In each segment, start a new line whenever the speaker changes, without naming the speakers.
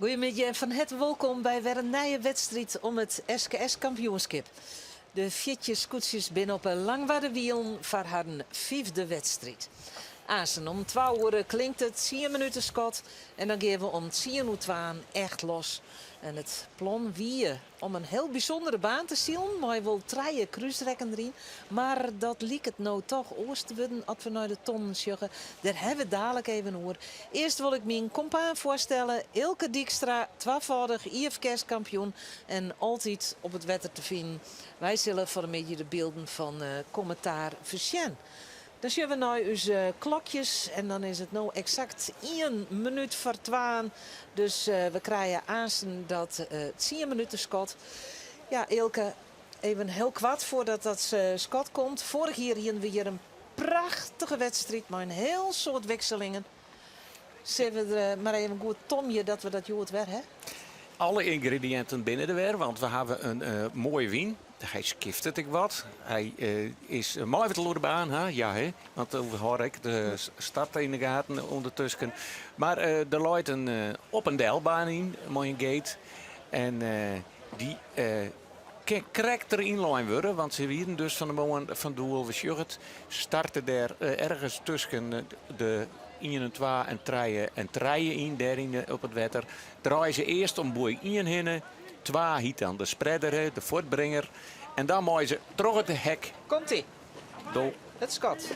Goeiemiddei en fan herte wolkom by wer in nije wedstriid om it SKS-kampioenskip. De 14 skûtsjes binne op 'e Langwarderwielen foar harren fyfde wedstriid. Aansen om twa oere klinkt it tsienminuteskot en dan gean we om tsien oer twaen echt los. En it plan wie om in hiel bysûndere baan te silen mei wol trije krúsrekken deryn, mar dat liket no toch oars te wurden as we nei de tonnen sjogge. Dêr hawwe we it dalik even oer. Earst wol ik myn kompaan foarstelle, Eelke Dykstra, twafâldich IFKS-kampioen en altyd op it wetter te finen. Wy sille fan 'e middei de bylden fan kommentaar fersjen. Dan sjogge we nei ús klokjes en dan is it no eksakt ien minút foar twaen. Dus we krije aansten dat tsienminuteskot. Ja, Eelke, even hiel koart foardat dat skot komt. Foarich jier hiene we hjir in prachtige wedstriid mei in hiel soad wikselingen. Sille we der mar even goed tomje dat we dat hjoed wer ha?
Alle yngrediïnten binne der wer, want we hawwe in moaie wyn. Hy skiftet ek wat. Hy is mei wat oer de baan, ha? Ja, hè? Want we hâlde ek de start yn de gaten ûndertusken. Mar der leit in op en delbaan yn mei in gate. En dy kin krekt deryn lein wurde, want se wienen dus fan 'e moarn fan doel. We sjogge it, starte dêr ergens tusken de ien en twa en trije en trije yn, dêr yn op it wetter. Draaie se earst om boei ien hinne. Twa hyt dan de spreader, de fuortbringer. En dan meie se troch it hek.
Komt ie.
Do.
It skot.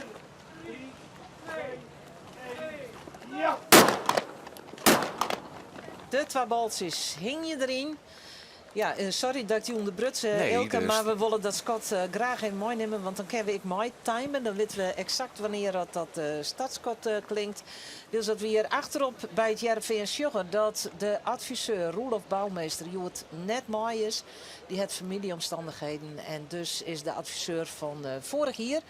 De twa baltsjes hingje deryn. Ja, sorry dat ik dy ûnderbruts, Eelke, mar we wolle dat skot graach even meinimme, want dan kinne we ek meitimen. Dan witte we eksakt wannear dat dat startskot klinkt. Wylst dat we hjir achterop by it Hearrenfean sjogge dat de adviseur Roelof Bouwmeester hjoed net mei is. Dy hat famyljeomstannichheden en dus is de adviseur fan foarich jier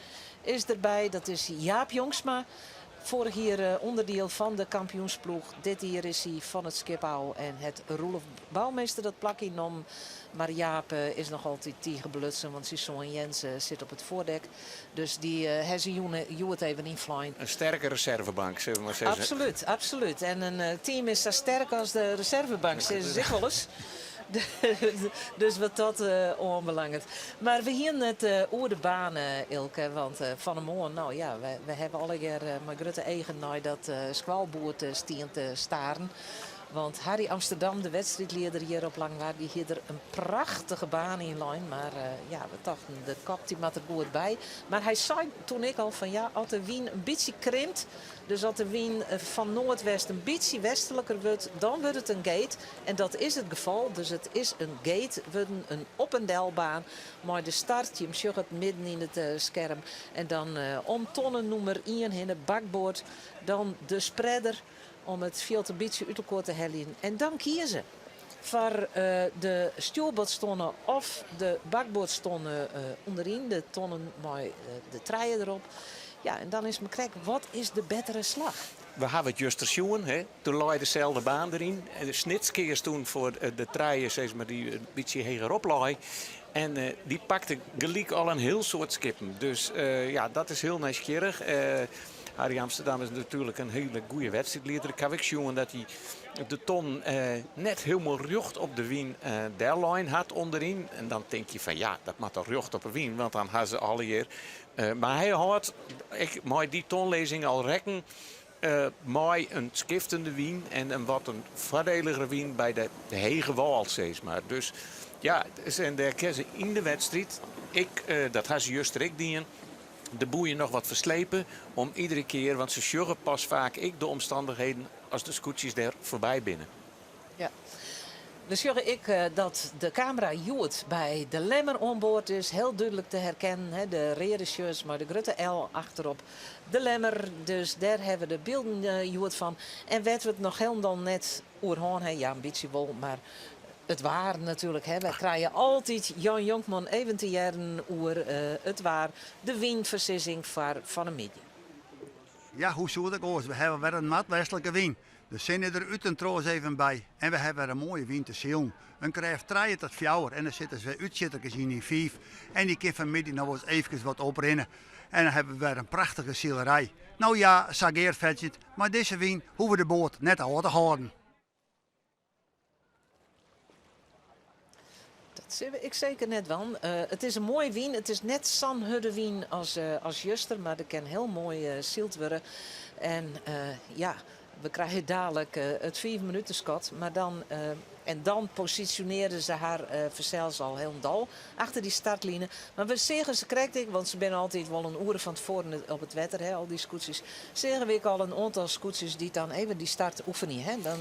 is derby. Dat is Jaap Jongsma. Foarich jier ûnderdiel fan de kampioensploech. Dit jier is hy fan it skip ôf en hat Roelof Bouwmeester dat plak ynnommen. Mar Jaap is noch altyd tige belutsen, want syn soan Jens sit op it foardek. Dus dy ha se jûn hjoed even ynflein.
In sterke reservebank, sille we mar sizze.
Absolút, absolút. En in team is sa sterk as de reservebank, sizze se ek wolris. Dus wat dat oanbelanget. Mar we hienen it oer de baan, Eelke. Want fan 'e moarn, no ja, we hawwe allegear mei grutte eagen nei dat skoalboerd stien te staren. Want Harry Amsterdam, de wedstriidlieder hjir op Langwar, dy hie der in prachtige baan yn lein. Mar ja, we tochten de kop dy moat der goed by. Mar hy sei toen ek al fan ja, as de wyn in bytsje krimpt, dus as de wyn fan noardwest in bytsje westliker wurdt, dan wurdt it in gate. En dat is it gefal, dus it is in gate wurden, in op en delbaan mei de start. Jim sjogge it midden yn it skerm. En dan om tonne nûmer ien hinne, bakboard, dan de spreader. Om it fjild in bytsje út elkoar te heljen en dan kieze foar de stjoerboardstonne of de bakboardstonne ûnderyn, de tonnen mei de trije derop. Ja, en dan is mar krekt, wat is de bettere slach?
We hawwe it juster sjoen, hè? Toen lei deselde baan deryn. En de Snits keas toen foar de trije, sis mar, dy't in bytsje hegerop lei. En dy pakte gelyk al in hiel soad skippen. Dus ja, dat is hiel nijsgjirrich. Harry Amsterdam is natuerlik in hiele goede wedstriidlieder. Ik haw ek sjoen dat hy de ton net hielendal rjocht op de wyn dellein hat ûnderyn. En dan tink je fan ja, dat moat toch rjocht op de wyn, want dan ha se allegear. Mar hy hâldt ek mei dy tonlizzing al rekken mei in skiftende wyn en in wat in foardeligere wyn by de hege wâl, sis mar. Dus ja, en dêr kinne se yn de wedstriid, ek, dat ha se juster ek dien, de boeien noch wat ferslepe om iedere kear, want se sjogge pas faak ek de omstannichheden as de skûtsjes der foarby binne.
Ja. We sjogge ek dat de kamera hjoed by de Lemmer oan board is. Hiel dúdlik te herkennen, hè, de reade shirts mei de grutte L achterop. De Lemmer, dus dêr hawwe we de bylden hjoed fan. En wêr't we it noch hielendal net oer hân ha, ja in bytsje wol, mar it waar natuerlik. Hè. Wy krije altyd Jan Jonkman even te hearren oer it waar, de wynfoarsizzing foar fan 'e middei.
Ja, hoe soe it ek oars? We hawwe wer in noardwestlike wyn. De sinne der út en troch ris even by. En we hawwe wer in moaie wyn te silen. In krêft trije tot fjouwer en der sitte wer útsjitterkes yn yn fiif. En dy kin fanmiddei noch wolris eefkes wat oprinne. En dan hawwe we wer in prachtige silerij. No ja, sa gearfetsjend, mei dizze wyn hoege we de boat net ôf te hâlden.
Dat sille ik seker net dwaan. It is in moaie wyn. It is net sa'n hurde wyn as as juster, mar der kin hiel moai syld wurde. En ja, we krije dalik it fiifminuteskot, mar dan en dan posisjonearje se har fansels al hielendal achter dy startline. Mar we seagen se krekt ek, want se binne altyd wol in oere fan tefoaren op it wetter, hè, al dy skûtsjes. Seagen we ek al in oantal skûtsjes dy't dan even dy start oefenje. Hè. Dan,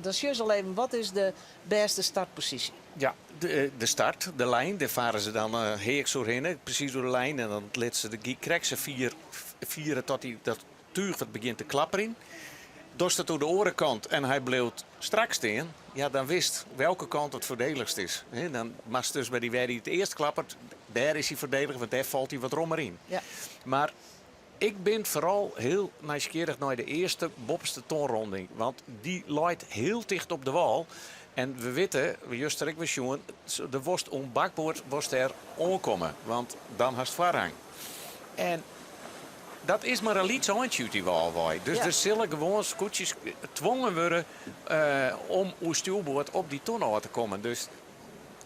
dan sjogge se al even wat is de bêste startposysje.
Ja, de start, de lijn, dêr fare se dan heaks oerhinne, presys oer de lijn. En dan litte se de gyk krekt sa fier fiere tot dy, dat túch wat begjint te klapperjen. Dochst it oer de oare kant en hy bliuwt strak stean, ja, dan witst welke kant it foardelichst is. Dan moatst dus by dy wêr hy it earst klappert, dêr is hy foardeliger, want dêr falt hy wat rommer yn. Mar ik bin foaral hiel nijsgjirrich nei de earste boppeste tonronding, want dy leit hiel ticht op de wâl. En we witte, we juster ek wer sjoen, der wolst oan bakboard wolst dêr oankomme, want dan hast foarrang. En dat is mar in lyts eintsje út dy wâl wei. Dus der sille gewoan skûtsjes twongen wurde om oer stjoerboard op dy ton ôf te kommen. Dus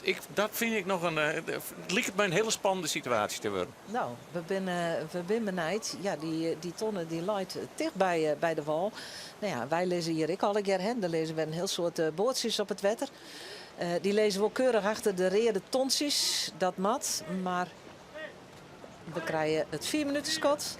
ik, dat fyn ik noch in, it liket my in hiele spannende situaasje te wurden.
No, we binne, we binne benijd. Ja, dy, dy tonne dy leit ticht by, by de wâl. No ja, wy lizze hjir ek allegear, hè. Der lizze wer in hiel soad boatsjes op it wetter. Dy lizze wol keurich achter de reade tontsjes, dat moat, mar we krije it fiifminuteskot.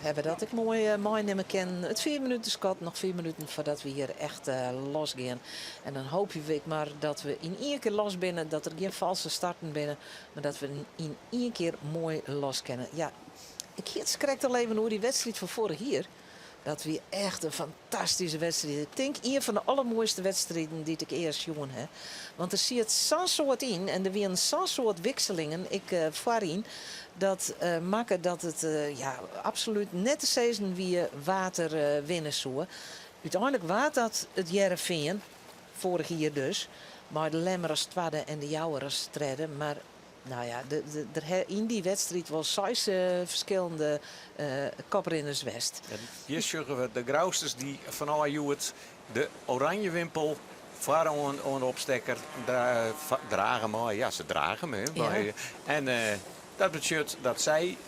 Hawwe dat ek moai meinimme kinnen. It fiifminuteskot, noch fiif minuten foardat we hjir echt los gean. En dan hoopje we ek mar dat we yn ien kear los binne, dat der gjin falske starten binne, mar dat we yn ien kear moai los kinne. Ja, ik hie it krekt al even oer dy wedstriid fan foarich jier. Dat wie echt in fantastyske wedstriid. Ik tink ien fan de allermoaiste wedstriden dy't ik ea sjoen ha. Want der siet sa'n soad yn en der wienen sa'n soad wikselingen ek foaryn. Dat makke dat it ja, absolút net te sizzen wie wa't der winne soe. Uteinlik waard dat it Hearrenfean, foarich jier dus, mei de Lemmer as twadde en de Jouwer as tredde. Mar No ja, der ha yn dy wedstriid wol seis ferskillende koprinners west.
Hjir sjogge we de Grousters dy't fanôf hjoed de oranje wimpel foaroan oan de opstekker drage meie. Ja, se drage 'm. En dat betsjut dat sy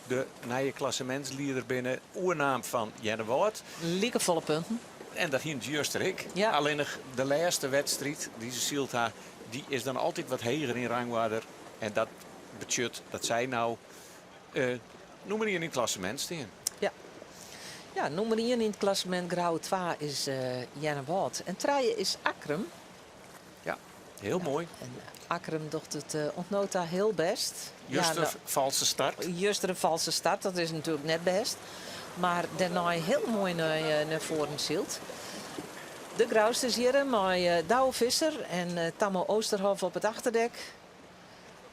de nije klassemintslieder binne, oernaam fan Earnewâld.
Likefolle punten.
En dat hiene se juster ek. Allinnich de lêste wedstriid dy't se syld ha, dy is dan altyd wat heger yn rangoarder. En dat betsjut dat sy no nûmer ien yn it klassemint stean.
Ja. Ja, nûmer ien yn it klassemint Grou twa is Earnewâld en trije is Akkrum.
Ja, hiel moai.
En Akkrum docht it oant no ta hiel bêst.
Juster in falske start.
Juster in falske start, dat is natuerlik net bêst. Mar dêrnei hiel moai nei foaren syld. De Grousters hjirre mei Douwe Visser en Tammo Oosterhof op it achterdek.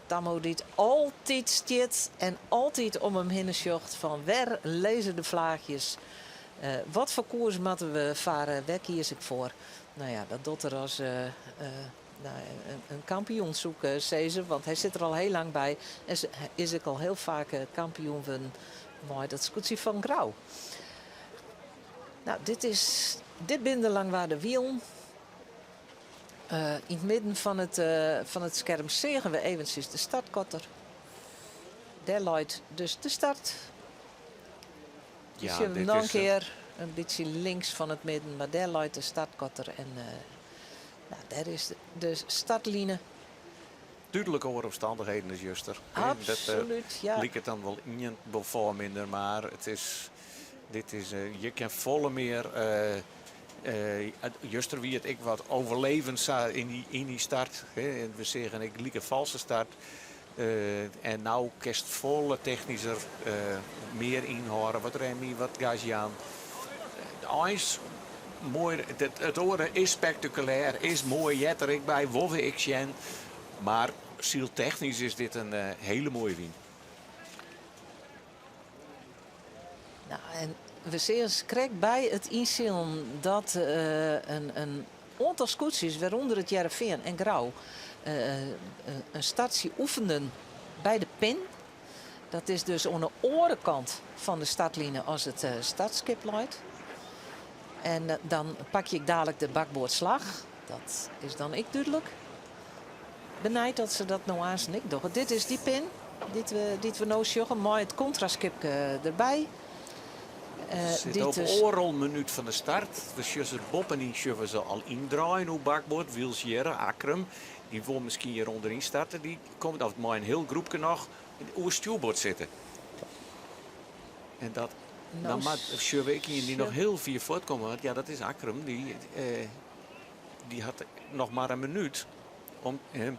Tammo dy't altyd stiet en altyd om him hinne sjocht fan wêr lizze de flaachjes, wat foar koers moatte we farre, wêr kies ik foar. No ja, dat docht er as in kampioen soe ik sizze, want hy sit der al hiel lang by en is ek al hiel faak kampioen wurden mei dat skûtsje fan Grou. No, dit is, dit binne de Langwarder Wielen. Yn it midden fan it, fan it skerm seagen we eventsjes de startkotter. Dêr leit dus de start. Ja, Sjen we noch in kear, in bytsje links fan it midden, mar dêr leit de startkotter en no, dêr is de startline.
Dúdlik oare omstannichheden as juster.
Absolút, ja.
Liket dan wol ien wol folle minder, mar it is, dit is, je kin folle mear. Juster wie it ek wat overleven sa yn dy start. We seagen ek gelyk in falske start. En no kinst folle technysker mear ynhâlde, wat remme, wat gas jaan. Eins moai, it oare is spektakulêr, is moai, heart der ek by, wolle we ek sjen. Mar syltechnysk is dit in hiele moaie wyn.
Nou, en we seagen krekt by it ynsilen dat in oantal skûtsjes, wêrûnder it Hearrenfean en Grou, in startsje oefenden by de pin. Dat is dus oan de oare kant fan de startline as it startskip leit. En dan pak ik dadlik de bakboardslach. Dat is dan ek dúdlik. Benijd dat se dat no aanst ek dogge. Dit is dy pin dy't we no sjogge mei it kontraskipke derby.
Sit op dus oardel minút fan de start. We sjogge se boppenyn sjogge se al yndraaien oer bakboard. Wylst hjir Akkrum, dy wol miskien hjir ûnderyn starte, dy komt of mei in hiel groepke noch oer stjoerboard sitte. En dat
No,
dan moat sjogge we ek ien dy't noch hiel fier fuortkomme. Want ja, dat is Akkrum. Dy, dy hat noch mar in minút om him.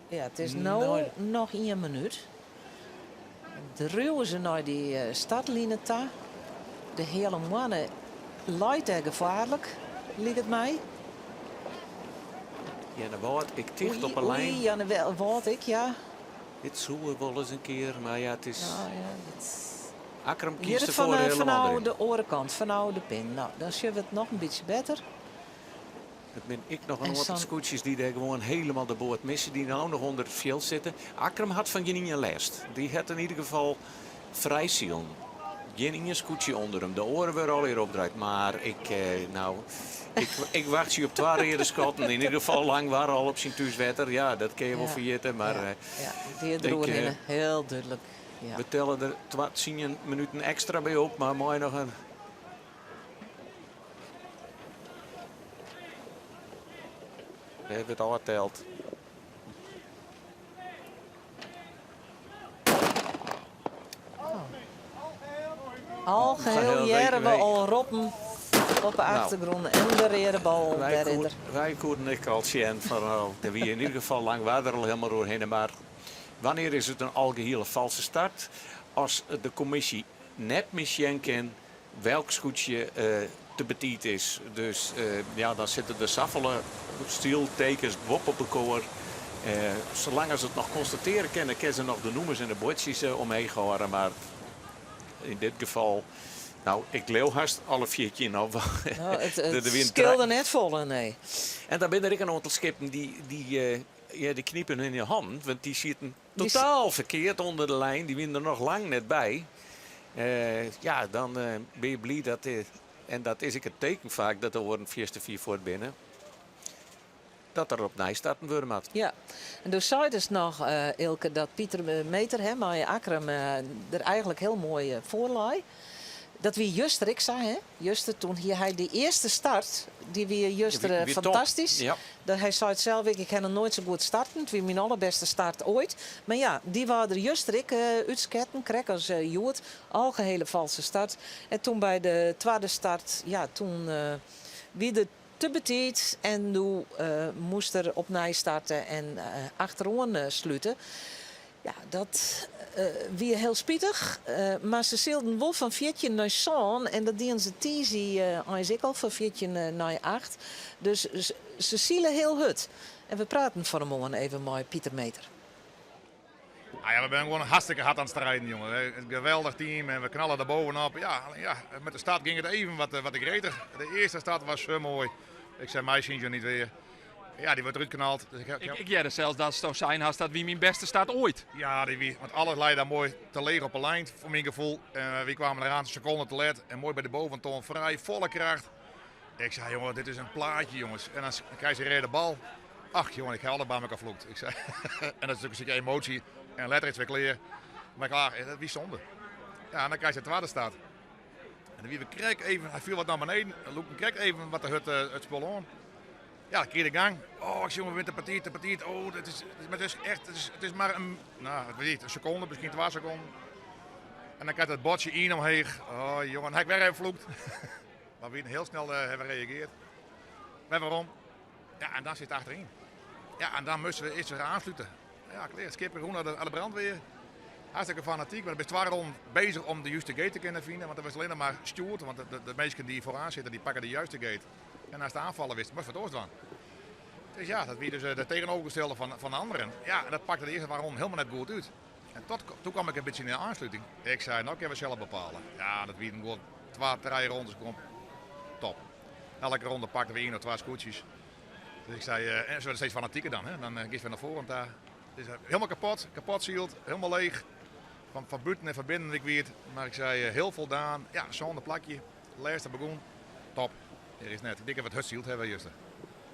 Ja, it is no noch ien minút. Driuwe se nei dy startline ta. De Heale Moanne leit dêr gefaarlik, liket my.
Earnewâld ek ticht op 'e lijn.
Oei, Earnewâld ek, ja.
Dit soe wolris in kear, mar ja, it is.
Nou ja, dat
Akkrum
Hjir
kiest
it
derfoar
fan,
helemaal
fanôf
erin.
de oare kant, fanôf de pin. No, dan sjogge we it noch in bytsje better.
It binne ek noch in
En
oantal
sa'n
skûtsjes dy't dêr gewoan helemaal de boat misse, dy't no noch ûnder it fjild sitte. Akkrum hat fan gjin ien lêst. Dy hat yn ieder gefal frij silen. Gjin ien skûtsje ûnder him. De oaren wurde allegear opdraaid. Mar ik, no, ik, ik wachtsje op twa reade skotten. Yn ieder gefal Langwar al op syn thúswetter. Ja, dat kinne je wol
Ja,
ferjitte. Mar
ja, ja, dy
ik,
deroerhinne. Hiel dúdlik. Ja.
we telle der twa, tsien minuten ekstra by op, mar mei noch in. Dêr wurdt ôfteld.
Algeheel hearre we al roppen op de achtergrûn en de reade bal
Wy
dêr is
koe,
er.
wy koenen ek al sjen fan oh, der wie yn ieder gefal Langwar der al helemaal oerhinne. Mar wannear is it in algehiele falske start? As de kommisje net mear sjen kin welk skûtsje te betiid is. Dus ja, dan sitte der safolle styltekens boppe op elkoar. Salang as it noch konstatearje kinne, kinne se noch de nûmers en de buordsjes omheech hâlde. Mar yn dit gefal, no, ik leau hast alle 14 noch.
No, it
De,
it
de wiene
skeelde net folle, nee.
En dan binne der ek in oantal skippen dy, ja, dy knipen yn de hannen, want dy sieten totaal ferkeard ûnder de lijn. Dy wiene der noch lang net by. Ja, dan binne je bliid dat, en dat is ek it teken faak dat de oaren fierste fier fuort binne, dat der opnij starten wurde moat.
Ja, en do seidest noch, Eelke, dat Pieter Meeter, hè, mei Akkrum der eigentlik hiel moai foar lei. Dat wie juster ek sa, hè? Juster, toen hie hy de earste start, dy wie juster
Wie top.
fantastysk.
Ja.
Dat hy sei it sels ek, ik ha noch noait sa goed starten. It wie myn allerbêste start oait. Mar ja, dy waard der juster ek útsketten, krekt as hjoed. Algehele falske start. En toen by de twadde start, ja, toen wie der te betiid en doe moast er opnij starte en achteroan slute. Ja, dat wie hiel spitich, mar se sylden wol fan 14 nei sân en dat dienen se tiisdei eins ek al fan 14 nei acht. Dus se sile hiel hurd. En we praten fan 'e moarn even mei Pieter Meeter.
Ah ja, we zijn gewoon hartstikke hard aan het strijden, jongen. Een geweldig team en we knallen er bovenop. Ja, ja, met de start ging het even wat gretig. De eerste start was zo mooi. Ik zei, mij zien ze niet weer. Ja, die wordt eruit knald. Dus ik,
Ik hearde sels datsto sein hast, dat wie myn bêste start oait.
Ja, die, wie, want alles lei daar mooi te leech op de lijn, voor mijn gevoel. En we kwamen eraan een seconde te laat en mooi bij de boventoon, vrij, volle kracht. Ik zei, jongen, dit is een plaatje, jongens. En dan krijg je de bal. Ach, jongen, ik heb alle bij elkaar vloekt. Ik zei, en dat is natuurlijk een stukje emotie. En letter is weer klaar. Maar klaar, dat wie zonde. Ja, en dan krijg je de tweede start. En dan wie we krek even, hij viel wat naar beneden. Dan loopt krek even wat de hut, het spul aan. Ja, dan keer de gang. Oh, ik zie jongen, we winnen de partij, de partij. Oh, het is, maar het is echt, het is maar een, nou, het weet niet, een seconde, misschien 2 seconden. En dan krijgt het bordje in omheeg. Oh, jongen, hij weer even vloekt. Maar we heel snel hebben gereageerd. Maar waarom? Ja, en dan zit het achterin. Ja, en dan moesten we eerst weer aansluiten. Ja, klaar. Skipper groen aan de brandweer. Hartstikke fanatiek, maar ik ben 2 ronden bezig om de juiste gate te kunnen vinden. Want er was alleen nog maar stuurt, want de mensen die vooraan zitten, die pakken de juiste gate. En als de aanvallen wist, moest het oorstaan. Dus ja, dat wie dus de tegenovergestelde van de anderen. Ja, en dat pakte de eerste waarom helemaal net goed uit. En toen kwam ik een beetje in de aansluiting. Ik zei, nou kunnen we zelf bepalen. Ja, dat wie gewoon twee, drie rondes gewoon top. Elke ronde pakten we één of twee scootjes. Dus ik zei, en ze werden steeds fanatieker dan. Hè? Dan uh, je naar voren daar. Dus helemaal kapot, kapot zield, helemaal leeg. Van buiten en van binnen, ik weet. Maar ik zei, heel voldaan. Ja, zo'n plakje. Laatste begon. Er is net. Ik tink dat we it hurd syld hawwe juster.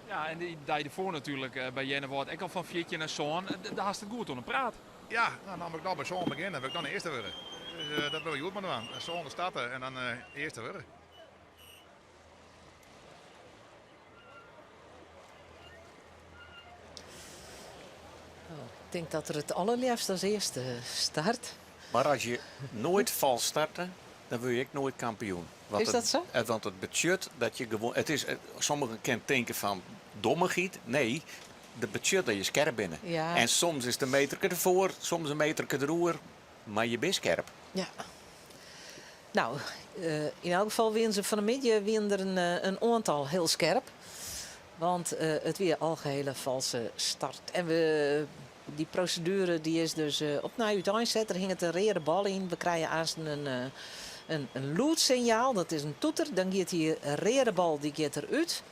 Ja, en dy dei derfoar natuerlik by Earnewâld ek al fan 14 nei sân. Dêr hast it goed oan 'e praat.
Ja, no, dan moat ik no by sân begjinne, wol ik dan earste wurde. Dus dat wolle we hjoed mar dwaan. Sân starte en dan earste wurde.
Oh, ik tink dat er it allerleafst as earste start.
Mar as je noait fals starte, dan wurde je ek noait kampioen. Want
Is dat sa?
Want it betsjut dat je gewoan. It is, sommigen kinne tinke fan dommichheid. Nee, dat betsjut dat je skerp binne.
Ja.
En soms is it in meterke derfoar, soms in meterke deroer, mar je binne skerp.
Ja. No, yn elk gefal wiene se fan 'e middei wiene der in oantal hiel skerp. Want it wie algehele false start. En we, dy proseduere dy is dus opnij úteinset. Der hinget in reade bal yn. We krije aansten in, in lûdssinjaal, dat is in toeter. Dan giet dy reade bal dy giet derút.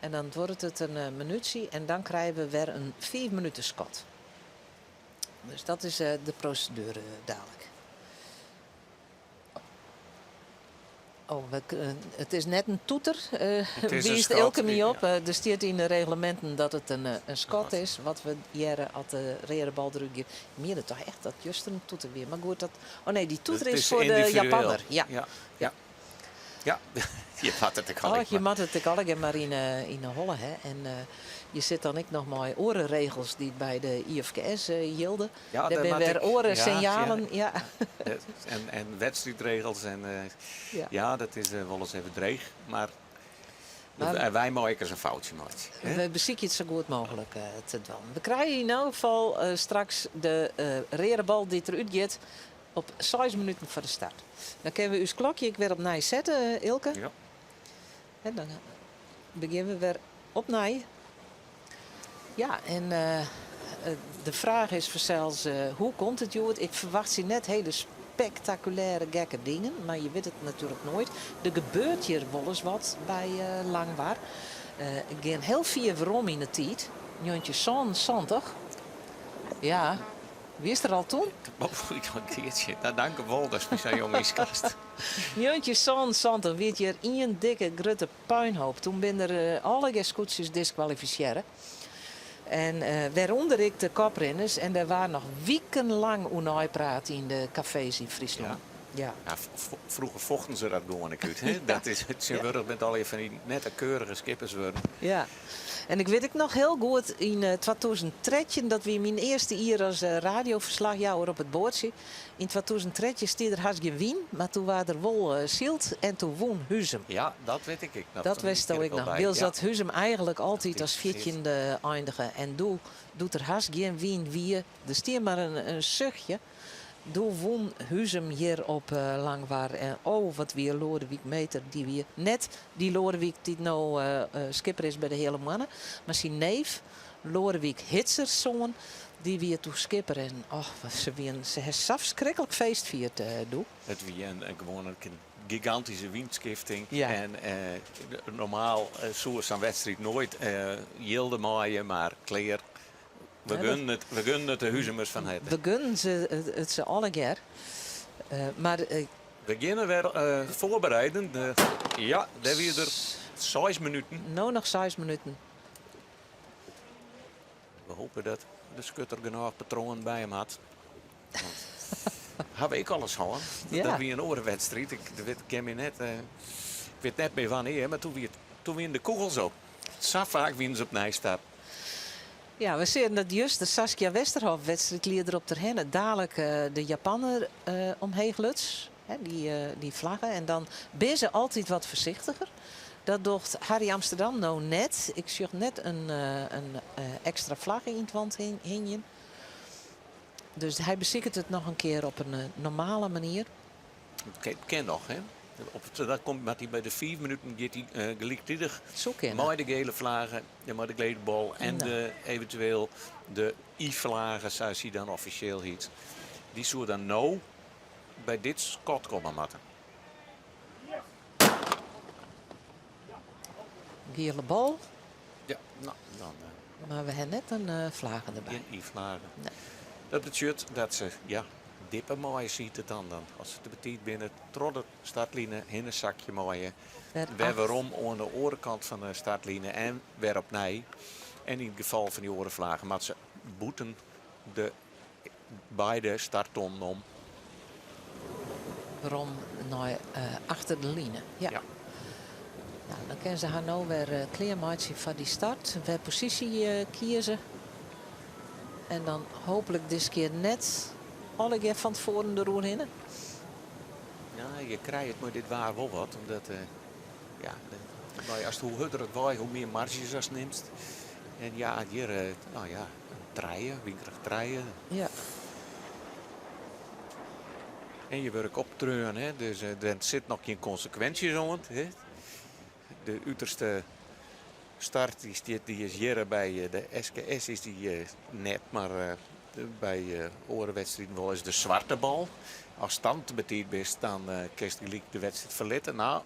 En dan duorret it in minútsje en dan krije we wer in fiif minuten skot. Dus dat is de proseduere dalik. Oh, it is net in toeter, wiist Eelke my op. Der stiet yn de regleminten dat it in skot is, wat we hearre as de reade bal derút giet. Ik miende toch echt dat juster in toeter wie, mar goed, dat, oh nee, dy toeter is foar de Japanner.
Ja. Ja. Ja, je moatte it ek
allegear. Je moatte it ek allegear mar yn 'e holle ha. En je sit dan ek noch mei oare regels dy't by de IFKS jilde.
Ja,
Dêr binne wer oare sinjalen. Ja.
En wedstriidregels. En, ja, dat is wolris even dreech. Mar wy meie ek ris in foutsje meitsje.
We besykje it sa goed mooglik te dwaan. We krije yn elk gefal straks de reade bal dy't derút giet op seis minuten foar de start. Dan kinne we ús klokje ek wer opnij sette, Eelke.
Ja.
En dan begjinne we wer opnij. Ja, en de fraach is fansels, hoe komt it hjoed? Ik ferwachtsje net hiele spektakulêre gekke dingen, mar je witte it natuerlik noait. Der gebeurt hjir wolris wat by Langwar. Ik gean hiel fier werom yn de tiid, 1977. Ja, Wiest der al toen?
Oh, in keartsje. Nou, dank wol, datst my sa jong ynskatst.
1977 wie it hjir ien dikke grutte puinhoop. Toen binne der allegear skûtsjes diskwalifisearre. En wêrûnder ek de koprinners. En dêr waard noch wikenlang oer neipraat yn de kafees yn Fryslân.
Ja. Ja, froeger fochten se dat gewoan ek út. Hè? Dat is tsjintwurdich binne it allegear fan dy nette keurige skippers wurden.
Ja. En ik wit ek noch hiel goed yn 2013, dat wie myn earste jier as radioferslachjouwer op it boatsje. Yn 2013 stie der hast gjin wyn, mar toen waard der wol syld en toen wûn Huzum.
Ja, dat wit ik ek noch.
Dat witsto ek noch. Wylst dat Huzum eigenlik altyd as fjirtjinde eindige. En doe, doe't der hast gjin wyn wie, der stie mar in suchtje, Doe wûn Huzum hjir op Langwar en oh wat wie Loadewyk Meeter, dy wie net dy Loadewyk dy't no skipper is by de Heale Moanne, mar syn neef Loadewyk Hitzerssoan, dy wie doe skipper en och se wienen, se ha sa ferskriklik feest fierd doe.
It wie in gewoan in gigantyske wynskifting en normaal soe sa'n wedstriid noait jilde meie, mar klear. We gunnen it, we gunnen it de Huzumers fan herte.
We gunnen se it se allegear. Mar.
We geane wer foarbereiden. Ja, dêr wie der seis minuten.
No noch seis minuten.
We hoopje dat de skutter genôch patroanen by him hat. Want ha we ek alris hân. Dat wie in oare wedstriid. Ik wit, kin my net, ik wit net mear wannear, mar toen wie it, toen wiene de kûgels op. Sa faak wiene se opnij start.
Ja, we seagen dat juster Saskia Westerhof, wedstriidlieder op Terherne, dalik de Japanner omheech luts, dy flagge. En dan binne se altyd wat foarsichtiger. Dat docht Harry Amsterdam no net. Ik sjoch net in ekstra flagge yn it want hingjen. Dus hy besiket it noch in kear op in normale manier.
It kin noch, hè? Op, dat komt, moat hy by de fiif minuten giet hy gelyktidich
Soe kinne.
mei de gele flage, mei de gele bal en
No.
de, eventueel de I-flage, sa as hy dan offisjeel hyt. Dy soe dan no by dit skot komme moatte.
Giele bal.
Ja, no, dan.
Mar we ha net in flage derby.
Gjin I-flage.
Nee.
Dat betsjut dat se, ja, Dippe meie siet it dan dan. As se te betiid binne, troch de startline hinne sakje meie. Wer werom oan de oare kant fan de startline en wer opnij. En yn it gefal fan dy oare flagen moatte se bûten de beide starttonnen om.
Werom nei achter de line. Ja.
Ja.
Nou, dan kinne se har no wer klearmeitsje foar dy start. Wer posysje kieze. En dan hooplik diskear net allegear fan tefoaren deroerhinne.
Ja, je krije it mei dit waar wol wat, omdat ja, ast hoe hurder it waait, hoe mear marzjes ast nimst. En ja, hjir, no ja, in trije, wynkrêft trije.
Ja.
En je wurde optreaun, hè, dus der sit noch gjin konsekwinsjes oan. Hè. De uterste start dy stiet, dy is hjir by de SKS is dy net, mar by oare wedstriden wol is de swarte bal. Ast dan te betiid bist, dan kinst gelyk de wedstriid ferlitte. No,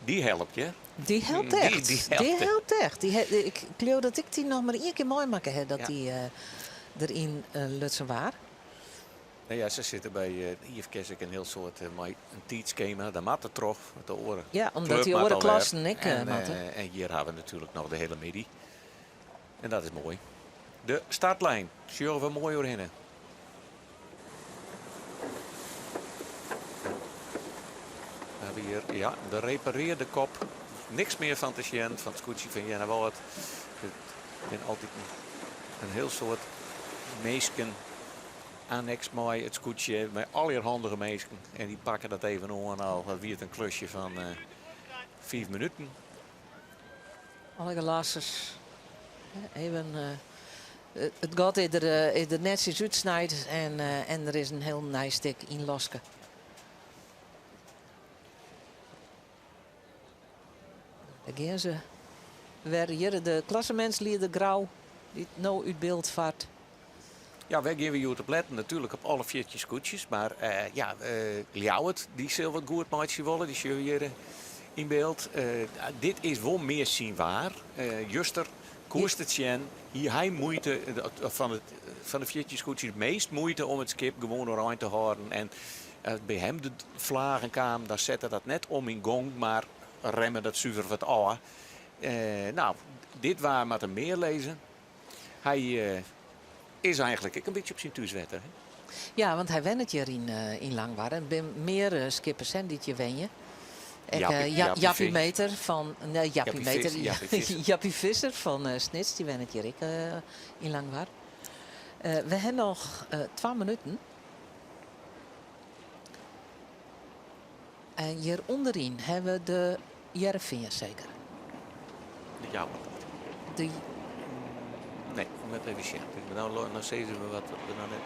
dy helpt je.
Dy helpt echt.
Dy helpt
Dy helpt echt. Dy ik leau dat ik dy noch mar ien kear meimakke ha dat
Ja.
dy deryn lutsen waard.
No ja, se sitte by IFKS ek in hiel soad mei in tiidskema. Daar moat it troch, want de oare
Ja, omdat
klup
dy
moat
oare
alwer.
klassen ek
En
moatte.
en hjir hawwe we natuerlik noch de hiele middei. En dat is moai. De startlijn, sjogge we moai oerhinne. We hawwe hjir, ja, de reparearde kop. Niks mear fan te sjen fan it skûtsje fan Earnewâld. It binne altyd in hiel soad minsken anneks mei it skûtsje, mei allerhandige minsken. En dy pakke dat even oan, al wie it in klusje fan 5 minuten.
Alle lassers. Even, it gat is der, is der netsjes útsnijd en, en der is in hiel nij stik ynlaske. Dêr gean se wer. Hjir de klassemintslieder Grou, dy't no út byld fart.
Ja, wêr gean we hjoed op letten? Natuerlik op alle 14 skûtsjes. Mar ja, Ljouwert dy sil wat goed meitsje wolle. Dy sjogge we hjir yn byld. Dit is wol mear syn waar. Juster koest it sjen. Hie hy muoite fan it, fan de 14 skûtsjes it meast muoite om it skip gewoan oerein te hâlden. En as by him de flagen kamen, dan sette dat net om yn gong, mar remme dat suver wat ôf. No, dit waar moat him mear lizze. Hy is eigenlik ek in bytsje op syn thúswetter. Hè?
Ja, want hy wennet hjir yn, yn Langwar. Der binne mear skippers hè, dy't hjir wenje. Ek,
Jappie, Jappie
Jappie
Vis-
Meter fan, nee, Jappie
Jappie
Meter,
Vis- Jappie Visser.
Jappie Visser fan Snits, dy wennet hjir ek yn Langwar. We hawwe noch 2 minuten. En hjir ûnderyn hawwe we de Hearrenfean seker.
De Jouwer.
De
Nee, ik moat even sjen. No, no sizze we wat we noch net.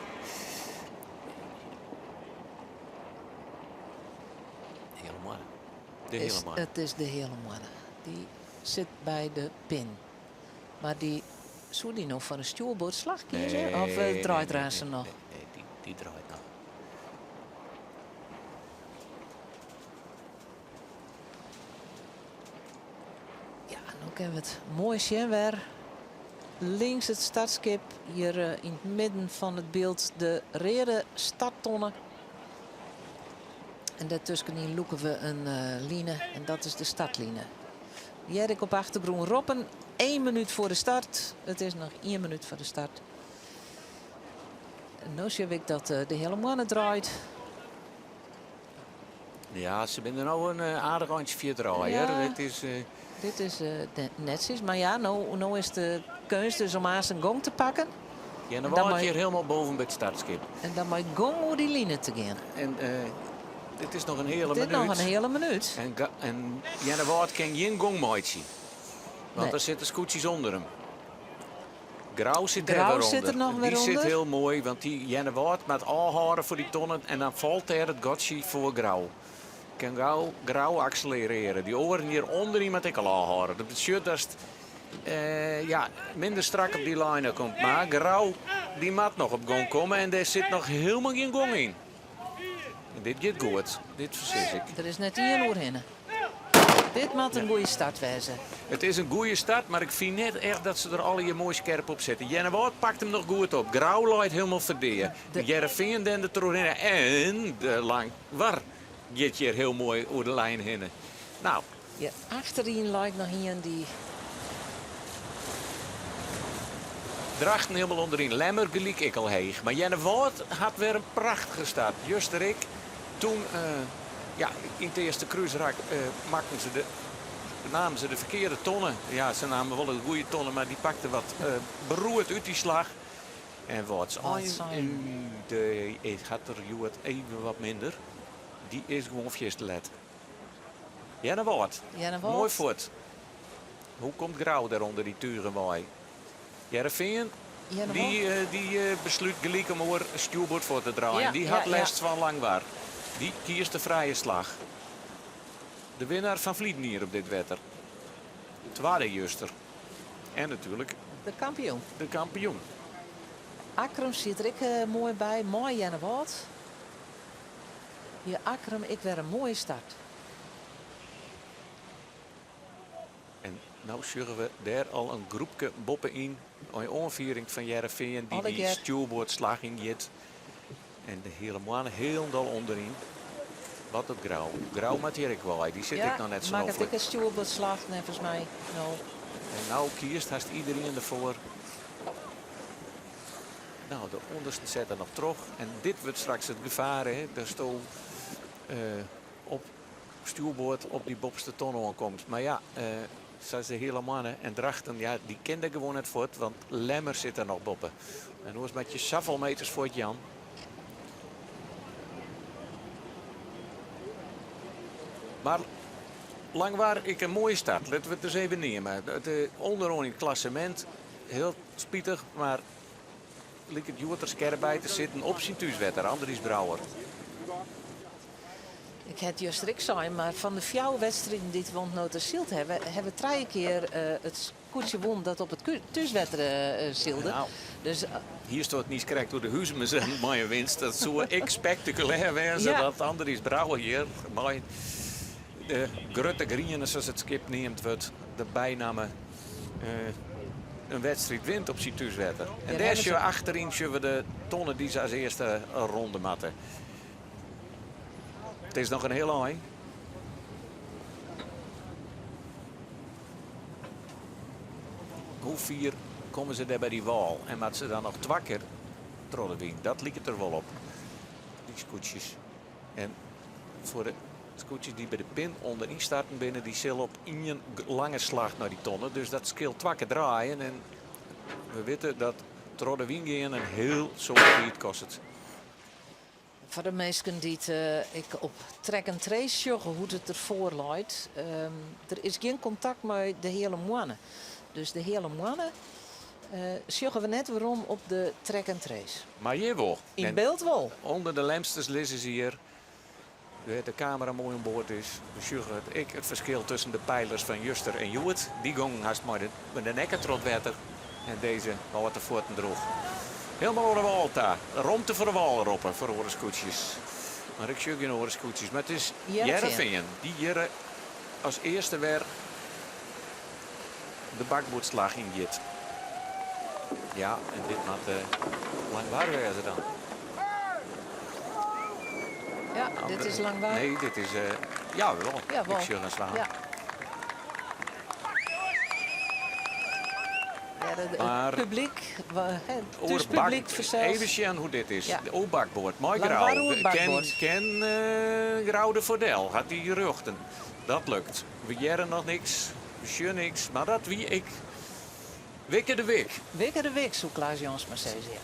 Hele Moanne. De
is,
Hele Moanne.
it is de Hele Moanne. Dy sit by de pin. Mar dy, soe dy no foar in stjoerboardslach kieze? Of draait
nee,
er
nee,
noch?
Nee, nee, dy draait noch.
Ja, no kinne we it moai sjen wer. Links it startskip, hjir yn it midden fan it byld de reade starttonne. En dêrtuskenyn lûke we in line en dat is de startline. Hear ik op achtergrûn roppen, 1 minuut foar de start. It is noch 1 minuut foar de start. En no sjoch ik dat de hiele moanne draait.
Ja, se binne der no in aardich eintsje fierder ôf,
Ja.
hear. Dit is,
Dit is netsjes, mar ja, no, no is de keunst dus om aanst in gong te pakken.
Ja, dan
En dan
word
mei-
hier helemaal boven by it startskip.
En dan mei gong oer dy line te gean.
En dit is noch in hiele
Dit
minuut.
noch in hiele minuut.
En, en Earnewâld kin gjin gong meitsje. Want
Nee.
der sitte skûtsjes ûnder him. Grou sit dêr
Grou
wer
sit der
ûnder.
noch wer
Dy sit
ûnder.
hiel moai, want dy Earnewâld moat ôfhâlde foar dy tonnen en dan falt dêr it gatsje foar Grou. Kin gau Grou akselerearje. Dy oaren hjir ûnderyn moat ek al ôfhâlde. Dat betsjut datst ja, minder strak op dy line komt. Mar Grou dy moat noch op gong komme en dêr sit noch hielendal gjin gong yn. En dit giet goed, dit fersis ik.
Der is net ien oerhinne. Dit moat in goede start wêze.
It is in goede start, mar ik fyn net echt dat se der allegear moai skerp op sitte. Earnewâld pakt him noch goed op. Grou leit hielendal ferdea. Hearrenfean dendert deroerhinne en de Langwar giet hjir hiel moai oer de lijn hinne. No.
Hjir achteryn leit noch ien dy.
Drachten hielendal ûnderyn. Lemmer gelyk ek al heech. Mar Earnewâld hat wer in prachtige start. Juster ek. Toen, ja, yn it earste krúsrak makken se de, namen se de ferkearde tonne. Ja, se namen wol de goede tonne, mar dy pakte wat beroerd út dy slach. En Wâldsein, de hat der hjoed even wat minder. Dy is gewoan fierste let. Earnewâld, moai fuort. Hoe komt Grou dêr ûnder dy tugen wei? Hearrenfean, dy beslút gelyk om oer stjoerboard fuort te draaien. Dy hat lêst fan Langwar. Dy kiest de frije slach. De winnaar fan ferleden jier op dit wetter. Twadde juster. En natuerlik
de kampioen.
De kampioen.
Akkrum siet der ek moai by, mei Earnewâld. Hjir Akkrum ek wer in moaie start.
En no sjogge we dêr al in groepke boppe-yn, mei oanfiering fan Hearrenfean dy't dy stjoerboardslach yn giet. En de Heale Moanne hielendal ûnderyn. Wat it Grou. Grou moat hjir ek wei, dy sit ek noch net sa
noflik. Makket ek in stjoerboardslach neffens my no.
En no kiest hast iderien derfoar. No, de ûndersten sette noch troch. En dit wurdt straks it gefaar, hè. Datsto op stjoerboard op dy boppeste ton oankomst. Mar ja, sa is de Heale Moanne en Drachten, ja, dy kin der gewoan net fuort, want Lemmer sit der noch boppe. En oars moat je safolle meters fuort jaan. Mar Langwar, ek in moaie start. Litte we it ris even neame. Ûnderoan yn it klassemint, hiel spitich, mar liket hjoed der skerp by te sitten op syn thúswetter, Andries Brouwer.
Ik ha it juster ek sein, mar fan de fjouwer wedstriden dy't we oant no ta syld hawwe, hawwe we trije kear it skûtsje wûn dat op it thúswetter sylde.
Nou,
Dus
hier stoart niis krekt oer de huzen mei in winst. Dat soe ek spektakulêr wêze dat Andries Brouwer hjir mei de grutte griene, sa't it skip neamd wurdt, de bynamme, in wedstriid wint op syn thúswetter. En dêr sjogge we achteryn sjogge we de tonne dy't se as earste ronde moatte. It is noch in hiel ein. Hoe fier komme se dêr by dy wâl en moatte se dan noch twa kear troch de wyn? Dat liket der wol op, dy skûtsjes. En foar de skûtsjes dy't by de pin ûnderyn starten binne, dy sille op ien lange slach nei dy tonne. Dus dat skeelt twa kear draaien. En we witte dat troch de wyn gean in hiel soad tiid kostet.
Foar de minsken dy't ek op Track and Trace sjogge hoe't it derfoar leit, der is gjin kontakt mei de Heale Moanne. Dus de Heale Moanne sjogge we net werom op de Track and Trace.
Mar hjir wol.
Yn byld wol.
Under de Lemsters lizze se hjir, wêr't de kamera moai oan board is. We sjogge it ek it ferskil tusken de peilers fan juster en hjoed. Dy gongen hast mei de nekke troch it wetter en dizze hâldt de fuotten droech. Helemaal oan de wâl ta. Romte foar de wâl roppe foar oare skûtsjes. Mar ik sjoch gjin oare skûtsjes. Mar it is Hearrenfean. Dy hjir as earste wer de bakboerdslach yn giet. Ja, en dit moat Langwar wêze dan.
Ja, dit is Langwar.
Nee, dit is... Ja, wol.
Ja, wol.
Ik sjoch in slaan.
Ja. Ja, het
Maar
publyk, het
Oer
thúspublyk
bak-
fansels.
Even sjen hoe't dit is.
Ja.
Oer bakboard, mei
Langwar
Grou.
oer
Ken,
bakboard.
ken Grou derfoar del? Hat dy rjochten? Dat lukt. We hearre noch niks, we sjogge niks, mar dat wie ek Wikke de Wik.
Wikke de Wik, soe Klaas Jansma sizze, ja.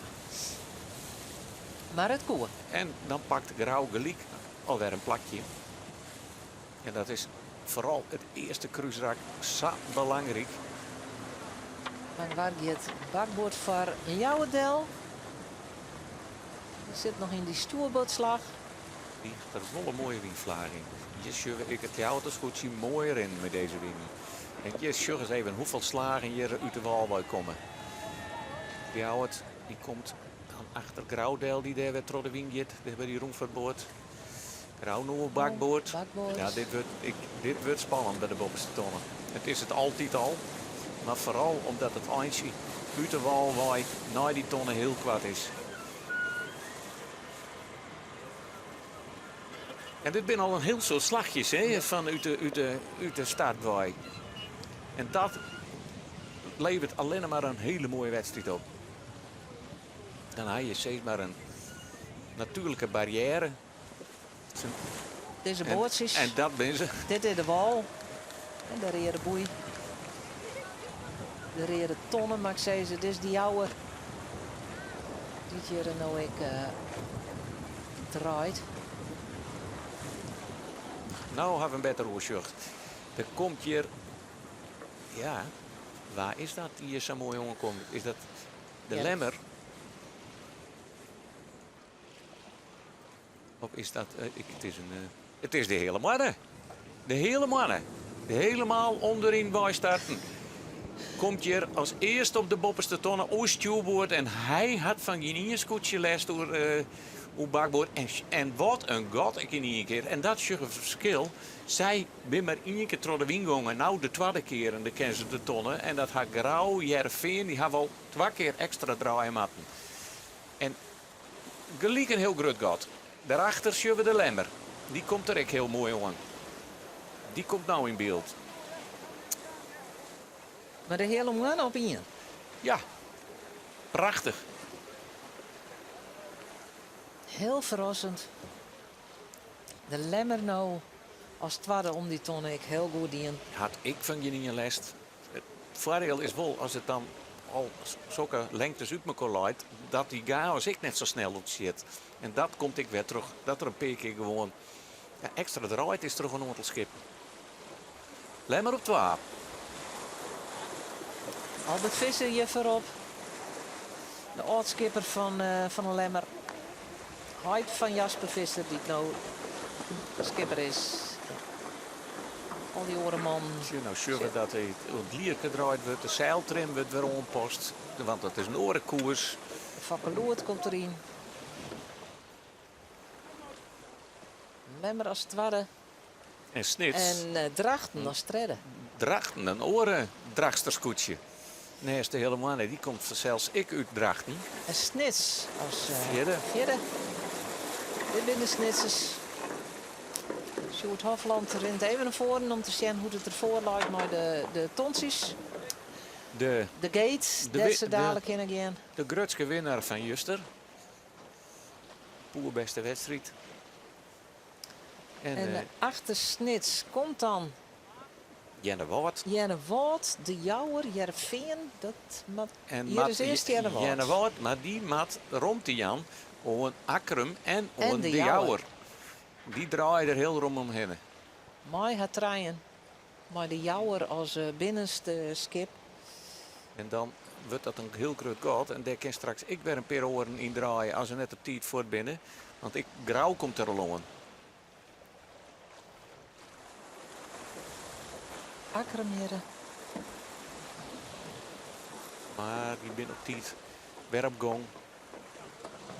Mar it koe.
En dan pakt Grou gelyk alwer in plakje. En dat is foaral it earste krúsrak sa belangryk.
Langwar giet bakboard foar Ljouwert del. Dy sit noch yn dy stjoerboardslach.
Dy hat der wol in moaie wynflaach yn. Hjir sjogge we ek it Ljouwerter skûtsje moai rinnen mei dizze wyn. En hjir sjogge se even hoefolle slagen hjir út de wâl wei komme. Ljouwert dy komt dan achter Grou del, dy't dêr wer troch de wyn giet, dêr by dy rûnfeartboat. Grou no op bakboard.
Bakboard.
Ja, dit wurdt, ik, dit wurdt spannend by de boppeste tonne. It is it altyd al, mar foaral omdat it eintsje út de wâl wei nei dy tonne hiel koart is. En dit binne al in hiel soad slachjes hè, fan út de, út de, út de start wei. En dat leveret allinne mar in hiele moaie wedstriid op. Dan ha je sis mar in natuerlike barriêre.
Dizze boatsjes.
En dat binne se.
Dit is de wâl. En de reade boei. De reade tonne, mar ik sizze, dit is de Jouwer. Dy't hjir no ek draait.
No ha we in better oersjoch. Der komt hjir, ja, wa is dat dy't hjir sa moai oankomt? Is dat de Lemmer? Of is dat, ik, it is in, it is de Heale Moanne. De Heale Moanne. Helemaal ûnderyn wei starten. Komt hjir as earste op de boppeste tonne oer stjoerboard en hy hat fan gjin ien skûtsje lêst oer, oer bakboard. En, en wat in gat ek yn ien kear. En dat sjoch it ferskil. Sy binne mar ien kear troch de wyn gongen. No de twadde kear en dan kinne se de tonne. En dat ha Grou, Hearrenfean, dy hawwe al twa kear ekstra draaie moatten. En gelyk in hiel grut gat. Dêrachter sjogge we de Lemmer. Dy komt der ek hiel moai oan. Dy komt no yn byld.
Mar de Heale Moanne op ien.
Ja, prachtich.
Hiel ferrassend. De Lemmer no as twadde om dy tonne ek hiel goed dien.
Hat ek fan gjin ien lêst. It foardiel is wol, as it dan al sokke lengtes út mekoar leit, dat dy chaos ek net sa snel ûntstiet. En dat komt ek wer troch dat der in pear kear gewoan ja, ekstra draaid is troch in oantal skippen. Lemmer op twa.
Albert Visser hjir foarop. De âld-skipper fan, fan de Lemmer. Heit fan Jasper Visser, dy't no skipper is. Al dy oare mannen.
Sjoch, no sjogge we dat it oer it lierke draaid wurdt. De seiltrim wurdt wer oanpast, want dat is in oare koers.
De Fakkeloerd komt deryn. Lemmer as twadde.
En Snits.
En Drachten as tredde.
Drachten, in oare Drachtster skûtsje. Nêst de Heale Moanne, dy komt fansels ek út Drachten.
En Snits as
fjirde.
Fjirde. Dit binne de Snitsers. Sjoerd Hofland rint even nei foaren om te sjen hoe't it derfoar leit mei de, de tontsjes.
De,
de gate, dêr't se dadlik hinne gean.
De grutste winnaar fan juster. Poerbêste wedstriid.
En, en achter Snits komt dan
Earnewâld.
Earnewâld, De Jouwer, Hearrenfean. Dat moat,
En
hjir
moat
is earst Earnewâld.
Earnewâld, mar dy moat romte jaan oan Akkrum en
En
oan
De
De
Jouwer.
Jouwer. Dy draaie der hiel rom omhinne.
Mei har trijen, mei De Jouwer as binnenste skip.
En dan wurdt dat in hiel grut gat en dêr kin straks ek wer in pear oaren yn draaie as se net op tiid fuort binne. Want ek Grou komt der al oan.
Akkrum hjirre.
Mar dy binne op tiid wer op gong.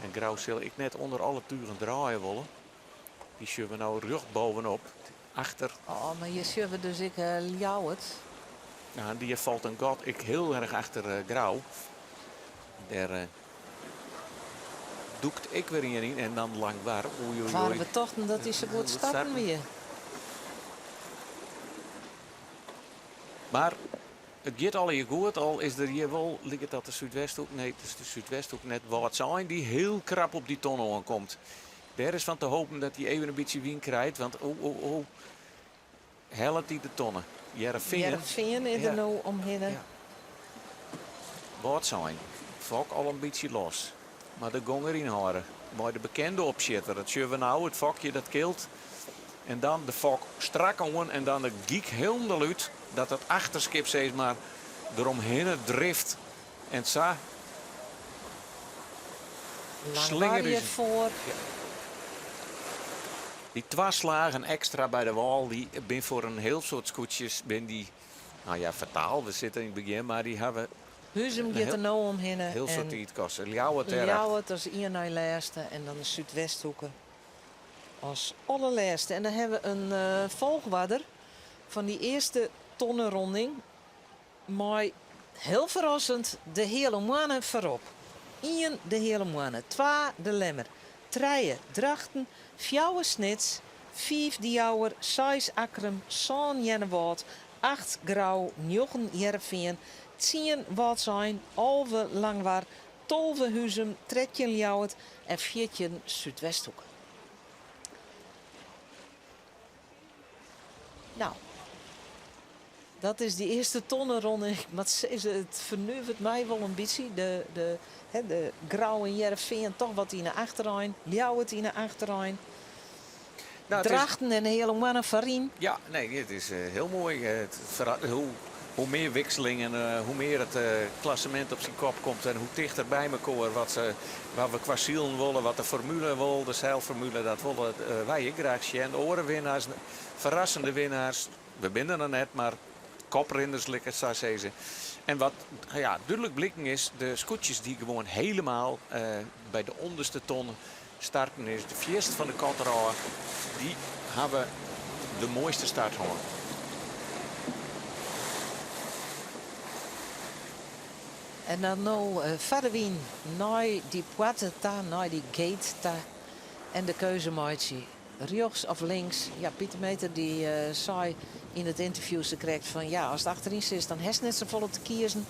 En Grou sil ek net ûnder alle tugen draaie wolle. Dy sjogge we no rjocht bovenop. Achter.
Oh, mar hjir sjogge we dus ek Ljouwert.
Ja, dy falt in gat ek hiel erch achter Grou. Dêr dûkt ek wer ien yn en dan Langwar. Oei, oei, oei.
Waar we tochten dat hy sa goed starten wie.
Mar it giet allegear goed, al is der hjir wol, liket dat de Súdwesthoek, nee, it is de Súdwesthoek net, Wâldsein dy't hiel krap op dy tonne oankomt. Dêr is fan te hopen dat hy even in bytsje wyn krijt, want o, o, o, hellet hy de tonne. Hearrenfean.
Hearrenfean is der no omhinne.
Ja. Wâldsein, fok al in bytsje los, mar de gong deryn hâlde. Mei de bekende opsjitter, dat sjogge we no, it fokje dat kilt. En dan de fok strak oan en dan de gyk hielendal út, dat it achterskip sis mar deromhinne drift. En sa
Langwar hjirfoar.
Dy twa slagen ekstra by de wâl, dy binne foar in hiel soad skûtsjes bin dy, no ja, fataal, we sitte yn it begjin, mar dy hawwe
Huzum giet der no omhinne.
Hiel soad tiid koste. Ljouwert dêrachter.
Ljouwert as ien nei lêste en dan de Súdwesthoeke. As allerlêste. En dan hawwe we in folchoarder fan dy earste tonneronding mei hiel ferrassend de Heale Moanne foarop. Ien de Heale Moanne, twa de Lemmer, trije Drachten, fjouwer Snits, fiif De Jouwer, seis Akkrum, sân Earnewâld, acht Grou, njoggen Hearrenfean, tsien Wâldsein, 11 Langwar, 12 Huzum, 13 Ljouwert en 14 Súdwesthoeke. Nou, dat is dy earste tonneronde. Ik moat sizze, it fernuveret my wol in bytsje. De, de, hè, de Grou en Hearrenfean toch wat yn 'e achterein. Ljouwert yn 'e achterein.
Nou, it is-
Drachten en de Heale Moanne foaryn.
Ja, nee, it is hiel moai. Hoe mear wikselingen, hoe mear it klassemint op syn kop komt en hoe tichter by mekoar wat se, wat we kwa silen wolle, wat de formule wol, de seilformule, dat wolle wy ek graach sjen. Oare winnaars, ferrassende winnaars, we binne der noch net, mar koprinners, lit ik it sa sizze. En wat ja, dúdlik bliken is, de skûtsjes dy't gewoan helemaal by de ûnderste tonne starten is, de fierst fan de kotter ôf, dy hawwe de moaiste start hân.
En dan no foar de wyn nei dy poarte ta, nei dy gate ta en de keuze meitsje, rjochts of links. Ja, Pieter Meeter dy sei yn it ynterview sakrekt fan ja, ast achteryn sitst dan hast net safolle te kiezen.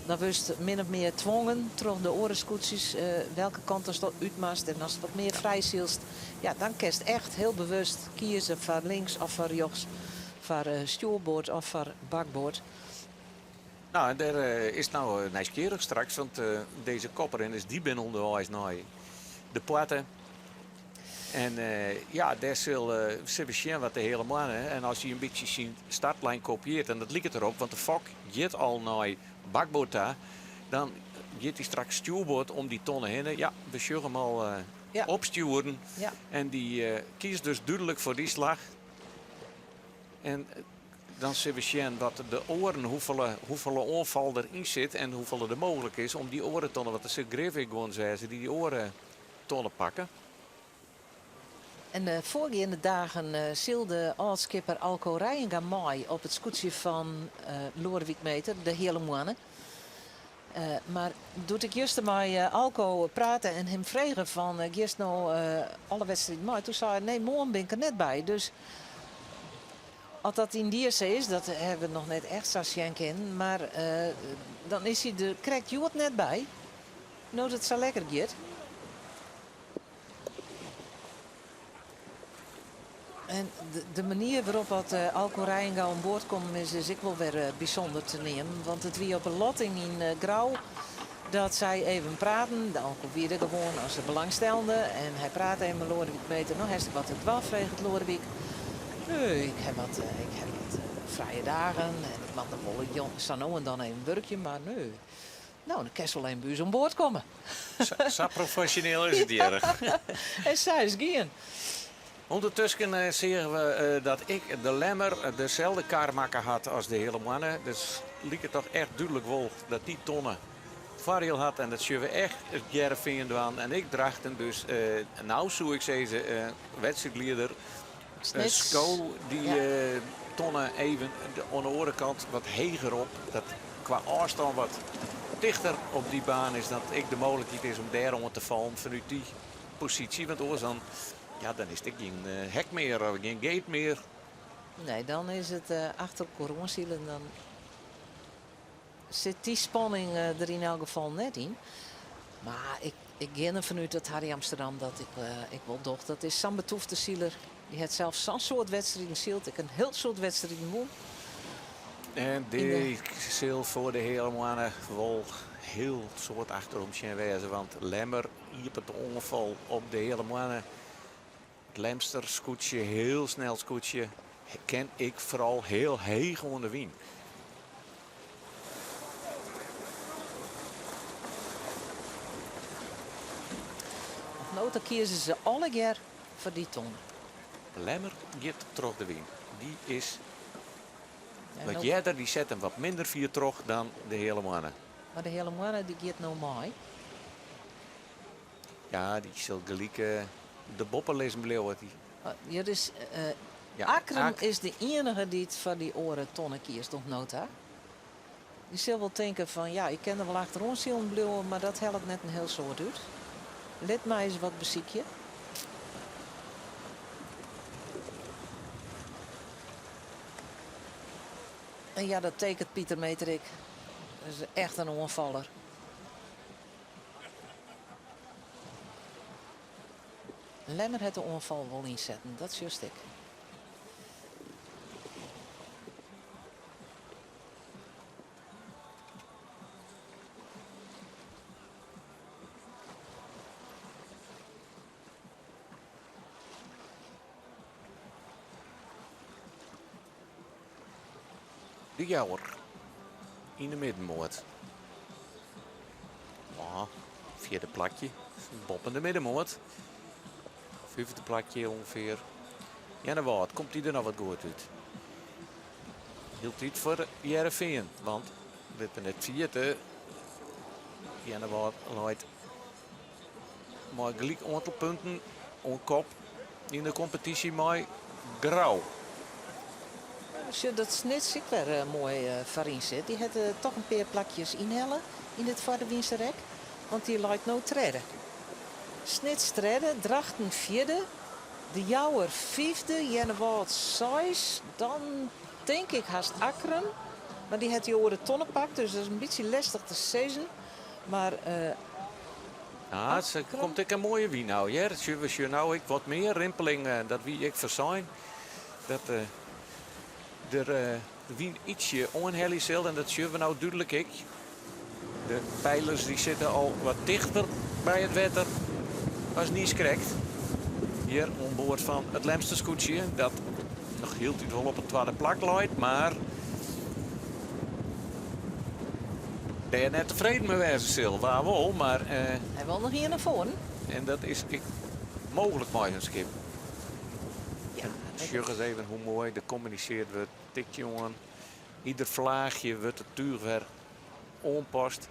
Dan wurdst min of mear twongen troch de oare skûtsjes welke kant ast út moatst. En ast wat mear frij sylst, ja, dan kinst echt hiel bewust kieze foar links of foar rjochts, foar stjoerboard of foar bakboard.
Nou, en dêr is it no nijsgjirrich straks, want dizze koprinners dy binne ûnderweis nei de poarte. En ja, dêr sil we sjen wat de Heale Moanne. En as hy in bytsje syn startlijn kopieart, en dat liket derop, want de fok giet al nei bakboard ta, dan giet hy straks stjoerboard om dy tonne hinne. Ja, we sjogge him al opstjoeren. En dy kiest dus dúdlik foar dy slach. En dan sille we sjen wat de oaren, hoefolle oanfal der yn sit en hoefolle der mooglik is om dy oare tonne, want der sil grif ek guon wêze dy't dy oare tonne pakke.
En de foargeande dagen sil de âld-skipper Alco Reijenga mei op it skûtsje fan Loadewyk Meeter, de Heale Moanne. Mar doe't ik juster mei Alco prate en him frege fan giest no alle wedstriden mei, toen sei er nee, moarn bin ik der net by. Dus as dat yndie sa is, dat hawwe we noch net echt sa sjen kinnen, mar dan is hy der krekt hjoed net by, no't it sa lekker giet. En de manier wêrop't dat Alco Reijenga oan board kommen is, is ek wol wer bysûnder te neamen. Want it wie op 'e lotting yn Grou dat sy even praten. De Alco wie der gewoan as belangstellende en hy prate even mei Loadewyk Meeter. No, hast wat te dwaan, freget Loadewyk. Nee, ik ha wat, ik ha wat frije dagen en ik moat noch wol sa no en dan even wurkje, mar nee. No, dan kinst wol even by ús oan board komme.
Sa profesjoneel is it hjir.
En sa is it gien.
Undertusken seagen we dat ek de Lemmer deselde kar makke hat as de Heale Moanne. Dus liket toch echt dúdlik wol dat dy tonne foardiel hat. En dat sjogge we echt it Hearrenfean dwaan en ek Drachten. Dus no soe ik sizze, wedstriidlieder Sko dy tonne even oan de oare kant wat heger op. Dat kwa ôfstân wat tichter op dy baan is, dat ek de mooglikheid is om dêr oan te fallen fanút dy posysje. Want oars dan, ja, dan is it ek gjin hek mear of gjin gate mear.
Nee, dan is it achter elkoar oansilen. Dan sit dy spanning der yn elk gefal net yn. Mar ik gean derfan út dat Harry Amsterdam dat ek wol docht. Dat is sa'n betûfte siler. Dy hat sels sa'n soad wedstriden syld. Ek in hiel soad wedstriden wûn.
En dy sil foar de Heale Moanne wol hiel soad achterom sjen wêze. Want Lemmer iepent de oanfal op de Heale Moanne. It Lemster skûtsje, hiel snel skûtsje, kin ek foaral hiel heech oan de wyn.
Oant no ta kieze se allegear foar dy tonne.
Lemmer giet troch de wyn. Dy is wat earder, dy set him wat minder fier troch dan de Heale Moanne.
Mar de Heale Moanne dy giet no mei.
Ja, dy sil gelyk de boppe lizzen bliuwe. Dy.
Hjir is Akkrum is de iennige dy't foar dy oare tonne kiest oant no ta. Dy sil wol tinke fan ja, ik kin der wol achteroan silen bliuwe, mar dat hellet net in hiel soad út. Lit my ris wat besykje. En ja, dat tekent Pieter Meeter ek. Dat is echt in oanfaller. Lemmer hat de oanfal wol ynsetten, dat sjochst ek.
De Jouwer yn de middenmoat. Oh, fjirde plakje, boppe de middenmoat. Fyfde plakje ûngefear. Earnewâld, komt dy der noch wat goed út? Hieltyd foar Hearrenfean, want lit we net ferjitte, Earnewâld leit mei gelyk oantal punten oan kop yn de kompetysje mei Grou.
Sjoch dat Snits ek wer moai foaryn sit. Dy hat toch in pear plakjes ynhelle yn dit foardewynse rek, want dy leit no tredde. Snits tredde, Drachten fjirde, De Jouwer fyfde, Earnewâld seis, dan tink ik hast Akkrum. Mar dy hat dy oare tonne pakt, dus dat is in bytsje lestich te sizzen. Mar
Ja, it komt ek in moaie wyn no, hear. We sjogge no ek wat mear rimpeling, dat wie ek foarsein. Dat der de wyn ytsje oanhelje sil en dat sjogge we no dúdlik ek. De peilers dy sitte al wat tichter by it wetter as niiskrekt. Hjir oan board fan it Lemster skûtsje, dat noch hieltyd wol op it twadde plak leit, mar dêr net tefreden mei wêze sil. Wa wol, mar.
Hy wol noch ien nei foaren.
En dat is ek mooglik mei hun skip. Ja, sjoch ris even hoe moai der kommuniseard wurdt. Tikje oan. Ieder flaachje wurdt it túch wer oanpast.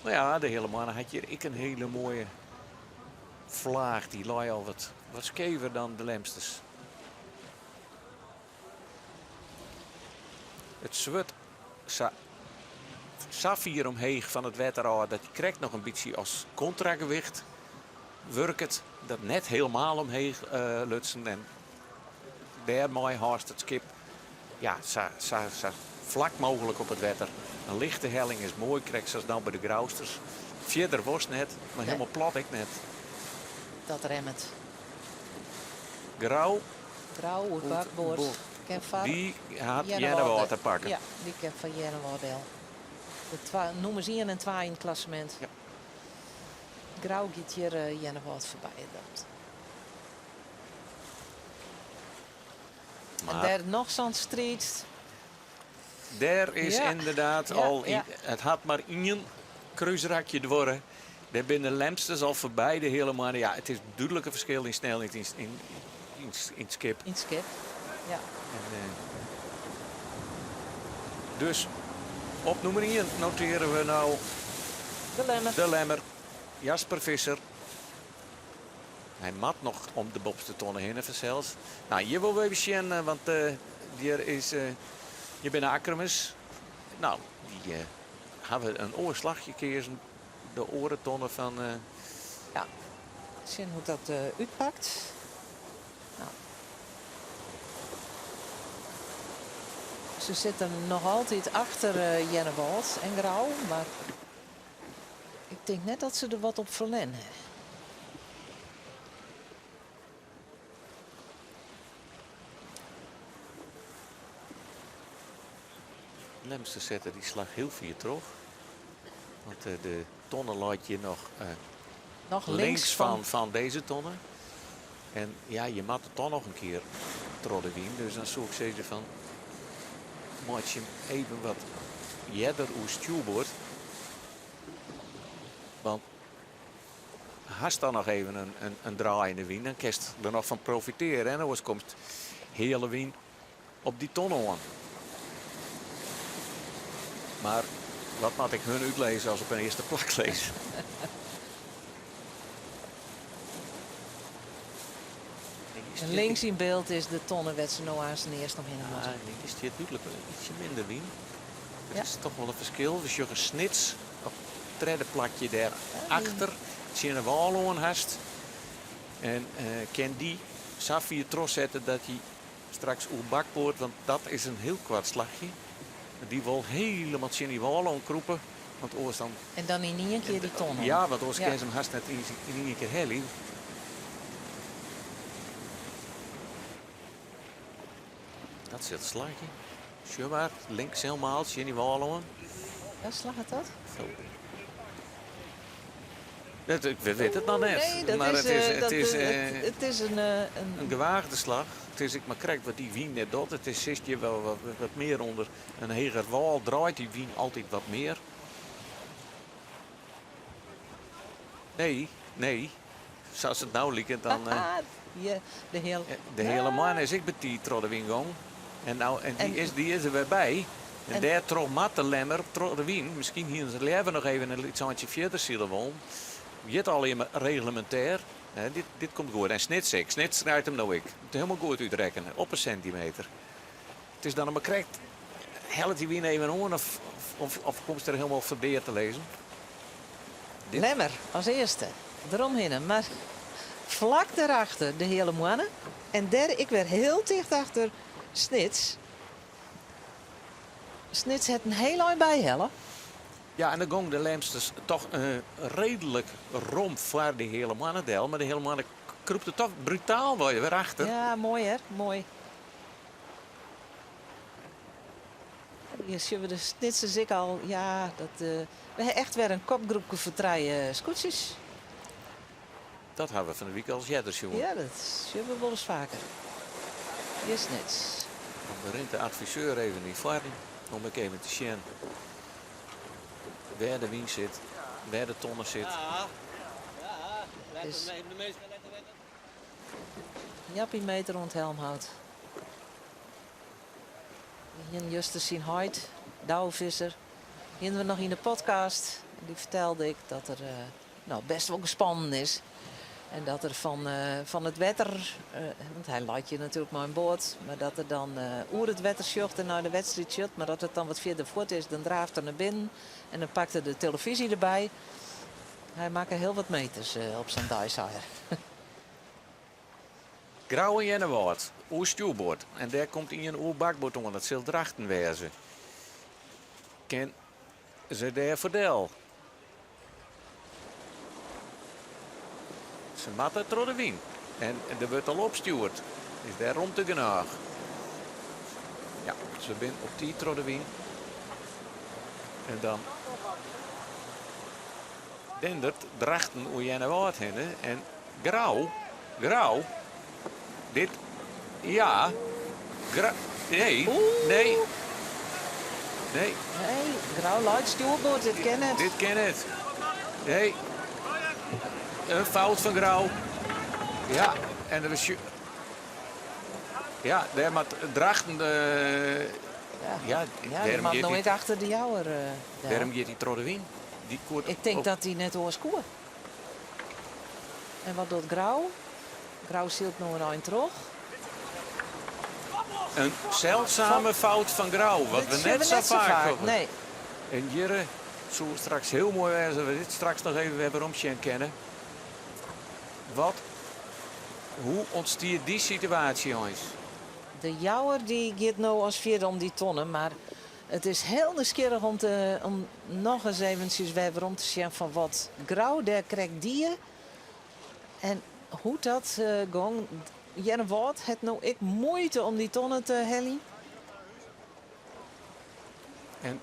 No ja, de Hele Moanne hat hjir ek in hiele moaie flaach. Dy lei al wat, wat skever dan de Lemsters. It swurd sa, sa fier omheech fan it wetter ôf dat je krekt noch in bytsje as kontragewicht wurket. Dat net helemaal omheech lutsen en dêrmei hâldst it skip ja, sa, sa, sa flak mooglik op it wetter. In lichte helling is moai, krekt sa as no by de Grousters. Fierder wolst net, mar hielendal plat ek net.
Dat remmet.
Grou.
Grou oer bakboard. Kin foar
Dy hat Earnewâld te pakken.
Ja, dy kin foar Earnewâld del. De twa, nûmers ien en twa yn it klassemint.
Ja.
Grou giet hjir Earnewâld foarby. Dat. En
Mar
dêr noch sa'n striid.
Dêr is
Ja.
ynderdaad
Ja,
al
ja.
It hat mar ien krúsrakje duorre. Dêr binne de Lemsters al foarby de Hele Moanne. Ja, it is dúdlik in ferskil yn snelheid yn, yn, yn, yn it skip.
Yn it skip, ja.
En, dus op nûmer ien notearje we no
De Lemmer.
De Lemmer, Jasper Visser. Hy moat noch om de boppeste tonne hinne fansels. No, hjir wolle we even sjen, want hjir is, hjir binne Akkrumers. No, dy hawwe in oar slachje keazen. De oare tonne fan.
Ja, sjen hoe't dat útpakt. No. Se sitte noch altyd achter Earnewâld en Grou, mar ik tink net dat se der wat op ferlern hawwe.
Lemster sette dy slach hiel fier troch. Want de tonne leit hjir noch,
Noch
links
links fan
fan dizze tonne. En ja, je moatte toch noch in kear troch de wyn. Dus dan soe ik sizze fan meitsje him even wat earder oer stjoerboard. Want hast dan noch even in draaiende wyn, dan kinst der noch fan profitearje. En oars komt heale wyn op dy tonne oan. Mar wat moat ik hun útlizze as op in earste plak lizze?
En links yn byld is de tonne wêr't se no aanst earst omhinne moatte.
Ja, en hjir stiet dúdlik ytsje minder wyn. Dat is toch wol in ferskil. We sjogge Snits op it tredde plakje dêr achter, tsjin de wâl oan hast. En kin dy safier trochsette dat hy straks oer bakboard, want dat is in hiel koart slachje. Dy wol helemaal tsjin dy wâl oan krûpe, want oars dan...
En dan yn ien kear dy tonne om.
Ja, want oars kin se him hast net yn ien kear helje. Dat sil slagje. Sjoch mar, links helemaal tsjin dy wâl oan.
Ja, slagget dat?
Dat, ik wit it noch net.
Nee, dat
mar
is,
it is,
dat,
it is,
it is in, in
in gewaagde slach. It is ek mar krekt wat dy wyn net docht. It is sitst hjir wel wat, wat mear ûnder in heger wâl, draait dy wyn altyd wat mear. Nee, nee. Sa't it no liket, dan.
Ja, de hiele,
de hiele moanne is ek betiid troch de wyn gong. En, nou, en dy, is, dy is der wer by. En dêrtroch moat de Lemmer troch de wyn. Miskien hiene se leaver noch even in lyts eintsje fierder sile wollen. Giet allegear reglemintêr. Nee, dit, dit komt goed. En Snits ek. Snits krijt him no ek. It helemaal goed útrekkene. Op in sintimeter. It is dan mar krekt. Hellet dy wyn even oan of, of, of komst der helemaal ferbeard te lizzen?
Dit... Lemmer as earste deromhinne, mar flak dêrachter de Heale Moanne. En dêr ek wer hiel ticht achter Snits. Snits hat in hiel ein byhelle.
Ja, en dan gong de Lemsters toch reedlik rom foar de Heale Moanne del. Mar de Heale Moanne krûpte toch brutaal wer achter.
Ja, moai hè, moai. Hjir sjogge we de Snitsers ek al. Ja, dat, we ha echt wer in kopgroepke foar trije skûtsjes.
Dat ha we fan 'e wike al earder sjoen.
Ja, dat sjogge we wolris faker. Hjir Snits.
Dan rint de adviseur even yn foarren om ek even te sjen wêr de wyn sit, wêr de tonne sit.
Is Jappie Meeter oan it helmhout. We hienen juster syn heit, Douwe Visser, hienen we noch yn de podcast. En dy fertelde ek dat er no, best wol gespannen is. En dat er fan, fan it wetter, want hy leit hjir natuerlik mei in boat, mar dat er dan oer it wetter sjocht en nei de wedstriid sjocht. Mar as it dan wat fierder fuort is, dan draaft er nei binnen en dan pakt er de telefyzje derby. Hy makke hiel wat meters op sa'n dei, sei er.
Grou en Earnewâld, oer stjoerboard. En dêr komt ien oer bakboard oan, dat sil Drachten wêze. Kin se dêr foar del? Se moatte troch de wyn. En der wurdt al opstjoerd. Is dêr romte genôch? Ja, se binne op tiid troch de wyn. En dan dendert Drachten oer Earnewâld hinne en Grou, Grou, dit, ja, Gra, nee, nee, nee.
Nee, Grou leit stjoerboard, dit kin net.
Dit kin net. Nee, in fout fan Grou. Ja, en der is, ja, dêr moat Drachten, ja,
ja, dy moat no ek achter de Jouwer del.
Dêrom giet hy troch de wyn. Dy koe
Ik tink dat hy net oars koe. En wat docht Grou? Grou sylt no in ein troch.
In seldsame fout fan Grou, wat we net sa faak hawwe.
Nee.
En hjir soe straks hiel moai wêze as we dit straks noch even wer werom sjen kinne. Wat, hoe ûntstiet dy situaasje eins?
De Jouwer dy giet no as fjirde om dy tonne, mar it is hiel nijsgjirrich om, te, om noch ris eventsjes wer werom te sjen fan wat Grou dêr krekt die en hoe't dat gong. Earnewâld hat no ek muoite om dy tonne te heljen.
En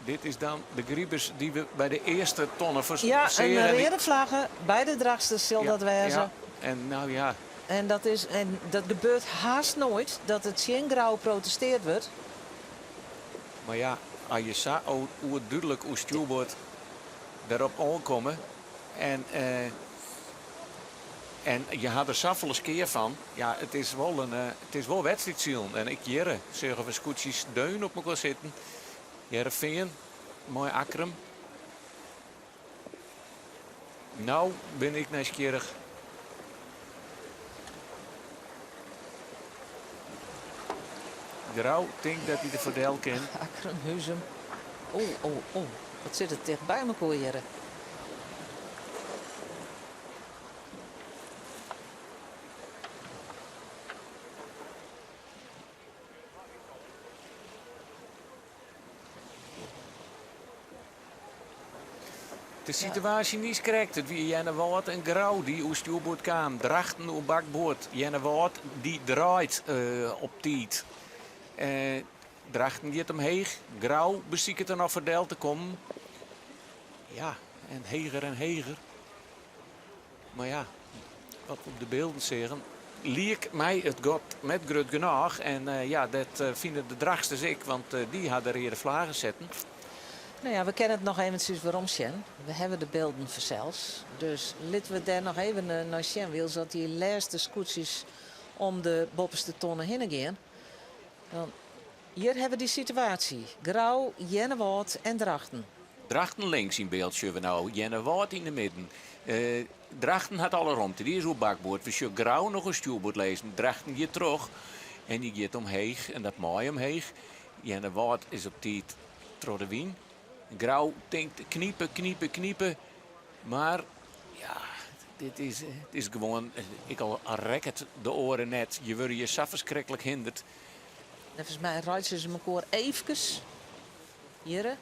dit is dan de gribus dy't we by de earste tonne
Ja, in reade flagge by de Drachtsters sil dat wêze.
Ja, en nou ja.
En dat, is, en dat gebeurt haast noait, dat der tsjin Grou protesteard wurdt.
Mar ja, as je sa oerdúdlik oer stjoerboard derop oankomme en, en je ha der safolle skea fan, ja, it is wol in, it is wol wedstriidsilen. En ek hjir sjogge we skûtsjes deun op mekoar sitten. Hearrenfean mei Akkrum. No bin ik nijsgjirrich. Grou tinkt dat hy der foardel kin.
Akkrum, Huzum. Oh, oh, oh. Wat sit it ticht by mekoar hjirre.
De situaasje niiskrekt. It wie Earnewâld en Grou dy't oer stjoerboard kamen. Drachten oer bakboard. Earnewâld dy draait op tiid. Drachten giet omheech. Grou besiket der noch foar del te kommen. Ja, en heger en heger. Mar ja, wat we op de bylden seagen, liek my it gat net grut genôch. En ja, dat fine de Drachtsters ek, want dy ha de reade flaggen setten.
No ja, we kinne it noch eventsjes werom sjen. We hawwe de bylden fansels. Dus litte we dêr noch even nei sjen, wylst dat dy lêste skûtsjes om de boppeste tonne hinne gean. Dan hjir hawwe we dy situaasje. Grou, Earnewâld en Drachten.
Drachten links yn byld sjogge we no, Earnewâld yn de midden. Drachten hat alle romte, dy is oer bakboard. We sjogge Grou noch oer stjoerboard lizzen. Drachten giet troch en dy giet omheech en dat mei omheech. Earnewâld is op tiid troch de wyn. Grou tinkt knipe, knipe, knipe. Mar ja, dit is, it is gewoan, ek al rekket de oare net, je wurde je sa ferskriklik hinderd.
Neffens my reitsje se mekoar eefkes. Hjirre.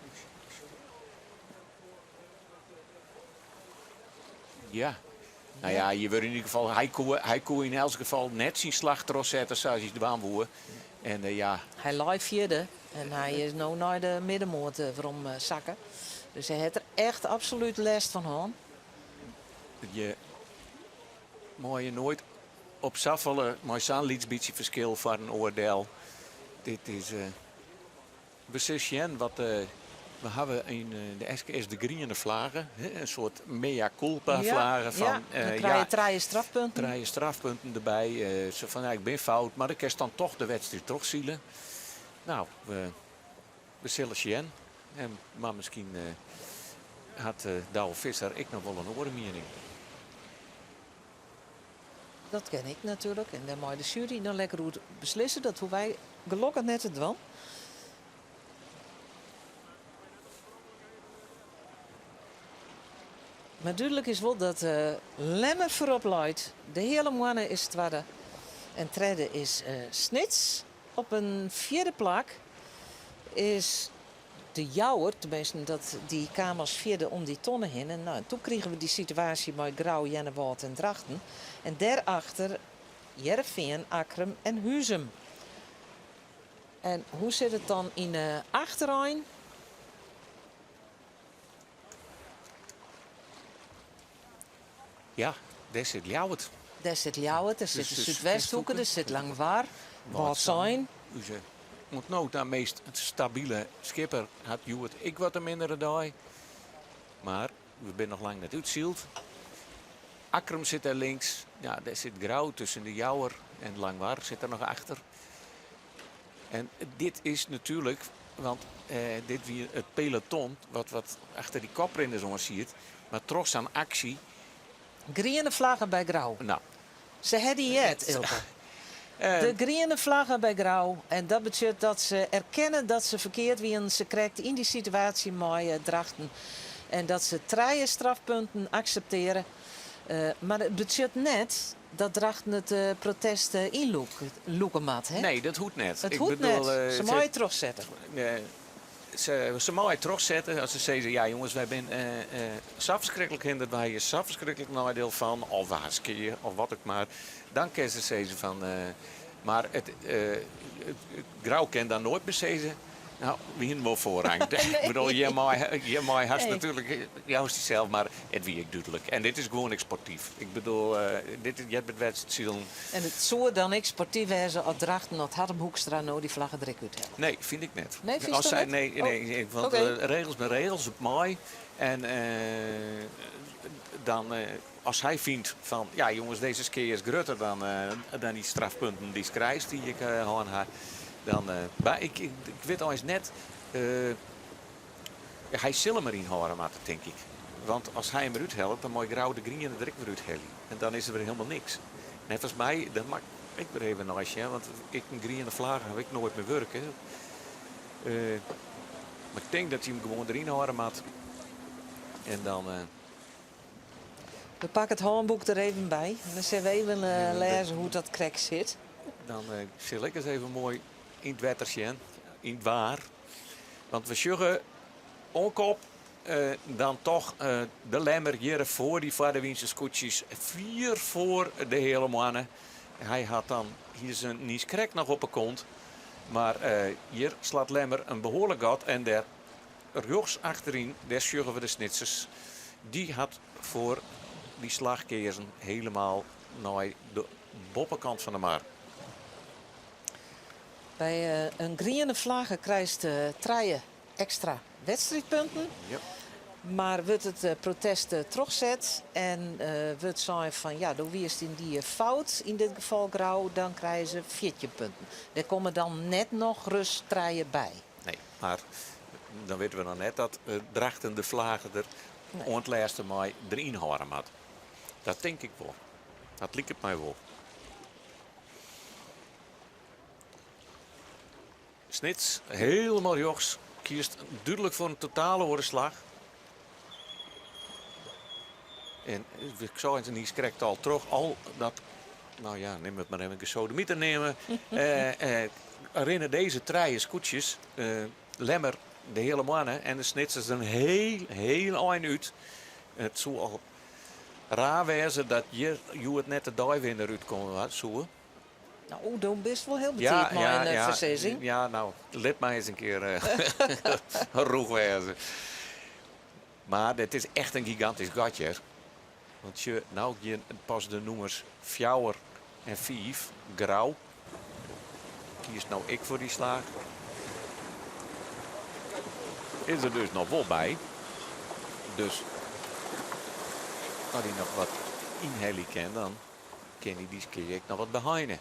Ja. Nou ja, je wurde yn ieder gefal, hy koe, hy koe yn elts gefal net syn slach trochsette sa as hy dwaan woe. En eh, ja.
Hy lei fjirde en hy is no nei de middenmoat eh, werom eh, sakke. Dus hy hat der echt absolút lêst fan hân.
Je meie noait op safolle, mei sa'n lyts bytsje ferskil foar in oar del. Dit is. We sille sjen wat we hawwe yn de SKS de griene flage, in soart mea culpa flage fan.
Ja, dan krije je trije strafpunten.
Trije strafpunten derby. Sa fan ja, ik bin fout, mar dan kinst dan toch de wedstriid trochsile. No, we sille sjen. Mar miskien hat Douwe Visser ek noch wol in oare miening.
Dat kin ek natuerlik. En dêr mei de sjuery dan lekker oer beslisse. Dat hoege wy gelokkich net te dwaan. Mar dúdlik is wol dat Lemmer foarop leit. De Heale Moanne is twadde en tredde is Snits. Op in fjirde plak is De Jouwer, teminsten dat dy kaam as fjirde om dy tonne hinne. No, en toen krigen we dy situaasje mei Grou, Earnewâld en Drachten. En dêrachter Hearrenfean, Akkrum en Huzum. En hoe sit it dan yn de achterein?
Ja, dêr sit Ljouwert.
Dêr sit Ljouwert, dêr sit de Súdwesthoeke, dêr sit Langwar, Wâldsein.
Us oant no ta meast stabile skipper hat hjoed ek wat in mindere dei. Mar we binne noch lang net útsyld. Akkrum sit dêr links. Ja, dêr sit Grou tusken de Jouwer en Langwar sit der noch achter. En dit is natuerlik, want dit wie it peloton wat wat achter dy koprinners oan siet. Mar troch sa'n aksje.
Griene flagge by Grou.
No.
Se ha dy heard, Eelke. De griene flagge by Grou. En dat betsjut dat se erkenne dat se ferkeard wienen, se krekt yn dy situaasje mei Drachten. En dat se trije strafpunten aksepteare. Mar it betsjut net dat Drachten it protest ynlûke moat, hè?
Nee, dat hoecht net.
It hoecht net. Se meie trochsette.
Se meie trochsette as se sizze, ja jonges, wy binne sa ferskriklik hinderd, wy hawwe sa ferskriklik neidiel fan, of we ha skea, of wat ek mar. Dan kinne se sizze fan, mar it Grou kin dan noait mear sizze, no, we hienen wol foarrang. Ik bedoel, hjirmei hast natuerlik, joust dysels, mar it wie ek dúdlik. En dit is gewoan ek sportyf. Ik bedoel, dit heart by it wedstriidsilen.
En it soe dan ek sportyf wêze as Drachten as Harm Hoekstra no dy flagge der ek úthellet?
Nee, fyn ik net.
Nee, fynst dat net?
Nee, nee, want regels binne regels, it mei. En dan, as hy fynt fan, ja jonges, dizze skea is grutter dan dy strafpunten dy'tst krijst, dy't ik hân ha, dan, mar ik wit eins net, hy sil him deryn hâlde moatte, tink ik. Want as hy him derút hellet, dan mei Grou de griene der ek wer úthelje. En dan is der wer hielendal niks. Neffens my, dan. Ik wer even nei sjen, want ik in griene flage haw ik noait mear wurke. Mar ik tink dat hy him gewoan deryn hâlde moat. En dan.
We pakke it hânboek der even by. Dan sille we even lêze hoe't dat krekt sit.
Dan sil ik ris even moai yn it wetter sjen, yn it waar. Want we sjogge oan kop dan toch de Lemmer hjir foar dy foardewynse skûtsjes fier foar de Heale Moanne. Hy hat dan hier syn nys krekt noch op 'e kont. Mar hjir slacht Lemmer in behoarlik gat en dêr rjochts achteryn, dêr sjogge we de Snitsers. Dy hat foar dy slach keazen helemaal nei de boppekant fan de mar.
By in griene flagge krijst trije ekstra wedstriidpunten. Mar wurdt it protest trochset en wurdt sein fan ja, do wiest yndie fout, yn dit gefal Grou, dan krije se 14 punten. Dêr komme dan net noch ris trije by.
Nee, mar dan witte we noch net dat Drachten de flage der oant lêste mei deryn hâlde moat. Dat tink ik wol. Dat liket my wol. Snits, helemaal rjochts, kiest dúdlik foar in totale oare slach. En ik sei it niis krekt al, troch al dat, nou ja, nim it mar even gesodemieter neame, rinne dizze trije skûtsjes, Lemmer, de Heale Moanne en de Snitsers der in heel, heel ein út. It soe al raar wêze dat hjir hjoed net de deiwinner útkomme soe.
No, do bist wol hiel betiid mei in foarsizzing.
Ja, no, lit my ris in kear rûch wêze. Mar dit is echt in gigantysk gat hjir. Want sjoch, no gean pas de nûmers fjouwer en fiif, Grou kiest no ek foar dy slach. Is der dus noch wol by. Dus as hy noch wat ynhelje kin, dan kin hy dy skea ek noch wat beheine.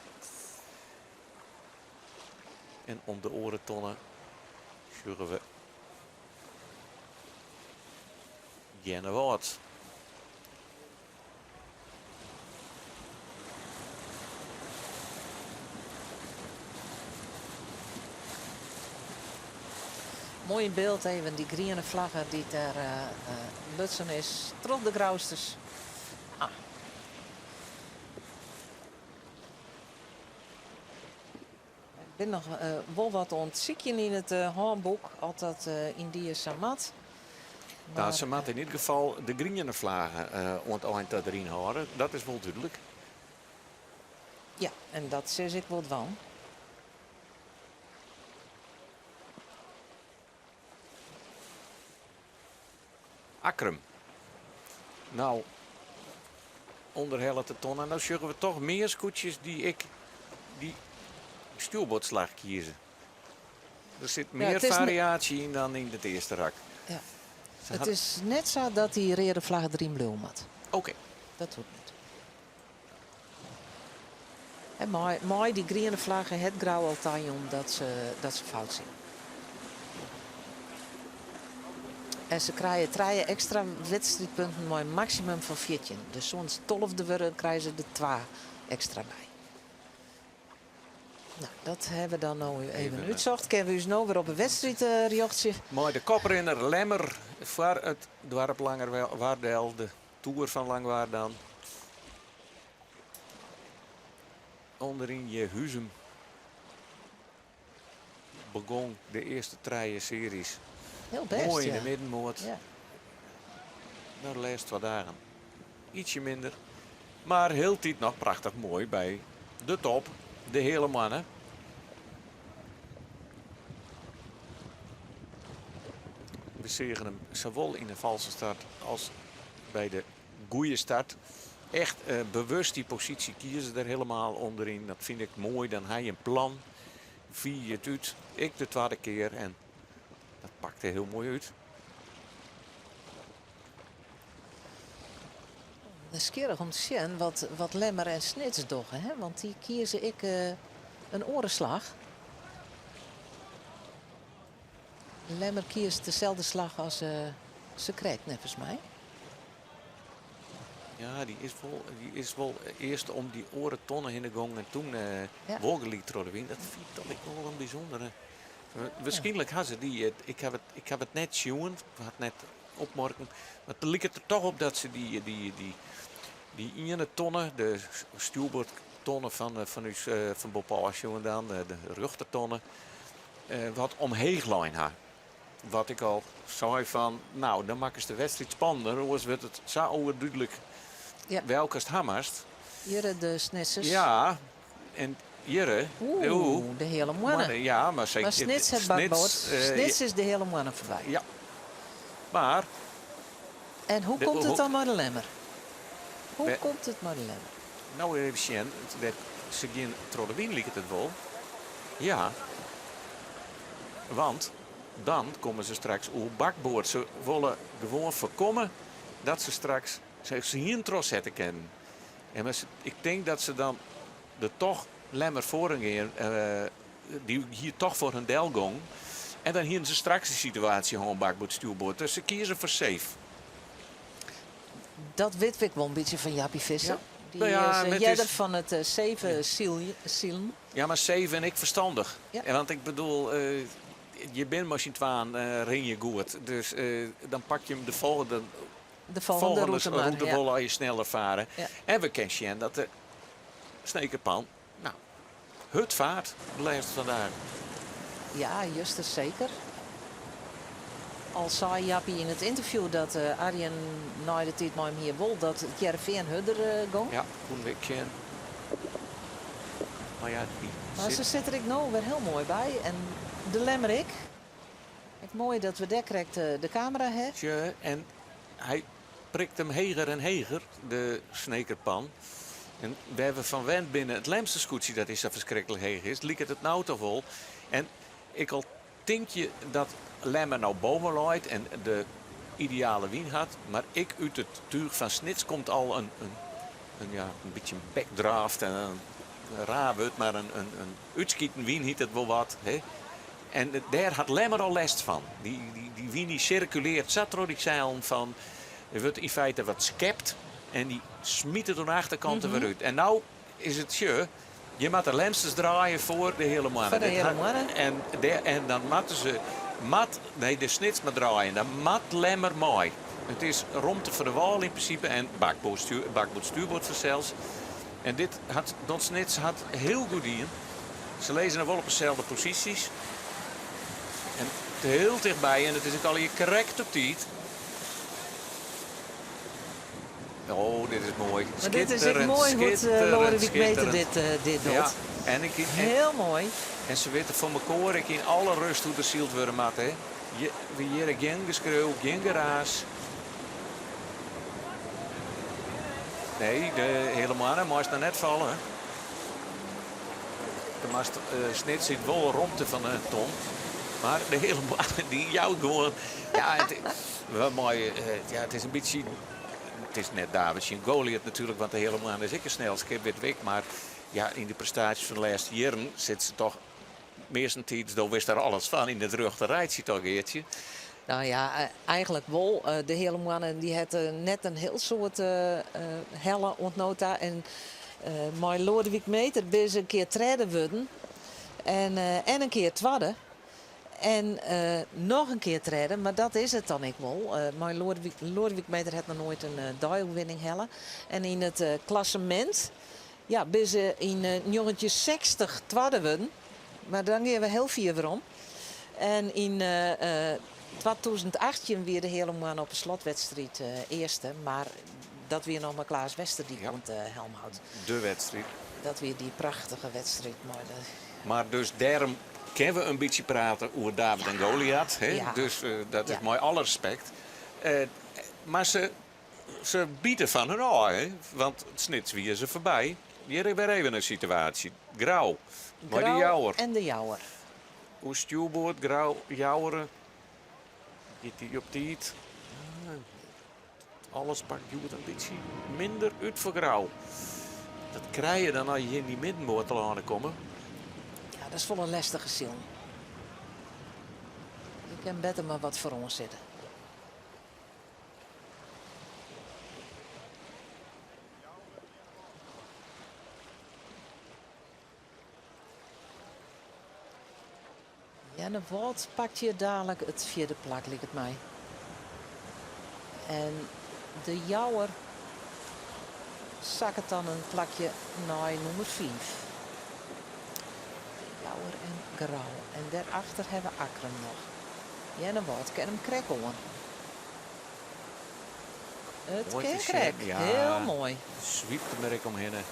En om de oare tonne sjogge we Earnewâld.
Moai yn byld even dy griene flagge dy't dêr lutsen is troch de Grousters. Ah. Ik bin noch wol wat oan it sykjen yn it hânboek, oft dat yndie sa moat.
No, se moatte yn ieder gefal de griene flage oan it ein ta deryn hâlde, dat is wol dúdlik.
Ja, en dat sis ik wol dwaan.
Akkrum. No, ûnderhellet de tonne. No sjogge we toch mear skûtsjes dy't ek dy stjoerboardslach kieze. Der sit mear fariaasje yn dan yn it earste rak.
Ja. It is net sa dat dy reade flagge deryn bliuwe moat.
Oké.
Dat hoecht net. En mei dy griene flagge hat Grou al tajûn dat se, dat se fout sind. En se krije trije ekstra wedstriidpunten mei in maksimum fan 14. Dus soenen se tolfde wurde, krije se der twa ekstra by. No, dat hawwe we dan no even útsocht. Kinne we ús no wer op 'e wedstriid rjochtsje?
Mei de koprinner Lemmer foar it doarp Langwar del, de toer fan Langwar dan. Underyn hjir Huzum begong de earste trije searjes.
Hiel bêst,
Moai yn
ja.
de middenmoat.
Ja.
No, de lêste twa dagen ietsje minder. Mar hieltyd noch prachtich moai by de top, de Heale Moanne. We seagen him sawol yn de false start as by de goede start. Echt bewust dy posysje kieze der helemaal ûnderyn. Dat fyn ik moai. Dan ha je in plan. Fier je it út. Ek de twadde kear. En dat pakte hiel moai út.
Nijsgjirrich om te sjen wat, wat Lemmer en Snits dogge. Hè? Want dy kieze ek in oare slach. Lemmer kiest deselde slach as sakrekt, neffens my.
Ja, dy is wol, dy is wol earst om dy oare tonne hinne gongen en toen
Ja.
wol gelyk troch de wyn. Dat fyn ik toch ek wol in bysûndere. Waarskynlik ha se dy, ik haw it, ik haw it net sjoen, ik ha it net opmurken, mar it liket der toch op dat se dy, dy, dy, dy iene tonne, de stjoerboardtonne fan, fan ús, fan boppe sjoen dan, de rjochtertonne, wat omheech lein ha. Wat ik al sei fan, nou, dan makkest de wedstriid spannender, oars wurdt it sa oerdúdlik
Ja.
welkest ha moatst.
Hjirre de Snitsers.
Ja, en hjirre.
Oeh, de Heale Moanne.
Ja, mar
Mar Snits hat bakboard. Snits is de Heale Moanne foarby.
Ja. Mar.
En hoe komt it dan mei de Lemmer? Hoe komt it mei de Lemmer?
No even sjen, se gean troch de wyn liket it wol. Ja. Want dan komme se straks oer bakboard. Se wolle gewoan foarkomme dat se straks se hienen trochsette kinnen. En mar ik tink dat se dan der toch Lemmer foar gean, dy hie toch foar hun delgong. En dan hienen se straks de situaasje hân bakboard stjoerboard. Dus se kieze foar safe.
Dat wit ik wol in bytsje fan Jappie Visser.
Ja.
Dy
Nou ja,
is
het
earder
is-
fan it safe silen.
Ja, mar safe en ek ferstannich.
Ja.
En want ik bedoel, je bent mar syn twaen rin je goed. Dus dan pak je hem de folgjende,
De folgjende rûte mar.
rûte
ja.
wol as je sneller farre.
Ja.
En we kinne sjen dat de Snekerpan, nou, hurd feart de lêste vandaag.
Ja, juster seker. Al sei Jappie yn it ynterview dat Arjen nei de tiid mei him hier wol dat it Hearrenfean hurder gong.
Ja, koenen we ek sjen. Mar ja, dy
Mar
sit-
se sit der ek no wer hiel moai by. En de Lemmer ek. Ek moai dat we dêr krekt de kamera ha.
Tje, en hy prikt him heger en heger, de Snekerpan. En wêr't we fan wend binne, it Lemster skûtsje dat is sa ferskriklik heech is, liket it no toch wol. En ik al tink je dat Lemmer no boven leit en de ideale wyn hat, mar ek út it túch fan Snits komt al in, ja, in bytsje in backdraft en in raar wurd, mar in útskiten wyn hjit it wol wat. Hè? En dêr hat Lemmer al lêst fan. Dy wyn dy sirkulearret sa troch dy seilen fan, der wurdt yn feite wat skept en dy smyt it oan de achterkant der wer út. En no is it sjoch, je moatte Lemsters draaie foar de Heale Moanne.
Foar de
Dit
Heale
hat-
Moanne.
En, dêr, en dan moatte se, moat, nee, de Snits moat draaien, dan moat Lemmer mei. It is romte foar de wâl yn prinsipe en bakboard, stuur, bakboard stuurboard fansels. En dit hat, dat Snits hat hiel goed dien. Se lizze noch wol op deselde posysjes. En hiel tichtby en it is ek allegear krekt op tiid. Oh, dit is moai.
Mar dit is ek
Skitterend,
moai hoe't
skitterend,
Lodewijk Meter
skitterend.
dit
Ja,
docht.
en, ik, en,
Hiel moai.
en se witte fan mekoar ek yn alle rêst hoe't der syld wurde moat. Hè. Je, we hearre gjin geskreau, gjin geraas. Nee, de Heale Moanne moast noch net falle. Der moast Snits sit wol romte fan in ton. Mar de Heale Moanne dy jout gewoan. Ja, it, we meie, ja, it is in bytsje. It is net David tsjin Goliath natuerlik, want de Heale Moanne is ek in snel skip, wit ik. Mar ja, yn de prestaasjes fan de lêste jierren sit se toch meastentiids, do witst der alles fan, yn it rjochte rijtsje toch, Geartsje?
Nou ja, eigenlik wol. De Heale Moanne dy hat net in hiel soad helle oant no ta. En mei Lodewijk Meter binne se in kear tredde wurden. En in kear twadde. En noch in kear tredde, mar dat is it dan ek wol. Mei Lodewijk Meter hat noch noait in deioerwinning helle. En yn it klassemint, ja, binne se yn 1960 twadde wurden. Mar dan gean we hiel fier werom. En yn 2018 wie de Heale Moanne op 'e slotwedstriid earste. Mar dat wie noch mei Klaas Westerdyk
Ja.
oan it helmhout.
De wedstriid.
Dat wie dy prachtige wedstriid. Mei de...
Mar dus dêrom kinne we in bytsje prate oer David en Goliath. Hè?
Ja.
Dus dat is
Ja.
mei alle respekt. Mar se bite fan hun ôf, hè? Want Snits wie se foarby. Hjir is wer even in situaasje. Grou, mei de
Grou
Jouwer.
En de Jouwer.
Oer stjoerboard, Grou, Jouweren. Giet dy op tiid? Ah, alles pakt hjoed in bytsje minder út foar Grou. Dat krije je dan as je yn dy middenboat telâne komme.
Ja, dat is wol in lêstige syl. Je kin better mar wat foaroan sitte. Earnewâld pakt hjir dalik it fjirde plak, liket my. En De Jouwer sakket dan in plakje nei nûmer fiif. De Jouwer en Grou. En dêrachter hawwe we Akkrum noch. Earnewâld kin him krekt oan. It
Moai
kin
te sjen,
krekt.
ja.
Hiel moai.
Swypt der mar ek omhinne.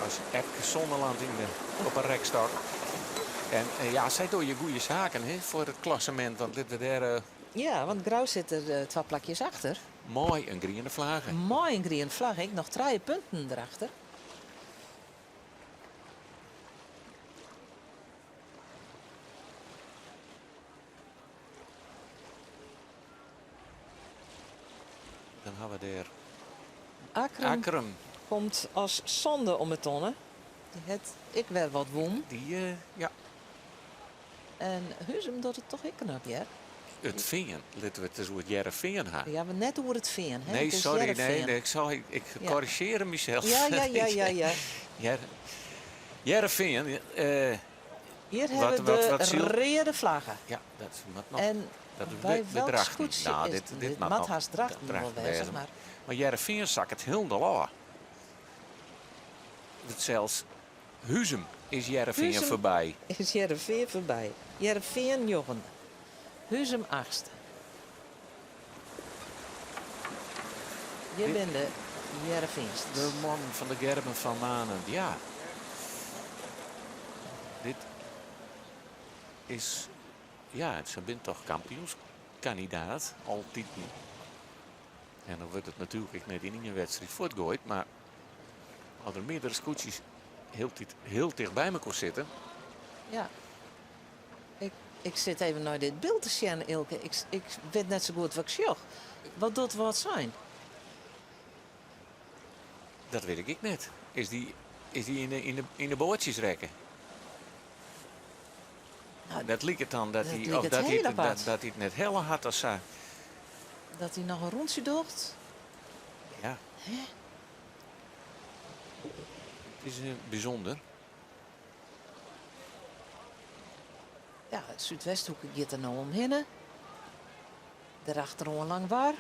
As Epke Zonderland yn de, op 'e rekstok. En eh, ja, sy dogge goede saken hè, foar it klassemint. Want litte we dêr eh,
Ja, want Grou sit der eh, twa plakjes achter.
mei in griene flagge.
Mei in griene flagge, ek noch trije punten derachter.
Dan hawwe we dêr
Akkrum,
Akkrum.
komt as sânde om 'e tonne. Dy hat ek wer wat wûn.
Dy, eh, ja.
En Huzum docht it toch ek knap, hear.
It Fean, litte we it ris oer it Hearrenfean ha.
Ja, mar net oer it Fean, hè?
Nee,
It is
sorry, nee,
Hearrenfean.
nee, ik, zal, ik, ik
Ja.
corrigeer mezelf.
Ja, ja, ja, ja, ja.
Hearrenfean,
Hjir
Wat-
hawwe we
wat-
de
wat sil-
reade flagge.
ja, dat moat noch.
En
Dat is
by
de, de
welk
Drachten.
skûtsje
Nou,
is
dit,
dit?
dit moat
moat
noch
hast Drachten wol wêze,
wêze.
mar
Mar Hearrenfean sakket hielendal ôf. Dat sels Huzum is Hearrenfean
Huzum
foarby.
is Hearrenfean foarby. Hearrenfean njoggende, Huzum achtste. Hjir
Dit-
binne de Hearrenfeansters.
De mannen fan de Gerben van Manen, ja. Dit is, ja, se binne toch kampioenskandidaat, altiten. En dan wurdt it natuerlik ek net yn ien wedstriid fuortgoaid, mar as der meardere skûtsjes hieltyd hiel ticht by mekoar sitte.
Ja. Ik, ik sit even nei dit byld te sjen, Ilke. Ik, ik wit net sa goed wat ik sjoch. Wat docht Wâldsein?
Dat wit ik ek net. Is dy, is dy yn de, yn de, yn de boatsjes rekke?
Nou,
Dat liket dan dat
dat
hy,
liket
of dat hy,
hiel
dat,
apart.
dat hy it net helle hat of sa.
Dat hy noch in rûntsje docht.
Ja.
Hè?
It is eh, bysûnder.
Ja, it Súdwesthoeke giet der no omhinne. Derachteroan Langwar.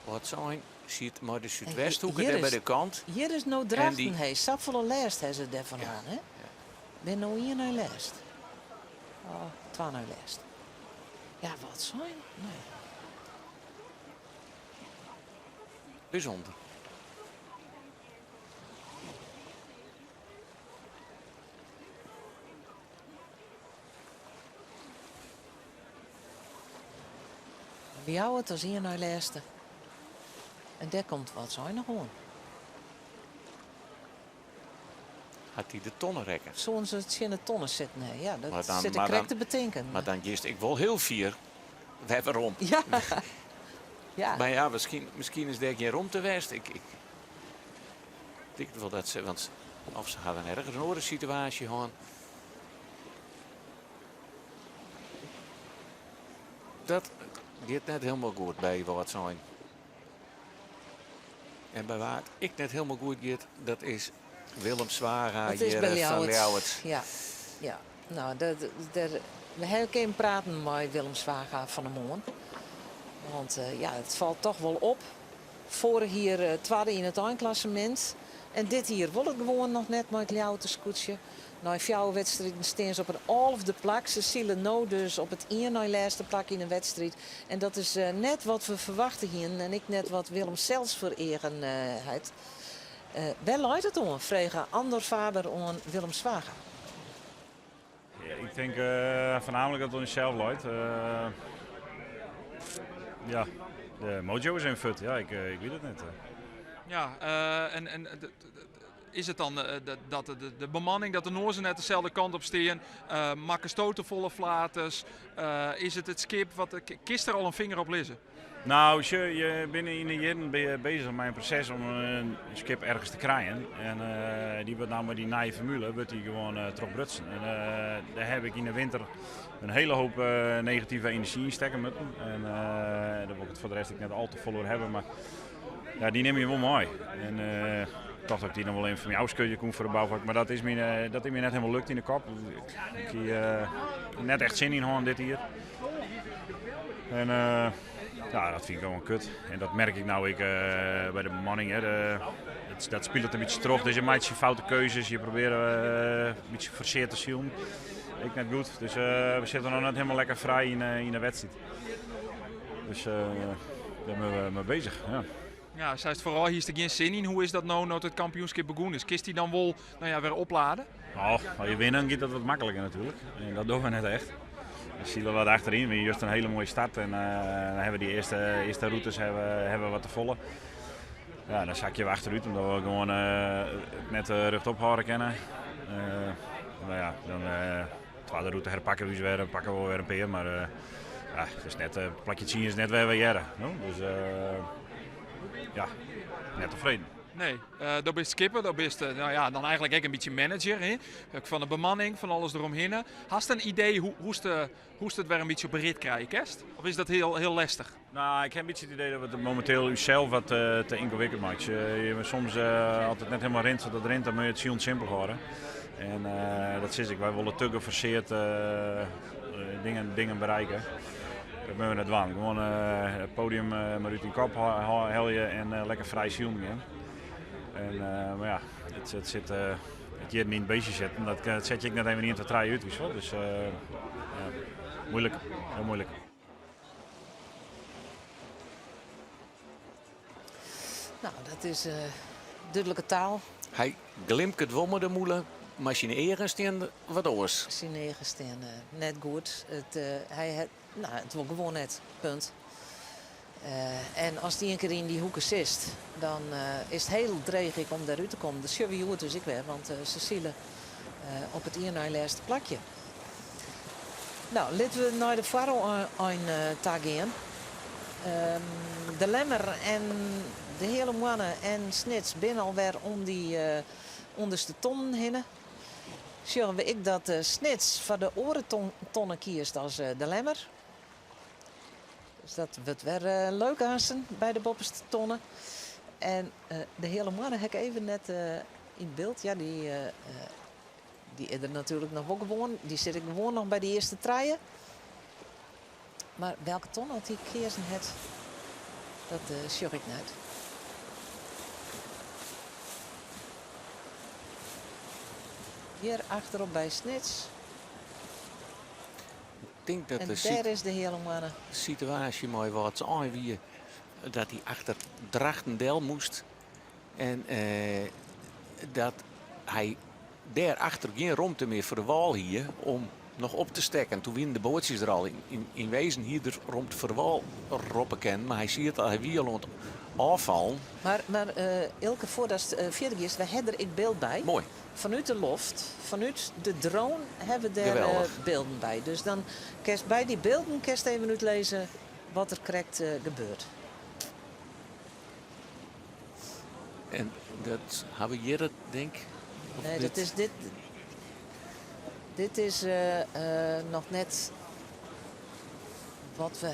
Wâldsein siet mei de Súdwesthoeke
Hjir
dêr by
is-
de kant.
Hjir is no
En
Drachten,
dy-
hey. Safolle lêst ha se dêrfan
Ja,
hân, hè?
ja.
Bin no ien nei lêst. Oh, twa nei lêst. Ja, Wâldsein? Nee.
Bysûnder.
Ljouwert as ien nei lêste. En dêr komt Wâldsein noch oan.
Hat hy de tonne rekke?
Soene se tsjin de tonne sitten ha? Ja, dat
Maar dan-
sit ik
maar
krekt
dan-
te betinken.
Mar dan giest ek wol hiel fier wer werom.
Ja. Ja.
Mar ja, miskien, miskien is dêr gjin romte west. Ik, ik tink wol dat se, want of se hawwe ergens in oare situaasje hân. Dat giet net hielendal goed by Wâldsein. En by wa't ek net hielendal goed giet, dat is Willem Zwaga
Dat is
hjir
by
fan
Ljouwert.
Ljouwert.
Ja, ja. No, dêr, we ha ek even praten mei Willem Zwaga fan 'e moarn. Want eh, ja, it falt toch wol op. Foarich jier eh, twadde yn it einklassemint. En dit jier wol it gewoan noch net mei it Ljouwerter skûtsje. Nei fjouwer wedstriden stean se op in alfde plak. Se sile no dus op it ien nei lêste plak yn in wedstriid. En dat is eh, net wat we ferwachte hienen en ek net wat Willem sels foar eagen eh, hat. Eh, wêr leit it oan? Frege Andor Faber oan Willem Zwaga.
Ja, ik tink foarnaamlik dat it oan ússels leit. Ja, de mojo is even fuort. Ja, ik wit it net.
Ja, en Is it dan dat de bemanning, dat de noazen net deselde kant op stean? Makkesto te folle flaters? Is it it skip? Wat, kinst der al in finger op lizze?
Nou, sjoch, je binne yn de jierren bezich mei in proses om in skip ergens te krijen. En dy wurdt nou mei dy nije formule wurdt dy gewoan trochbrutsen. En dêr heb ik yn de winter in hele hoop negative enerzjy yn stekke mutten. En dêr wol ik it foar de rest ek net al te folle oer hawwe, mar ja, dy nimme je wol mei. En ik tocht dat ik dy noch wol even fan my ôfskudzje koe foar de boufak, mar dat is my, dat is my net helemaal lukt yn de kop. Ik hie net echt sin yn hân dit jier. En ja, dat fyn ik gewoan kut. En dat merk ik nou ek by de bemanning. Hè. Dat spilet in bytsje troch. Dus je meitsje foute keuzes, je probearje in bytsje forseard te silen. Ek net goed. Dus we sitte noch net hielendal lekker frij yn de wedstriid. Dus dêr binne we mei bezich. Ja.
Ja, seist foarôf hiest der gjin sin yn. Hoe is dat no, no't it kampioenskip begûn is? Kinst dy dan wol nou ja, wer oplade?
Nou, as je winne giet dat wat makliker natuerlik. En dat dogge we net echt. We sile wat achteryn. We just in hiele moaie start en dan hawwe we dy earste, earste rûtes hawwe, hawwe we wat te folle. Ja, dan sakje we achterút omdat we gewoan net rjochtop hâlde kinne. No ja, dan twadde rûte herpakke we ús wer, pakke we wol wer in pear, mar ja, it is net, plakje tsien is net wêr we hearre. No? Dus ja, net tefreden.
Nee, do bist skipper, do bist nou ja, dan eigentlik ek in bytsje manager hè? Fan de bemanning, fan alles deromhinne. Hast in idee hoe, hoe'tst, hoe'tst it wer in bytsje op 'e rit krije kinst? Of is dat hiel, hiel lestich?
Nou, ik ha in bytsje it idee dat we it mominteel ússels wat te yngewikkeld meitsje. Je soms, as it net hielendal rint sa't it rint, dan moatte je it silen simpel hâlde. En dat sis ik, wy wolle te geforseerd dingen, dingen bereiken. Dat moatte we net dwaan. Gewoan it podium mar út dyn kop helje en lekker frij silen gean. En, mar ja, it, it sit, it hjir yn it beestje sitten, dat set je ek net even 1, 2, 3 út, witst wol. Dus ja, moeilijk, hiel moeilijk.
Nou, dat is dúdlike taal.
Hy glimket wol mei de mûle, mar syn eagen stean wat oars.
Syn eagen stean net goed. It, hy hat, no, it wol gewoan net. Punt. En ast ien kear yn dy hoeke sitst, dan is it hiel dreech ek om dêrút te kommen. Dat sjogge we hjoed dus ek wer, want se sile op it ien nei lêste plakje. No, litte we nei de foarein ta gean. De Lemmer en de Heale Moanne en Snits binne alwer om dy ûnderste tonnen hinne. Sjogge we ek dat Snits foar de oare tonne kiest as de Lemmer. Dus dat wurdt wer leuk aansten by de boppeste tonne. En de Heale Moanne ha ik even net yn byld. Ja, dy Dy is der natuerlik noch wol gewoan. Dy sit ek gewoan noch by de earste trije. Mar welke tonne oft dy keazen hat, dat uh, sjoch ik net. Hjir achterop by Snits.
Ik tink dat
En
de
dêr is de Heale Moanne.
situaasje mei Wâldsein wie dat hy achter Drachten del moast. En eh, dat hy dêr achter gjin romte mear foar de wâl hie om noch op te stekken. Toen wienen de boatsjes der al. Yn wezen hie er romte foar de wâl roppe kinnen, mar hy siet al, hy wie al oan it ôffallen.
Mar Ilke, foardatst fierder giest, wy ha der ek byld by.
Moai.
Fanút de loft, fanút de drone ha we dêr
Geweldich.
bylden by. Dus dan kinst by dy bylden kinst even útlizze wat der krekt gebeurt.
En dat ha we hjir, tink Of
Nee,
dit?
dat is dit. Dit is noch net wat we.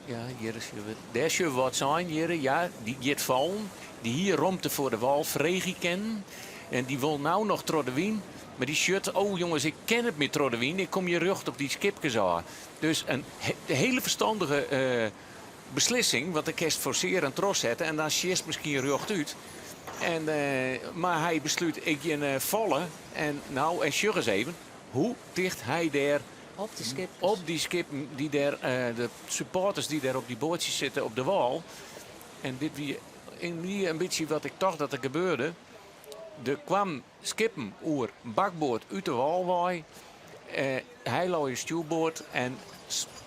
Ja, hjir is, dêr sjogge we Wâldsein hjir. Ja, dy giet fallen. Dy hie romte foar de wâl freegje kinnen. En dy wol no noch troch de wyn. Mar dy sjocht, oh jonges, ik kin net mear troch de wyn. Ik kom hjir rjocht op dy skipkes ôf. Dus in hele ferstandige beslissing, want dan kinst forsearje en trochsette en dan sjitst miskien rjochtút. En, mar hy beslút, ik gean falle en nou, en sjoch ris even hoe ticht hy dêr
Op dy skipkes.
op dy skippen dy't dêr, de supporters dy't dêr op dy boatsjes sitte op de wâl. En dit wie wie in bytsje wat ik tocht dat der gebeurde. Der kwam skippen oer bakboard út de wâl wei. Hy lei oan stjoerboard en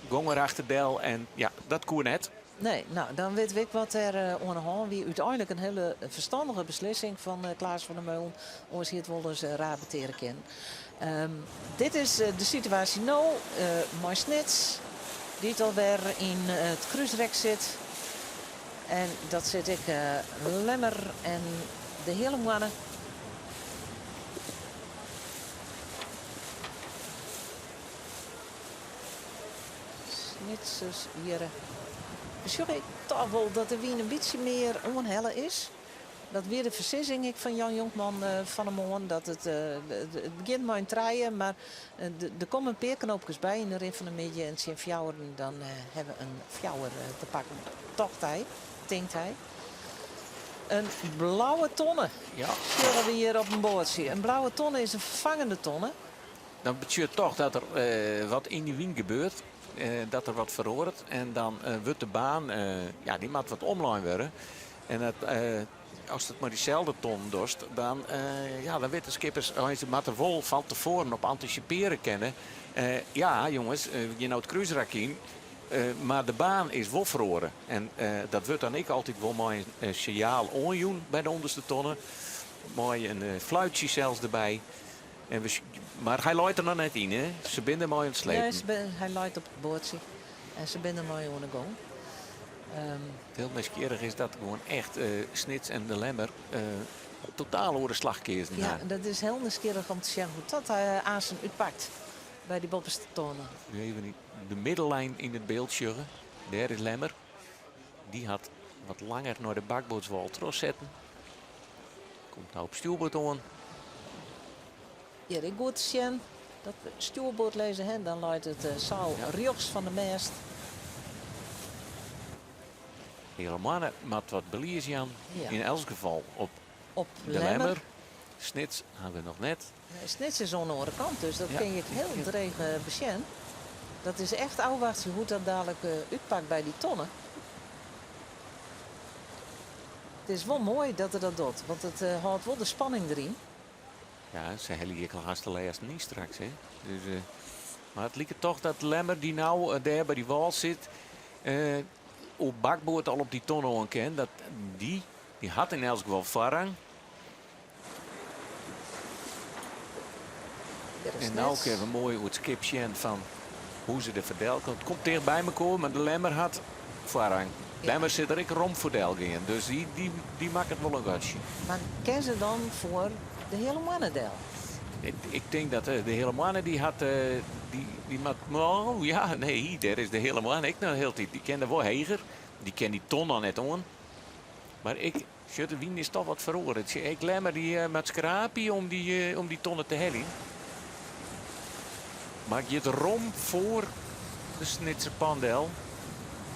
gong er achter del en ja, dat koe net.
Nee, no, dan witte we wat der oan de hân wie. Uteinlik in hiele ferstannige beslissing fan Klaas van der Meulen. Oars hie it wolris raar beteare kinnen. Dit is de situaasje no mei Snits, dy't alwer yn it krúsrek sit. En dat sit ek Lemmer en de Heale Moanne. Snitsers hjirre. Besjoch ik toch wol dat de wyn in bytsje mear oanhelle is. Dat wie de foarsizzing ek fan Jan Jonkman fan 'e moarn. Dat it, it begjint mei in trije, mar der komme in pear knoopkes by yn de rin fan de middei. En tsjin fjouweren dan hawwe we in fjouwer te pakken, tocht hy, tinkt hy. In blauwe tonne sjogge we hjir op in boardsje. In blauwe tonne is in ferfangende tonne.
Dat betsjut toch dat der wat yn dy wyn gebeurt, dat der wat feroaret. En dan wurdt de baan, ja, dy moat wat omlein wurde. En dat, ast it mei dyselde tonnen dochst, dan, ja, dan witte skippers, se moatte wol fan tefoaren op antisipearje kinne. Ja, jonges, we gean no it krúsrak yn, mar de baan is wol feroare. En dat wurdt dan ek altyd wol mei in sinjaal oanjûn by de ûnderste tonne, mei in fluitsje sels derby. En we, mar hy leit der noch net yn, hè? Se binne der mei oan it slepen.
Nee, hy leit op it boardsje en se binne der mei oan 'e gong.
Hiel nijsgjirrich is dat gewoan echt Snits en de Lemmer totaal oare slach keazen
ha. Ja, dat is hiel nijsgjirrich om te sjen hoe't dat aansen útpakt by dy boppeste tonne.
Nu even de middellijn yn it byld sjogge. Dêr is Lemmer. Dy hat wat langer nei de bakboardswâl trochsetten. Komt no op stjoerboard oan.
Hjir ek goed te sjen dat we stjoerboard lizze. Hè? Dan leit it seil rjochts fan de mêst.
Heale Moanne moat wat belies jaan. Yn elts gefal op, op de Lemmer. Lemmer. Snits ha we noch net.
Snits is oan de oare kant, dus dat kin je hiel dreech besjen. Dat is echt ôfwachtsjen hoe't dat dadlik útpakt by dy tonne. It is wol moai dat er dat docht, want it hâldt wol de spanning deryn.
Ja, se helje ek al hast de lêsten yn straks. Hè? Dus, mar it liket toch dat Lemmer, dy't no dêr by dy wâl sit, op bakboard al op dy tonne oan kin. Dat dy, dy hat yn elts gefal foarrang. En no kinne we moai oer it skip sjen fan hoe se der foar del komt. It komt ticht by mekoar, mar de Lemmer hat foarrang. Lemmer sit der ek rom foar del gean, dus dy, dy, dy makket wol in gatsje.
Mar kin se dan foar de Heale Moanne del?
Ik, ik tink dat de Heale Moanne dy hat, dy, dy moat, oh ja, nee, dêr is de Heale Moanne ek noch hieltyd. Dy kin der wol heger, dy kin dy ton noch net oan. Mar ik, sjoch, de wyn is toch wat feroare. Ik Lemmer dy moat skraapje om dy, om dy tonne te heljen. Mar giet rom foar de Snitser pan del.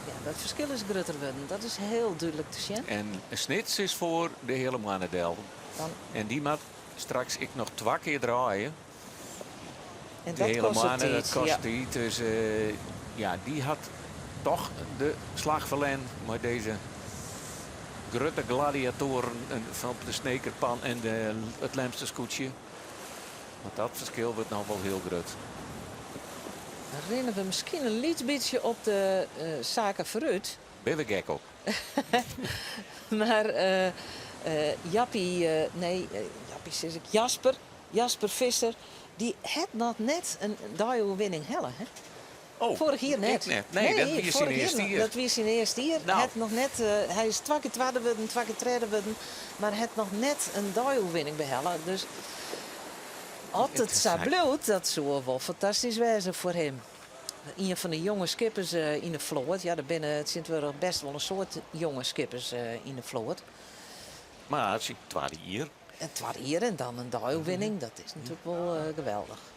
Ja, dat ferskil is grutter wurden. Dat is hiel dúdlik te sjen.
En Snits is foar de Heale Moanne del.
Dan...
En dy moat straks ek noch twa kear draaie.
En
de
dat
Heale
kostet
Moanne, dat
tiid.
kostet
Ja.
tiid. Dus ja, dy hat toch de slach ferlern mei dizze grutte gladiatoaren fan op de Snekerpan en de, it Lemster skûtsje. Want dat ferskil wurdt no wol hiel grut.
Dan rinne we miskien in lyts bytsje op de saken foarút.
Binne we gek op.
Mar Jappie, nee, Jappie sis ik, Jasper, Jasper Visser, dy hat noch net in deioerwinning helle. Hè?
Oh,
Foarich jier net.
ek net. Nee, dat wie syn
foarich jier
earste
noch.
jier.
Dat wie syn earste jier.
Nou.
Hat noch net, hy is twa kear twadde wurden, twa kear tredde wurden, mar hat noch net in deioerwinning behelle. Dus as it sa bliuwt, dat soe wol fantastysk wêze foar him. Ien fan de jonge skippers yn de float. Ja, der binne tsjintwurdich bêst wol in soad jonge skippers yn de float.
Mar syn twadde jier.
In twadde jier en dan in deioerwinning, dat is natuerlik wol geweldich.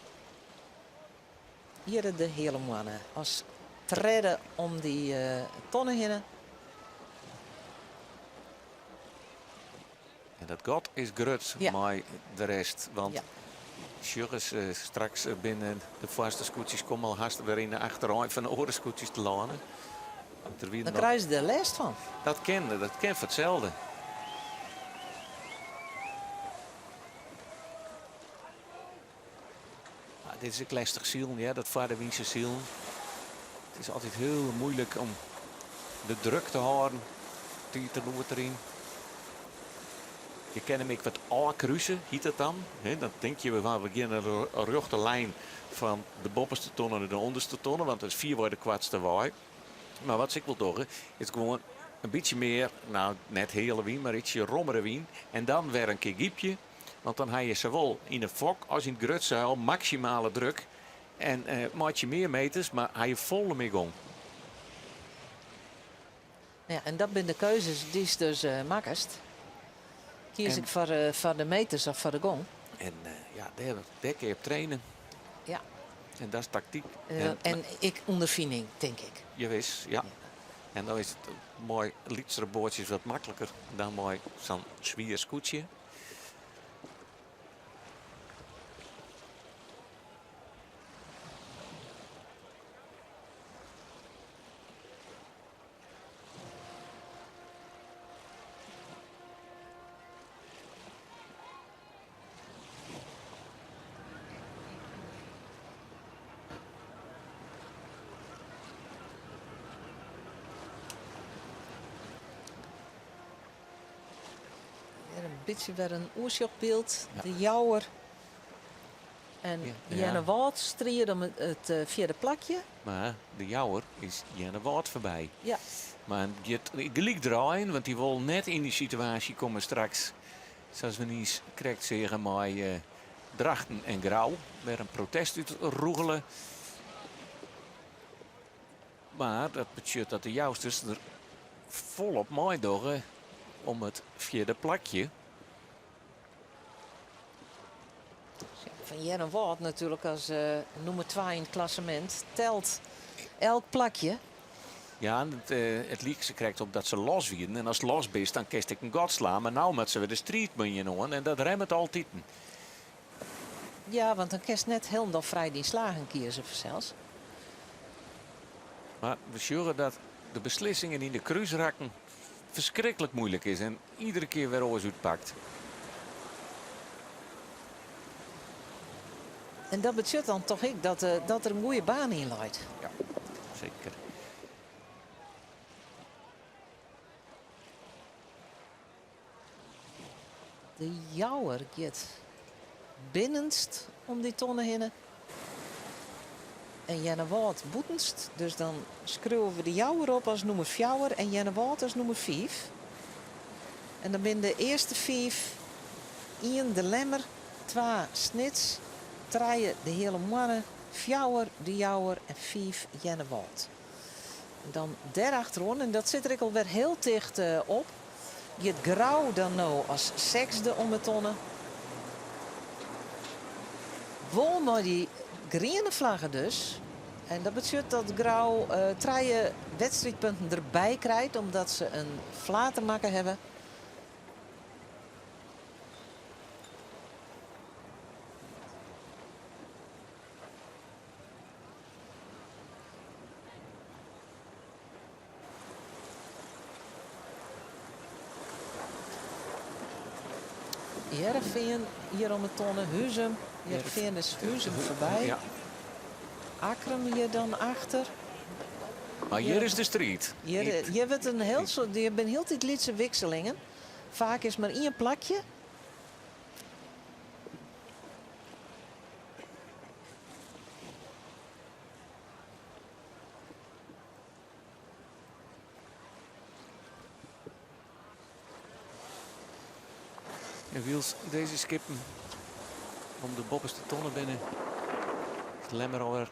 Hjir de Heale Moanne as tredde om dy tonne hinne.
En dat gat is grut
Ja.
mei de rest. Want
Ja.
sjoch ris, straks binne de foarste skûtsjes komme al hast wer yn de achterein fan de oare skûtsjes te lânen. Want der wie
Dan
noch-
krije se der lêst fan.
Dat kin, dat kin foar itselde. Ah, dit is ek lestich silen, ja, dat foar de wynse silen. It is altyd hiel muoilik om. de druk te hâlden. Tiid te lûd deryn. Je kinne him ek wat ôfkruse, hyt dat dan. Dan tink je, we gean in rjochte lijn fan de boppeste tonne nei de ûnderste tonne, want dat is fierwei de koartste wei. Mar wat se ek wol dogge, is gewoan in bytsje mear, no net heale wyn, mar ytsje rommere wyn. En dan wer in kear gypje, want dan ha je sawol yn de fok as yn it grutseil maksimale druk. En meitsje mear meters, mar ha je folle mear gong.
Ja, en dat binne de keuzes dy'tst dus makkest. Kies ik foar de meters of foar de gong?
En ja, dêr, dêr kin je op trainen.
Ja.
En dat is taktyk.
En ek ûnderfining, tink ik.
Jawis, ja. En dan is it mei lytsere boatsjes wat makliker dan mei sa'n swier skûtsje.
Wer in bytsje wer in oersjochbyld. De Jouwer en Earnewâld striide om it fjirde plakje.
Mar de Jouwer is Earnewâld foarby.
Ja.
Mar giet gelyk draaien, want dy wol net yn dy situaasje komme straks. Sa't we niis krekt seagen mei Drachten en Grou, wêr in protest út rûgele. Mar dat betsjut dat de Jousters der folop meidogge om it fjirde plakje.
Fan Earnewâld natuerlik as nûmer twa yn it klassemint telt elk plakje.
Ja, en it like se krekt op dat se los wienen. En ast los bist, dan kinst ek in gat slaan. Mar no moat se wer de striid mei ien oan en dat remmet altiten.
Ja, want dan kinst net hielendal frij dyn slagen kieze fansels.
Mar we sjogge dat de beslissingen yn de krúsrakken ferskriklik muoilik is en iedere kear wer oars útpakt.
En dat betsjut dan toch ek dat, dat der in goede baan yn leit.
Ja, seker.
De Jouwer giet binnenst om dy tonne hinne. En Earnewâld bûtenst. Dus dan skriuwe we de Jouwer op as nûmer fjouwer en Earnewâld as nûmer fiif. En dan binne de earste fiif ien de Lemmer, twa Snits, trije de Heale Moanne, fjouwer de Jouwer en fiif Earnewâld. En dan dêrachteroan, en dat sit der ek alwer hiel ticht op, giet Grou dan no as sechsde om 'e tonne. Wol mei dy griene flagge dus. En dat betsjut dat Grou trije wedstriidpunten derby krijt omdat se in flater makke hawwe. Hearrenfean hjir om 'e tonne, Huzum. Hearrenfean is Huzum foarby.
Ja.
Akkrum hjir dan achter.
Mar hjir is de striid.
Hjir, hjir wurdt in hiel soad, hjir binne hieltyd lytse wikselingen. Faak is mar ien plakje.
En wylst dizze skippen om de boppeste tonne binne, is Lemmer alwer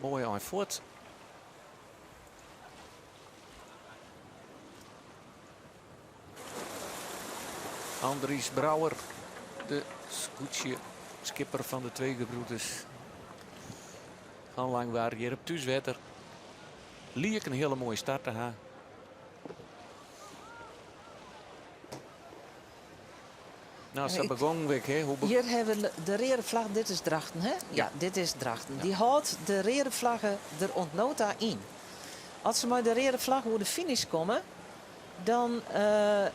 moai ein fuort. Andries Brouwer, de skûtsje skipper fan de Twee Gebroeders. Fan Langwar hjir op thúswetter. Liek in hiele moaie start te ha. Nou, sa begong ik, hè. Hoe
Hjir hawwe we de reade flagge. Dit is Drachten, hè? Ja, dit is Drachten. Dy hâldt de reade flagge der oant no ta yn. As se mei de reade flagge oer de finish komme, dan,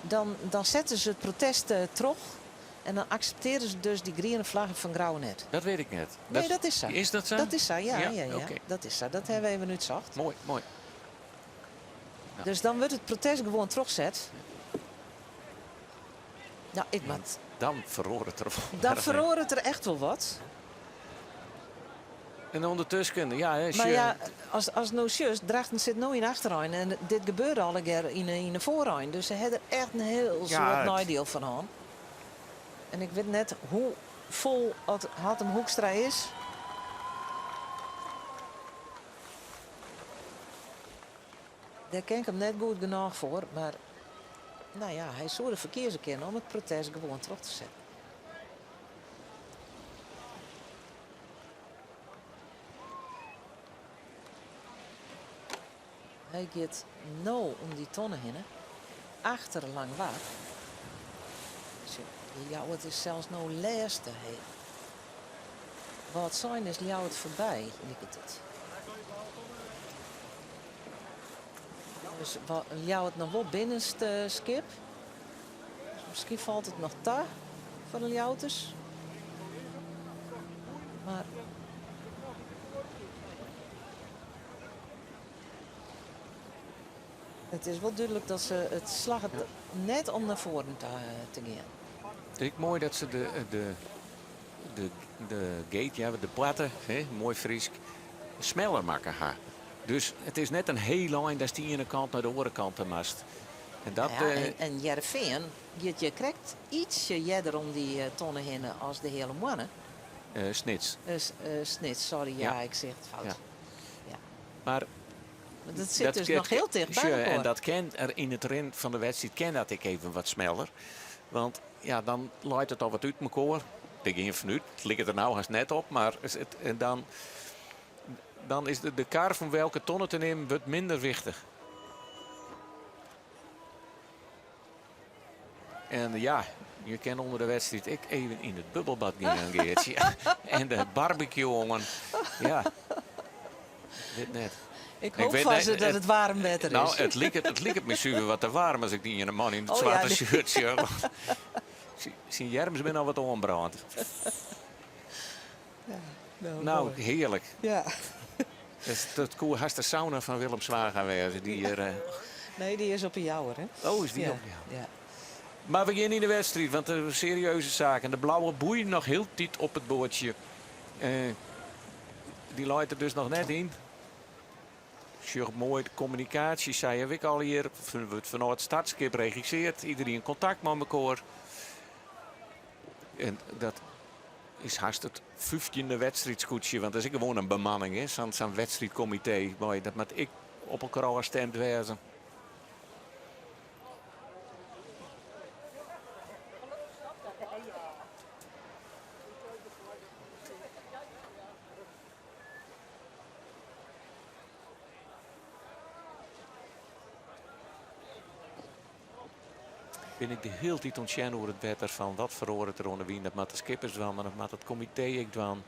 dan, dan sette se it protest troch. En dan akseptearje se dus dy griene flagge fan Grou net.
Dat wit ik net.
Nee, dat is sa.
Is dat sa?
Dat is sa, ja. ja, ja,
oké.
Dat is sa. Dat hawwe we even útsocht.
Moai, moai.
Dus dan wurdt it protest gewoan trochset. Nou, ik moat.
Dan feroaret der wol.
Dan feroaret der echt wol wat.
En ûndertusken, ja, hè,
Mar ja, as, ast no sjochst, Drachten sit no yn achterein en dit gebeurde allegear yn 'e, yn 'e foarein. Dus se ha der echt in hiel
Ja,
soad
it-
neidiel fan hân. En ik wit net hoe fol oft Hattem Hoekstra is. Dêr ken ik him net goed genôch foar, mar no ja, hy soe derfoar kieze kinne om it protest gewoan troch te setten. Hy giet no om dy tonne hinne, achter Langwar. Sjoch, Ljouwert is sels no lêste. Wâldsein is Ljouwert foarby, liket it. Dus Ljouwert noch wol binnenste skip. Dus miskien falt it noch ta foar de Ljouwerters. Mar it is wol dúdlik dat se it slagget net om nei foaren ta te gean.
It is ek moai dat se de, de, de, de gate, ja, de poarte, hè, moai Frysk, smeller makke ha. Dus it is net in hiel ein datst de iene kant nei de oare kant ta moatst. En dat,
Ja, en Hearrenfean giet hjir krekt ytsje earder om dy tonne hinne as de Heale Moanne.
Snits.
Snits, sorry, ja, ik seach it fout.
Ja.
Ja.
Mar
Maar dat sit dus noch hiel ticht by
sjoch, en
elkoar.
dat kin er yn it rin fan de wedstriid kin dat ek even wat smeller. Want ja, dan leit it al wat út mekoar. Dêr gean fanút. It liket der no hast net op, mar it, en dan, dan is de kar fan welke tonne te nimmen wurdt minder wichtich. En ja, je kin ûnder de wedstriid ek even yn it bubbelbad gean, Geartsje. En de barbecue oan. Ja, wit net.
Ik hoop foar se dat it waarm wetter is.
Nou, it liket my suver wat te waarm as ik dy iene man yn it
Oh ja,
swarte
dy-
shirt sjoch. Want syn earms binne al wat oanbrând.
Ja, nou,
Nou,
moai.
hearlik.
Ja.
Dat koe hast de sauna fan Willem Zwaga wêze. Dy hjir,
Nee, dy is op 'e Jouwer, hè?
Oh, is dy
Ja,
op 'e Jouwer?
ja.
Mar we gean yn de wedstriid, want it is serieuze saak. En de blauwe boei noch hieltyd op it boardsje. Dy leit der dus noch net yn. Sjoch, moai de kommunikaasje, sei ik al hjir. Wurdt fanôf it startskip regisseard. Iderien kontakt mei mekoar. En dat is hast it fyftjinde wedstriidskûtsje, want dat is ek gewoan in bemanning, hè? Sa'n wedstriidkomitee. Moai, dat moat ek op elkoar ôfstimd wêze. Bin ik de hiele tiid oan it sjen oer it wetter fan wat feroaret der oan de wyn. Dat moat de skippers dwaan, mar dat moat it komitee ek dwaan.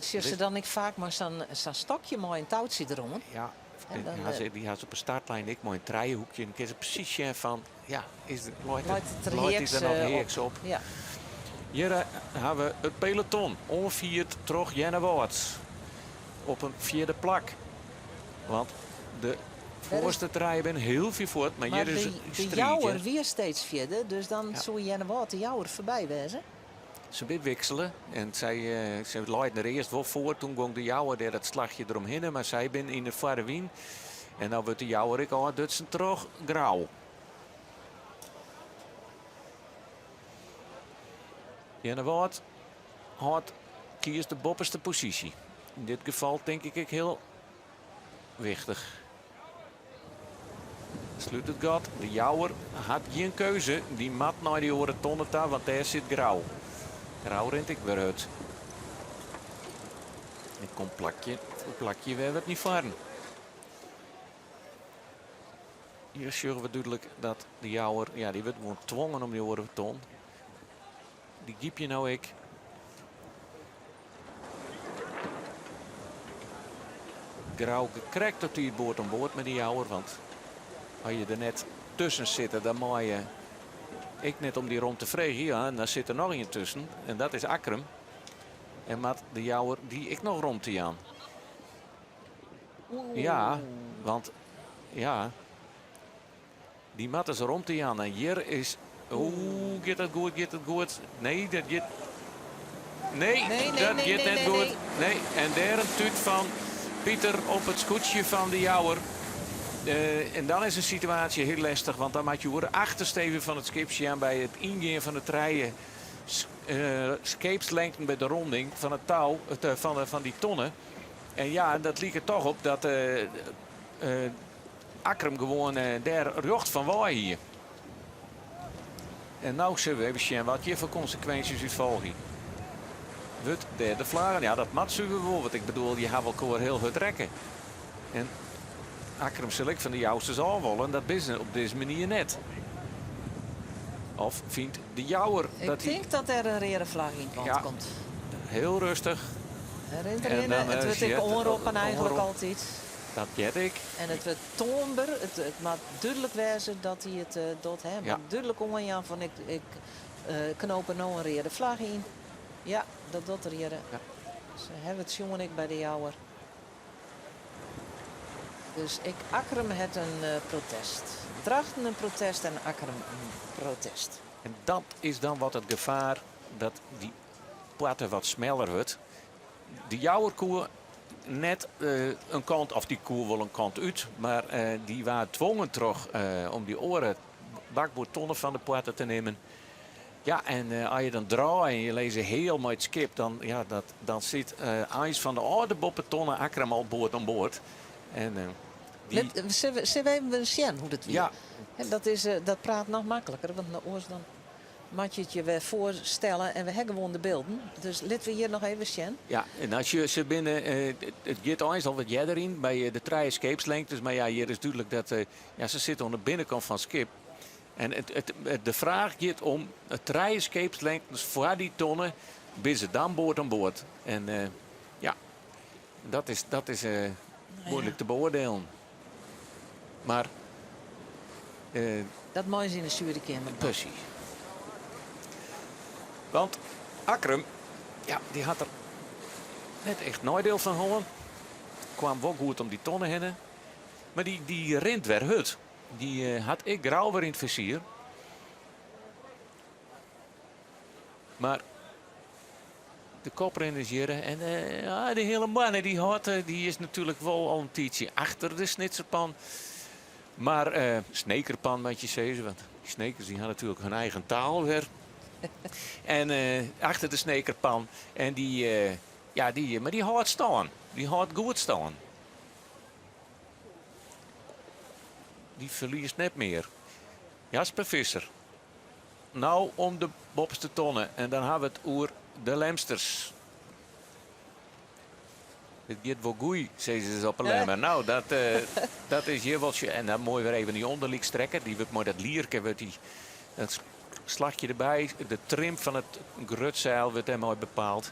Sjochst se dan ek faak mei sa'n stokje mei in toutsje deroan?
Ja,
En dan,
dy ha se, dy ha se op 'e startlijn ek mei in trijehoekje. Dan kinne se presys sjen fan, ja, is der, leit,
Leit it der
leit
heaks,
der noch heaks
op?
op?
Ja.
Hjir ha we it peloton, oanfierd troch Earnewâld. Op in fjirde plak. Want de foarste trije binne hiel fier fuort, mar hjir is
de
striid,
Jouwer
hè.
wie steeds fierder, dus dan
Ja.
soe Earnewâld de Jouwer foarby wêze.
Se binne wiksele en sy, se leiden der earst wol foar. Toen gong de Jouwer dêr dat slachje deromhinne, mar sy binne yn de foarre wyn. En dan wurdt de Jouwer ek ôfdutsen troch Grou. Earnewâld hâldt kiest de boppeste posysje. Yn dit gefal tink ik ek hiel wichtich. Slút it gat. De Jouwer hat gjin keuze. Dy moat nei dy oare tonne ta, want dêr sit Grou. Grou rint ek wer hurd. En komt plakje foar plakje wer wat nei foaren. Hjir sjogge we dúdlik dat de Jouwer, ja, dy wurdt gewoan twongen om dy oare ton. Dy gypje no ek. Grou krekt op tiid board om board mei de Jouwer, want as je der net tusken sitte, dan mei je. Ek net om dy romte freegje, ja, en dan sit der noch ien tusken en dat is Akkrum. En moat de Jouwer dy ek noch romte jaan. Ja, want ja, dy moatte se romte jaan. En hjir is, oeh, giet dat goed, giet dat goed? Nee, dat giet, nee,
Nee, nee,
dat
nee,
giet
nee,
net
nee,
goed. Nee, en dêr in tút fan Pieter op it skûtsje fan de Jouwer. En dan is de situaasje hiel lestich, want dan moat je oer de achtersteven fan it skip sjen by it yngean fan de trije skeepslengten by de ronding fan it tou, it, fan dy tonne. En ja, dat liket toch op dat Akkrum gewoan dêr rjocht fan wei hie. En no sille we even sjen wat hjir foar konsekwinsjes út folgje. Wurdt dêr de flaggen? Ja, dat moat suver wol, want ik bedoel, je hawwe elkoar hiel hurd rekke. En Akkrum sil ek fan de Jousters ôf wolle en dat binne se op dizze manier net. Of fynt de Jouwer
Ik
dat hy
tink dat der in reade flagge yn it want
Ja,
komt.
hiel rêstich.
Rint
En
rinne,
dan,
it wurdt ek
sjit,
oanroppen eigenlik
oanroppen.
altyd.
Dat heart ik.
En it wurdt toanber, it moat dúdlik wêze dat hy it docht. Hè.
Ja.
Moat dúdlik oanjaan fan ik knoop der no in reade flagge yn. Ja, dat docht er hjir.
Ja.
Se hawwe it sjoen ek by de Jouwer. Dus ek Akkrum hat in protest. Drachten in protest en Akkrum in protest.
En dat is dan wat it gefaar dat dy poarte wat smeller wurdt. De Jouwer koe net in kant, of dy koe wol in kant út, mar dy waard twongen troch om dy oare bakboardtonne fan de poarte te nimmen. Ja, en as je dan draaie en je lizze heal mei it skip, dan, ja, dat, dan sit eins fan de âlde boppetonne Akkrum al board oan board. En, dy
Sille we even sjen hoe't it wie?
Ja.
En dat praat noch makliker, want oars dan moat je it je wer foarstelle en we ha gewoan de bylden. Dus litte we hjir noch even sjen.
Ja, en as je se binne, it giet eins al wat earder yn by de trije skeepslengtes, mar ja, hjir is dúdlik dat ja, se sitte oan de binnenkant fan it skip. En de fraach giet om trije skeepslengtes foar dy tonne, binne se dan board oan board. En ja, dat is moeilijk te beoordelen. Maar
Dat meie se yn de sjuerykeamer dwaan.
Precies. Want Akkrum, ja, dy hat der net echt neidiel fan hân. Kwam wol goed om dy tonne hinne. Mar dy rint wer hurd. Dy hat ek Grou wer yn it fizier. Mar de koprinner is hjir en ja, de hiele moanne dy hâldt, dy is natuerlik wol al in tiidsje achter de Snitserpan. Mar Snekerpan moat je sizze, want dy Snekers dy ha natuerlik hun eigen taal wer. En achter de Snekerpan en dy, ja, dy, mar dy hâldt stân. Dy hâldt goed stân. Dy ferliest net mear. Jasper Visser. No om de boppeste tonne en dan ha we it oer de Lemsters. It giet wol goeie, sizze se op 'e Lemmer. No, dat is hjir wol. En dan moai wer even dy ûnderlykstrekker. Dy wurdt mei dat lierke, wurdt dy, dat slachje derby. De trim fan it grutseil wurdt dêrmei bepaald.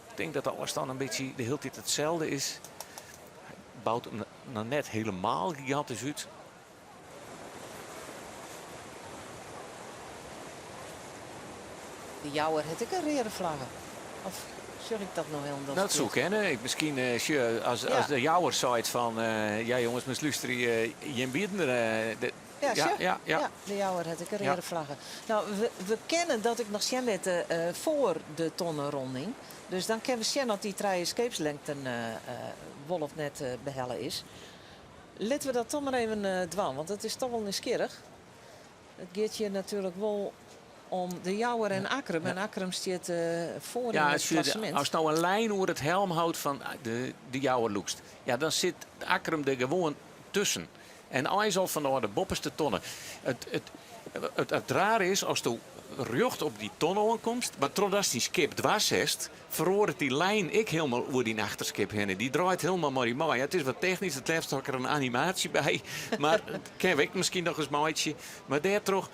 Ik tink dat de ôfstân in bytsje de hiele tiid itselde is. Hy bout him noch net helemaal gigantysk út.
De Jouwer hat ek in reade flagge. Of sjoch ik dat no hielendal
Dat soe
ferkeard?
kinne. Ik, miskien, sjoch, as de Jouwer seit fan, ja jonges, moatst lústerje, jim wienen der, de,
Ja,
ja,
sjoch.
ja, ja.
Ja, de Jouwer hat ek in
Ja.
reade flagge. No, we kinne dat ek noch sjen litte foar de tonnenronding. Dus dan kinne we sjen oft dy trije skeepslengten wol of net behelle is. Litte we dat toch mar even dwaan, want dat is toch wol nijsgjirrich. It giet hjir natuerlik wol om de Jouwer en Akkrum. En Akkrum stiet foar yn
Ja,
it
sjoch,
klassemint.
ast no in lijn oer it helmhout fan de Jouwer lûkst, ja, dan sit Akkrum der gewoan tusken. En eins al fanôf de boppeste tonne. It raar is, asto rjocht op dy tonne oankomst, mar trochdatst dyn skip dwers hast, feroaret dy lijn ek hielendal oer dyn achterskip hinne. Dy draait hielendal mei dy mei. Ja, it is wat technysk, it leafst ha ik der in animaasje by, mar dat kinne we ek miskien noch ris meitsje. Mar dêrtroch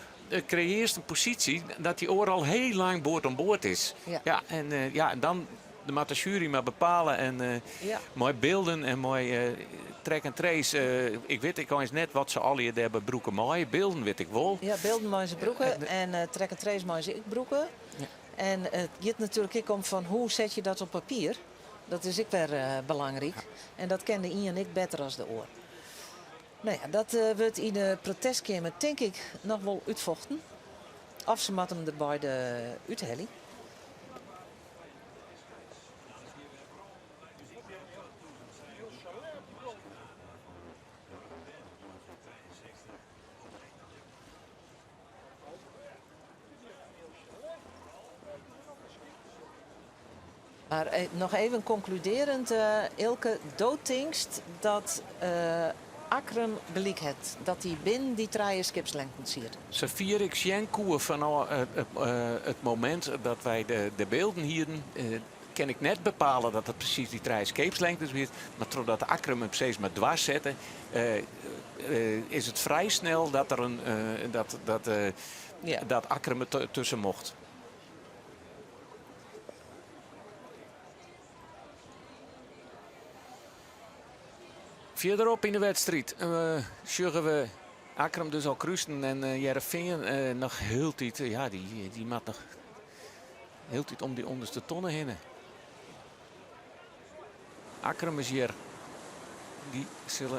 kreëarst in posysje dat dy oar al hiel lang board oan board is.
Ja.
Ja, en, ja, en dan. Dat moat de sjuery mar bepale. En mei bylden en mei track and trace. Ik wit ik eins net wat se allegear dêrby brûke meie. Bylden wit ik wol.
Ja, bylden meie se brûke en track and trace meie se ek brûke. En it giet natuerlik ek om fan hoe sette je dat op papier. Dat is ek wer belangryk. En dat kin de ien ek better as de oar. No ja, dat wurdt yn de protestkeamer tink ik noch wol útfochten. Of se moatte him der beide úthelje. Mar noch even konkludearjend, Eelke, do tinkst dat Akkrum gelyk hat, dat dy binnen dy trije skipslengten siet?
Safier ik sjen koe fanôf it momint dat wy de bylden hienen, kin ik net bepale dat it presys dy trije skipslengtes wie. Mar trochdat Akkrum him steeds mar dwers sette, is it frij snel dat der in dat Akkrum der tusken mocht. Fierderop yn de wedstriid sjogge we Akkrum dus al krusen en Hearrenfean noch hieltyd. Ja, dy moat noch hieltyd om dy ûnderste tonne hinne. Akkrum is hjir. Dy sille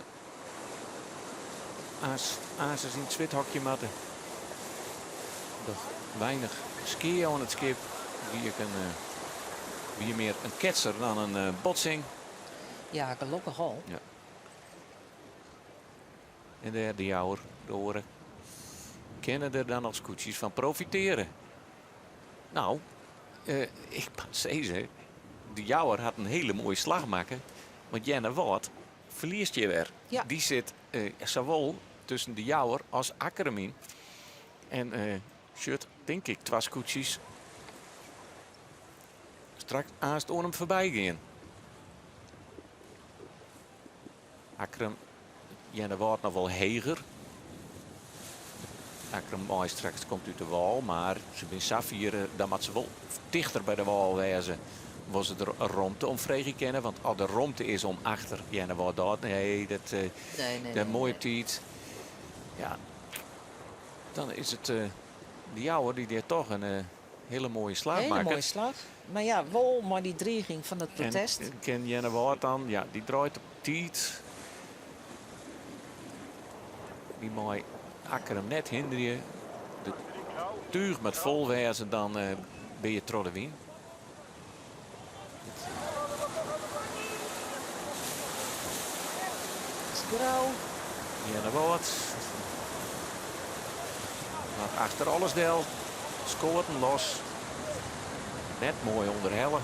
aansens yn it swithokje moatte. Doch weinich skea oan it skip. Wie ek in, wie mear in ketser dan in botsing.
Ja, gelokkich al.
Ja. En dêr de Jouwer, de oare, kinne der dan noch skûtsjes fan profiteare. No, ik moat sizze, de Jouwer hat in hiele moaie slach makke. Want Earnewâld ferliest hjir wer.
Ja.
Dy sit sawol tusken de Jouwer as Akkrum yn. En sjocht, tink ik, twa skûtsjes straks aanst oan him foarby gean. Akkrum, Earnewâld noch wol heger. Akkrum mei straks komt út de wâl, mar se binne safier, dan moat se wol tichter by de wâl wêze. Wol se der romte om freegje kinne, want as der romte is om achter Earnewâld dat, nee, dat,
Nee, nee,
dat
nee,
moaie
nee.
tiid. Ja, dan is it de Jouwer dy't dêr toch in hiele moaie slach
Hiele
makket.
moaie slach. Mar ja, wol mei dy driging fan it protest.
En kin Earnewâld dan, ja, dy draait op tiid. Dy mei Akkrum net hinderje. De túch moat fol wêze, dan bin je troch de wyn.
Is Grou.
Earnewâld. Moat achter alles del. Skoaten los. Net moai ûnderhelle.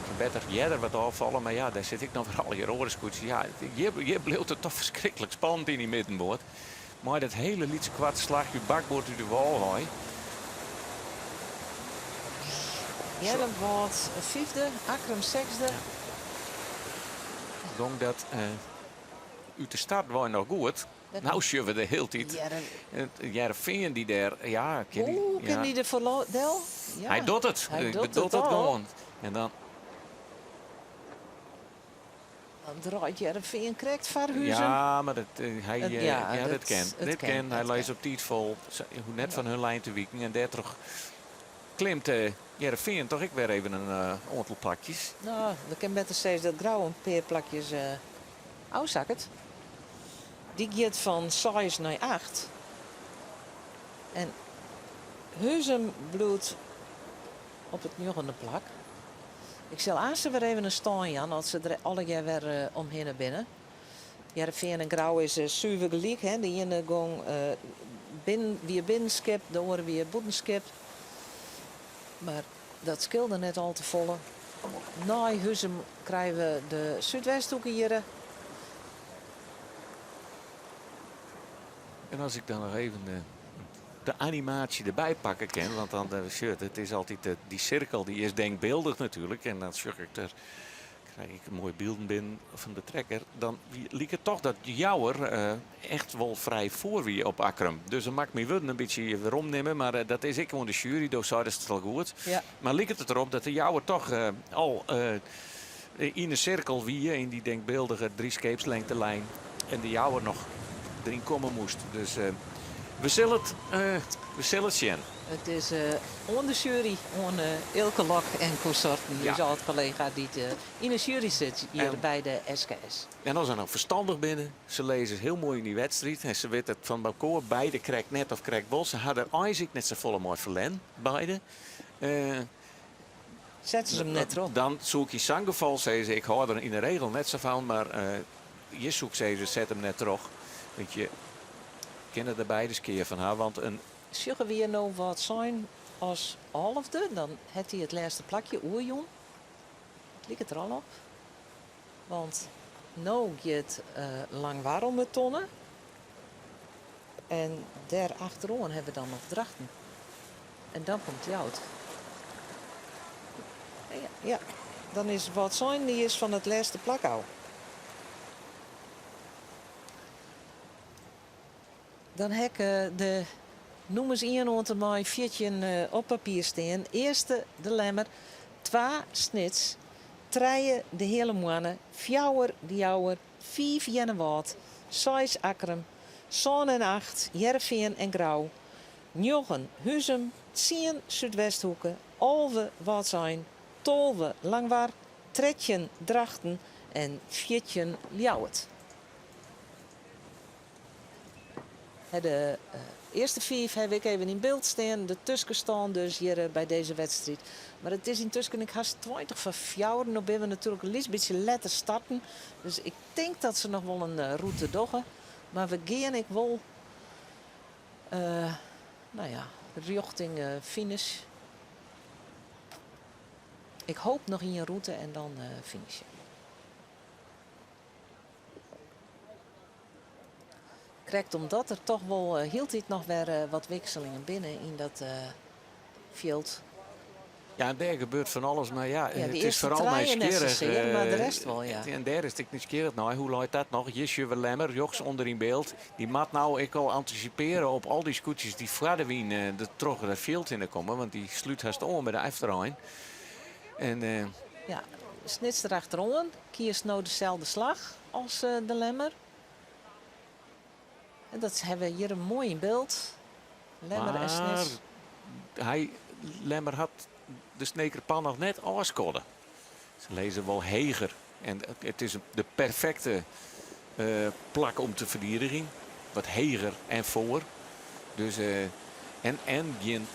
Kin better earder wat ôffalle, mar ja, dêr sit ek noch wer allegear oare skûtsjes. Ja, hjir bliuwt it toch ferskriklik spannend yn dy middenboat. Mei dat hiele lytse koarte slachje bakboard út de wâl wei.
Earnewâld fyfde, Akkrum sechsde.
Gong dat út de start wei noch goed. No sjogge we de hiele tiid Hearrenfean dy't dêr, ja, kin dy,
Oeh, kin
ja.
dy der foar del? Ja.
Hy docht it.
Hy docht
Docht
it
it
al.
gewoan. En dan
Dan draait Hearrenfean krekt foar Huzum.
Ja, mar dat, hy,
Het, ja,
ja, dat
dat
kin.
het
Dit
kin,
kin. Hy
het
leit
kin.
op tiid fol. Se hoecht net fan hun lijn te wiken. En dêrtroch klimt Hearrenfean toch ek wer even in oantal plakjes.
No, dan kin better sizze dat Grou in pear plakjes ôfsakket. Dy giet fan seis nei acht. En Huzum bliuwt op it njoggende plak. Ik sil aanst wer even in stân jaan as se der allegear wer omhinne binne. Hearrenfean en Grou is suver gelyk. Hè. De iene gong binnen, wie binnenskip, de oare wie bûtenskip. Mar dat skeelde net al te folle. Nei Huzum krije we de Súdwesthoeke hjir.
En as ik dan noch even de animaasje derby pakke kin, want dan sjoch, it is altyd dy sirkel dy is denkbyldich natuerlik. En dan sjoch ik der, Krij ik moaie bylden binnen fan de trekker. Dan like it toch dat Jouwer echt wol frij foar wie op Akkrum. Dus dan moat ik myn wurden in bytsje werom nimme. Mar dat is ek oan de sjuery, do seidest it al goed.
Ja.
Mar liket it derop dat de Jouwer toch al yn de sirkel wie, yn dy denkbyldige drieskeepslengtelijn. En de Jouwer noch deryn komme moast. Dus we sille it, we sille it sjen.
It is oan de sjuery, oan Eelke Lok en konsorten, ús âld-kollega dy't yn de sjuery sit hjir by de SKS.
En as se no ferstannich binne, se lizze hiel moai yn dy wedstriid en se witte it fan elkoar beide krekt net of krekt wol. Se ha der eins ek net safolle mei ferlern, beide.
Sette se him net troch?
Dan soe ik yn sa'n gefal sizze, ik hâld der yn 'e regel net sa fan, mar hjir soe ik sizze, set him net troch. Want je kinne der beide skea fan ha, want in.
Sjogge we hjir no Wâldsein as alfde, dan hat hy it lêste plakje oerjûn. It liket der al op. Want no giet Langwar om 'e tonne. En dêr achteroan hawwe we dan noch Drachten. En dan komt Ljouwert. Ja, ja, dan is Wâldsein dy is fan it lêste plak ôf. Dan ha ik de nûmers ien oant en mei 14 op papier stean. Earste de Lemmer, twa Snits, trije de Heale Moanne, fjouwer de Jouwer, fiif Earnewâld, seis Akkrum, sân en acht Hearrenfean en Grou, njoggen Huzum, tsien Súdwesthoeke, 11 Wâldsein, 12 Langwar, 13 Drachten en 14 Ljouwert. De earste fiif haw ik even yn byld stean. De tuskenstân dus hjir by dizze wedstriid. Mar it is yntusken ek hast 20 foar fjouweren. No binne we natuerlik in lyts bytsje letter starten. Dus ik tink dat se noch wol in rûte dogge. Mar we gean ek wol no ja, rjochting finish. Ik hoop noch ien rûte en dan finishe. Krekt omdat der toch wol hieltyd noch wer wat wikselingen binne yn dat fjild.
Ja, en dêr gebeurt fan alles, mar ja,
Ja, de
it is
earste
foaral
trije net
nijsgjirrich,
sasear, mar de rest wol, ja.
En dêr is it ek nijsgjirrich nei. Hoe leit dat noch? Hjir sjogge we Lemmer rjochts ûnder yn byld. Dy moat no ek al antisipearje op al dy skûtsjes dy't foar de wyn der troch it fjild hinne komme, want dy slút hast oan by de efterein. En,
Ja, Snits der achteroan. Kiest no deselde slach as de Lemmer. En dat hawwe we hjir moai yn byld. Lemmer en Snits.
Mar hy, Lemmer hat de Sneker Pan noch net ôfskodde. Se lizze wol heger. En it is de perfekte plak om te ferdidigjen. Wat heger en foar. Dus, en, en gjin,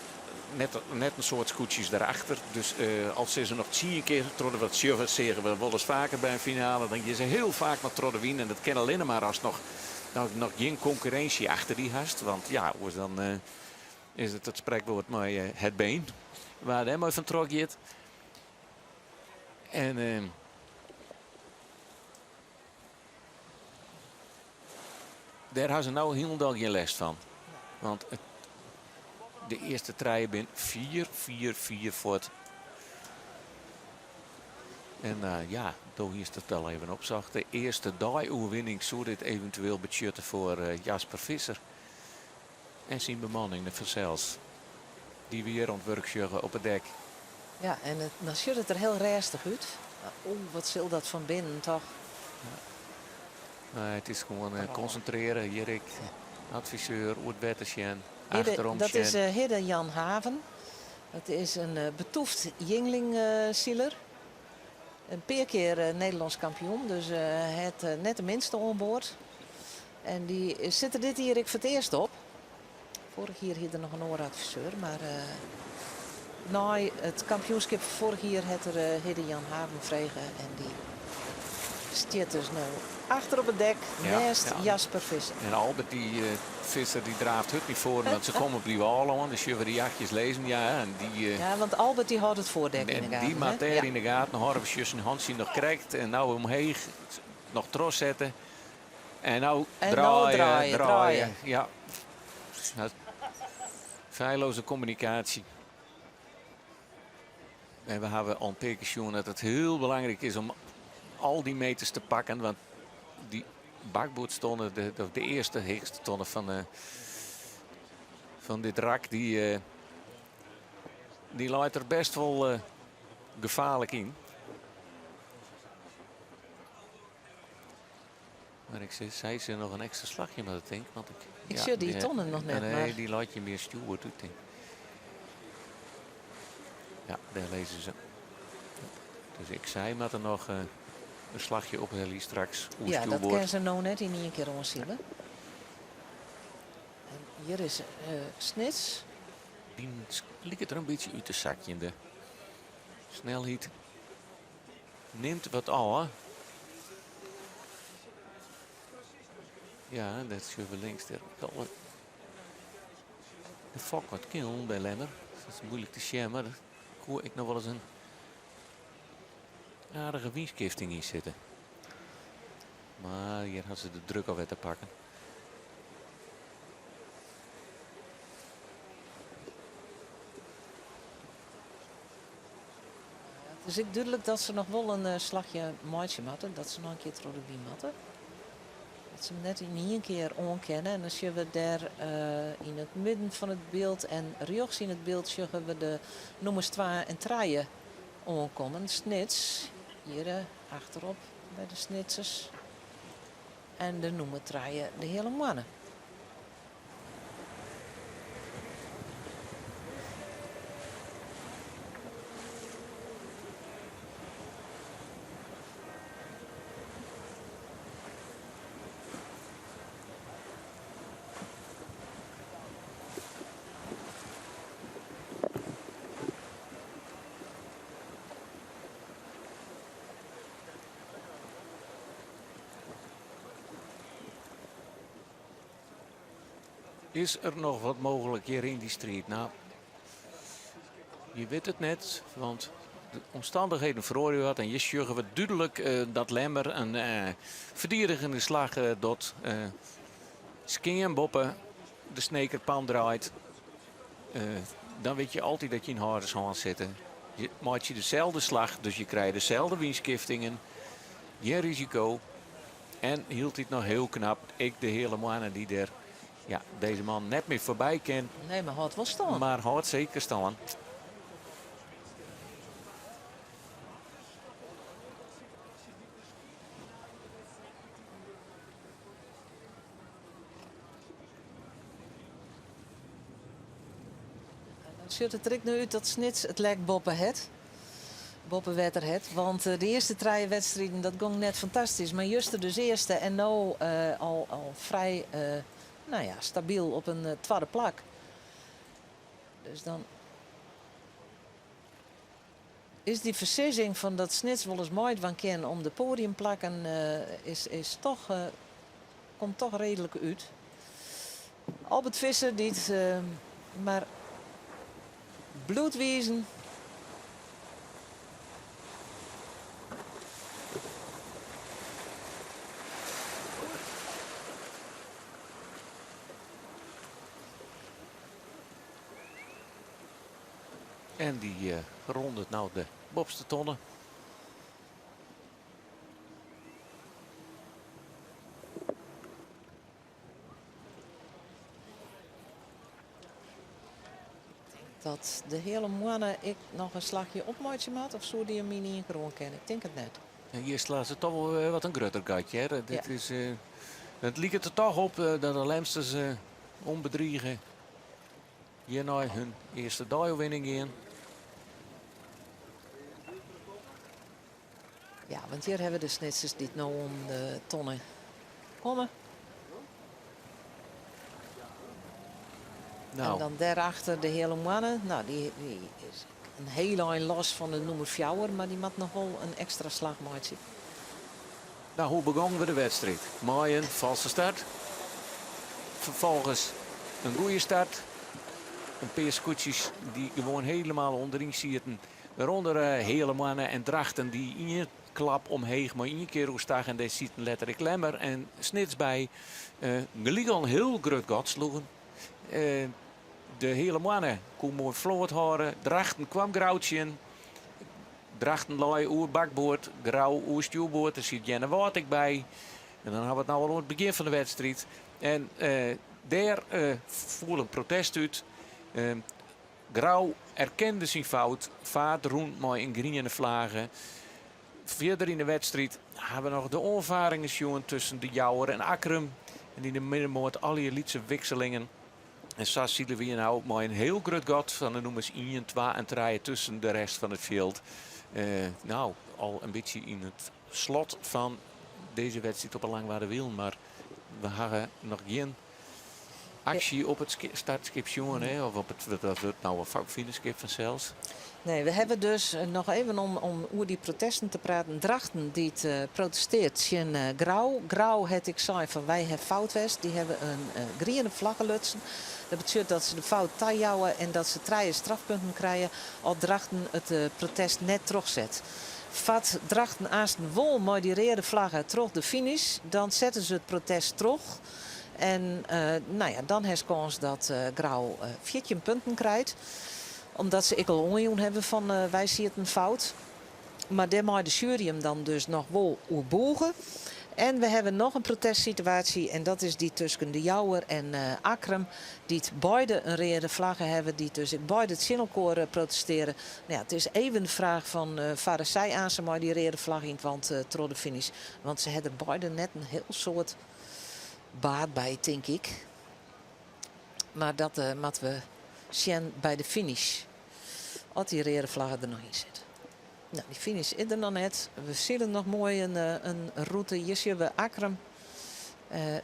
net, net in soad skûtsjes derachter. Dus al sille se noch tsien kear troch de wat sjogge, seagen we wolris faker by in finale. Dan gean se hiel faak noch troch de wyn. En dat kin allinne mar ast noch, noch, noch gjin konkurrinsje achter dy hast. Want ja, oars dan is it it sprekwurd mei het been. Wa dêr mei fan troch giet. En dêr ha se no hielendal gjin lêst fan. Want it, de earste trije bin 4, 4, 4 fuort. En ja, do hiest it al even opsocht. De earste dei-oerwinning soe dit eventueel betsjutte foar Jasper Visser. En syn bemanning fansels. Dy't we hjir oan it wurk sjogge op it dek.
Ja, en it, dan sjocht it der hiel rêstich út. Oeh, wat sil dat fan binnen toch?
Ja. Nee, it is gewoan konsintrearje. Hjir ek adviseur oer it wetter sjen,
Hidde,
achterom
dat is
sjen.
Hidde Jan Haven. Dat is in betûft Yngling-siler. In pear kear Nederlânsk kampioen, dus hy hat net de minste oan board. En dy sit der dit jier ek foar it earst op. Foarich jier hie er noch in oare adviseur, mar nei it kampioenskip fan foarich jier hat er Hidde Jan Haven frege en dy stiet dus no achter op it dek nêst Jasper Visser.
En Albert dy Visser dy draaft hurd nei foaren, want se komme op dy wâl oan. Dan sjogge we de jachtjes lizzen. Ja, en dy,
Ja, want Albert dy hâldt it foardek yn de gaten.
Dy moat dêr yn de gaten hâlde. We sjogge syn hantsje noch krekt en no omheech noch trochsette. En no draaie, draaie. Ja. Feilloze kommunikaasje. En we hawwe al in pear kear sjoen dat it hiel belangryk is om al dy meters te pakken. Want dy bakboardstonne, de, de, de earste heechste tonne fan, eh, fan dit rak, dy, eh, dy leit der bêst wol eh, gefaarlik yn. Mar ik sei se noch in ekstra slachje moatte tink. Want ik,
ik sjoch dy tonnen noch net.
Nee,
mar...
dy leit je mear stjoerd út tink. Ja, dêr lizze se. Dus ik sei moat der noch eh, in slachje ophelje straks.
Ja, dat kinne se no net yn ien kear oansile. En hjir is uh, Snits.
Dy liket der in bytsje út te sakjen. De snelheid nimt wat ôf. Ja, dat sjogge we links der. De fok wat kil by Lemmer. Dat is moeilik te sjen, mar der koe ek noch wolris in aardige wynskifting yn sitte. Mar hjir ha se de druk alwer te pakken.
It is ek dúdlik dat se noch wol in eh, slachje meitsje moatte. Dat se noch in kear troch de wyn moatte. Dat se him net yn ien kear oankinne. En dan sjogge we dêr eh, yn it midden fan it byld en rjochts yn it byld sjogge we de nûmers 2 en 3 oankommen. Snits, hjir eh, achterop by de Snitsers. En de nûmer 3, de Heale Moanne.
Is der noch wat mooglik hjir yn dy striid? No, je witte it net, want de omstannichheden feroarje wat. En hjir sjogge we dúdlik eh, dat Lemmer in eh, ferdigenjende slach eh, docht. Eh, skean boppe de Snekerpan draait. Eh, dan wit je altyd dat je yn hâldershân sitte. Je meitsje deselde slach, dus je krije deselde wynskiftingen. Gjin risiko. En hieltyd noch hiel knap, ek de Heale Moanne dy't der ja, dizze man net mear foarby kin.
Nee, mar hâldt wol stân.
Mar hâldt seker stân.
Dan sjocht it der ek no út dat Snits it lek boppe hat. Boppe wetter hat. Want eh, de earste trije wedstriden dat gong net fantastysk. Mar juster dus earste en no eh, al, al frij eh, nou ja, stabyl op in twadde plak. Dus dan is dy foarsizzing fan dat Snits wolris meidwaan kin om de poadiumplakken is, is toch, komt toch reedlik út. Albert Visser dy't mar bliuwt wizen.
En dy rondet no de boppste tonne.
Dat de Heale Moanne ek noch in slachje opmeitsje moat of soe dy him yn ien kear oankinne? Ik tink it net.
En hjir slaan se toch wol eh, wat in grutter gatje. Hè? Dit ja. is, uh, it liket der toch op uh, dat de Lemsters uh, ûnbedrige hjirnei hun earste deioerwinning gean.
Ja, want hjir hawwe we de Snitsers dy't no om de tonne komme.
Nou.
En dan dêrachter de Heale Moanne. Nou, dy, dy is in hiel ein los fan de nûmer fjouwer, mar dy moat noch wol in ekstra slach meitsje.
Nou, hoe begongen we de wedstriid? Mei in falske start. Ferfolgens in goede start. In pear skûtsjes dy't gewoan hielendal ûnderyn sieten. Wêrûnder Heale Moanne en Drachten dy't ien klap omheech mei ien kear oerstach. En dêr sieten letter ek Lemmer en Snits by. Uh, gelyk al in hiel grut gat sloegen. Uh, de Heale Moanne koe moai float hâlde. Drachten kwam grou tsjin. Drachten lei oer bakboard, Grou oer stjoerboard. Der siet Earnewâld ek by. En dan hawwe we it no al oan it begjin fan de wedstriid. En dêr foel in protest út. Grou erkende syn fout, faart rûn mei in griene flage. Fierder yn de wedstriid hawwe we noch de oanfaringen sjoen tusken De Jouwer en Akkrum. En yn de middenmoat allegear lytse wikselingen. En sa sile we no mei in hiel grut gat fan de nûmers ien, twa en trije tusken de rest fan it fjild. No, al in bytsje yn it slot fan dizze wedstriid op 'e Langwarderwielen, mar we hawwe noch gjin aksje op it startskip sjoen, hè? Of op it, dat wurdt no in finishskip fansels.
Nee, we hawwe dus noch even om oer dy protesten te praten. Drachten dy't protesteart tsjin Grou. Grou hat ek sein fan wy hawwe fout west. Dy hawwe in griene flagge lutsen. Dat betsjut dat se de fout tajouwe en dat se trije strafpunten krije as Drachten it protest net trochset. Fart Drachten aansten wol mei dy reade flagge troch de finish, dan sette se it protest troch. En nou ja, dan hast kâns dat Grou 14 punten krijt. Omdat se ek al oanjûn hawwe fan wy sieten fout. Mar dêr mei de sjuery him dan dus noch wol oer bûge. En we hawwe noch in protestsituaasje en dat is dy tusken De Jouwer en Akkrum. Dy't beide in reade flagge hawwe, dy't dus ek beide tsjin elkoar protesteare. No ja, it is even de fraach fan farre sy aansen mei dy reade flagge yn it want troch de finish. Want se hawwe der beide net in hiel soad baat by, tink ik. Mar dat moatte we sjen by de finish. Oft dy reade flagge der noch yn sit. No, dy finish is der noch net. We sile noch moai in rûte. Hjir sjogge we Akkrum.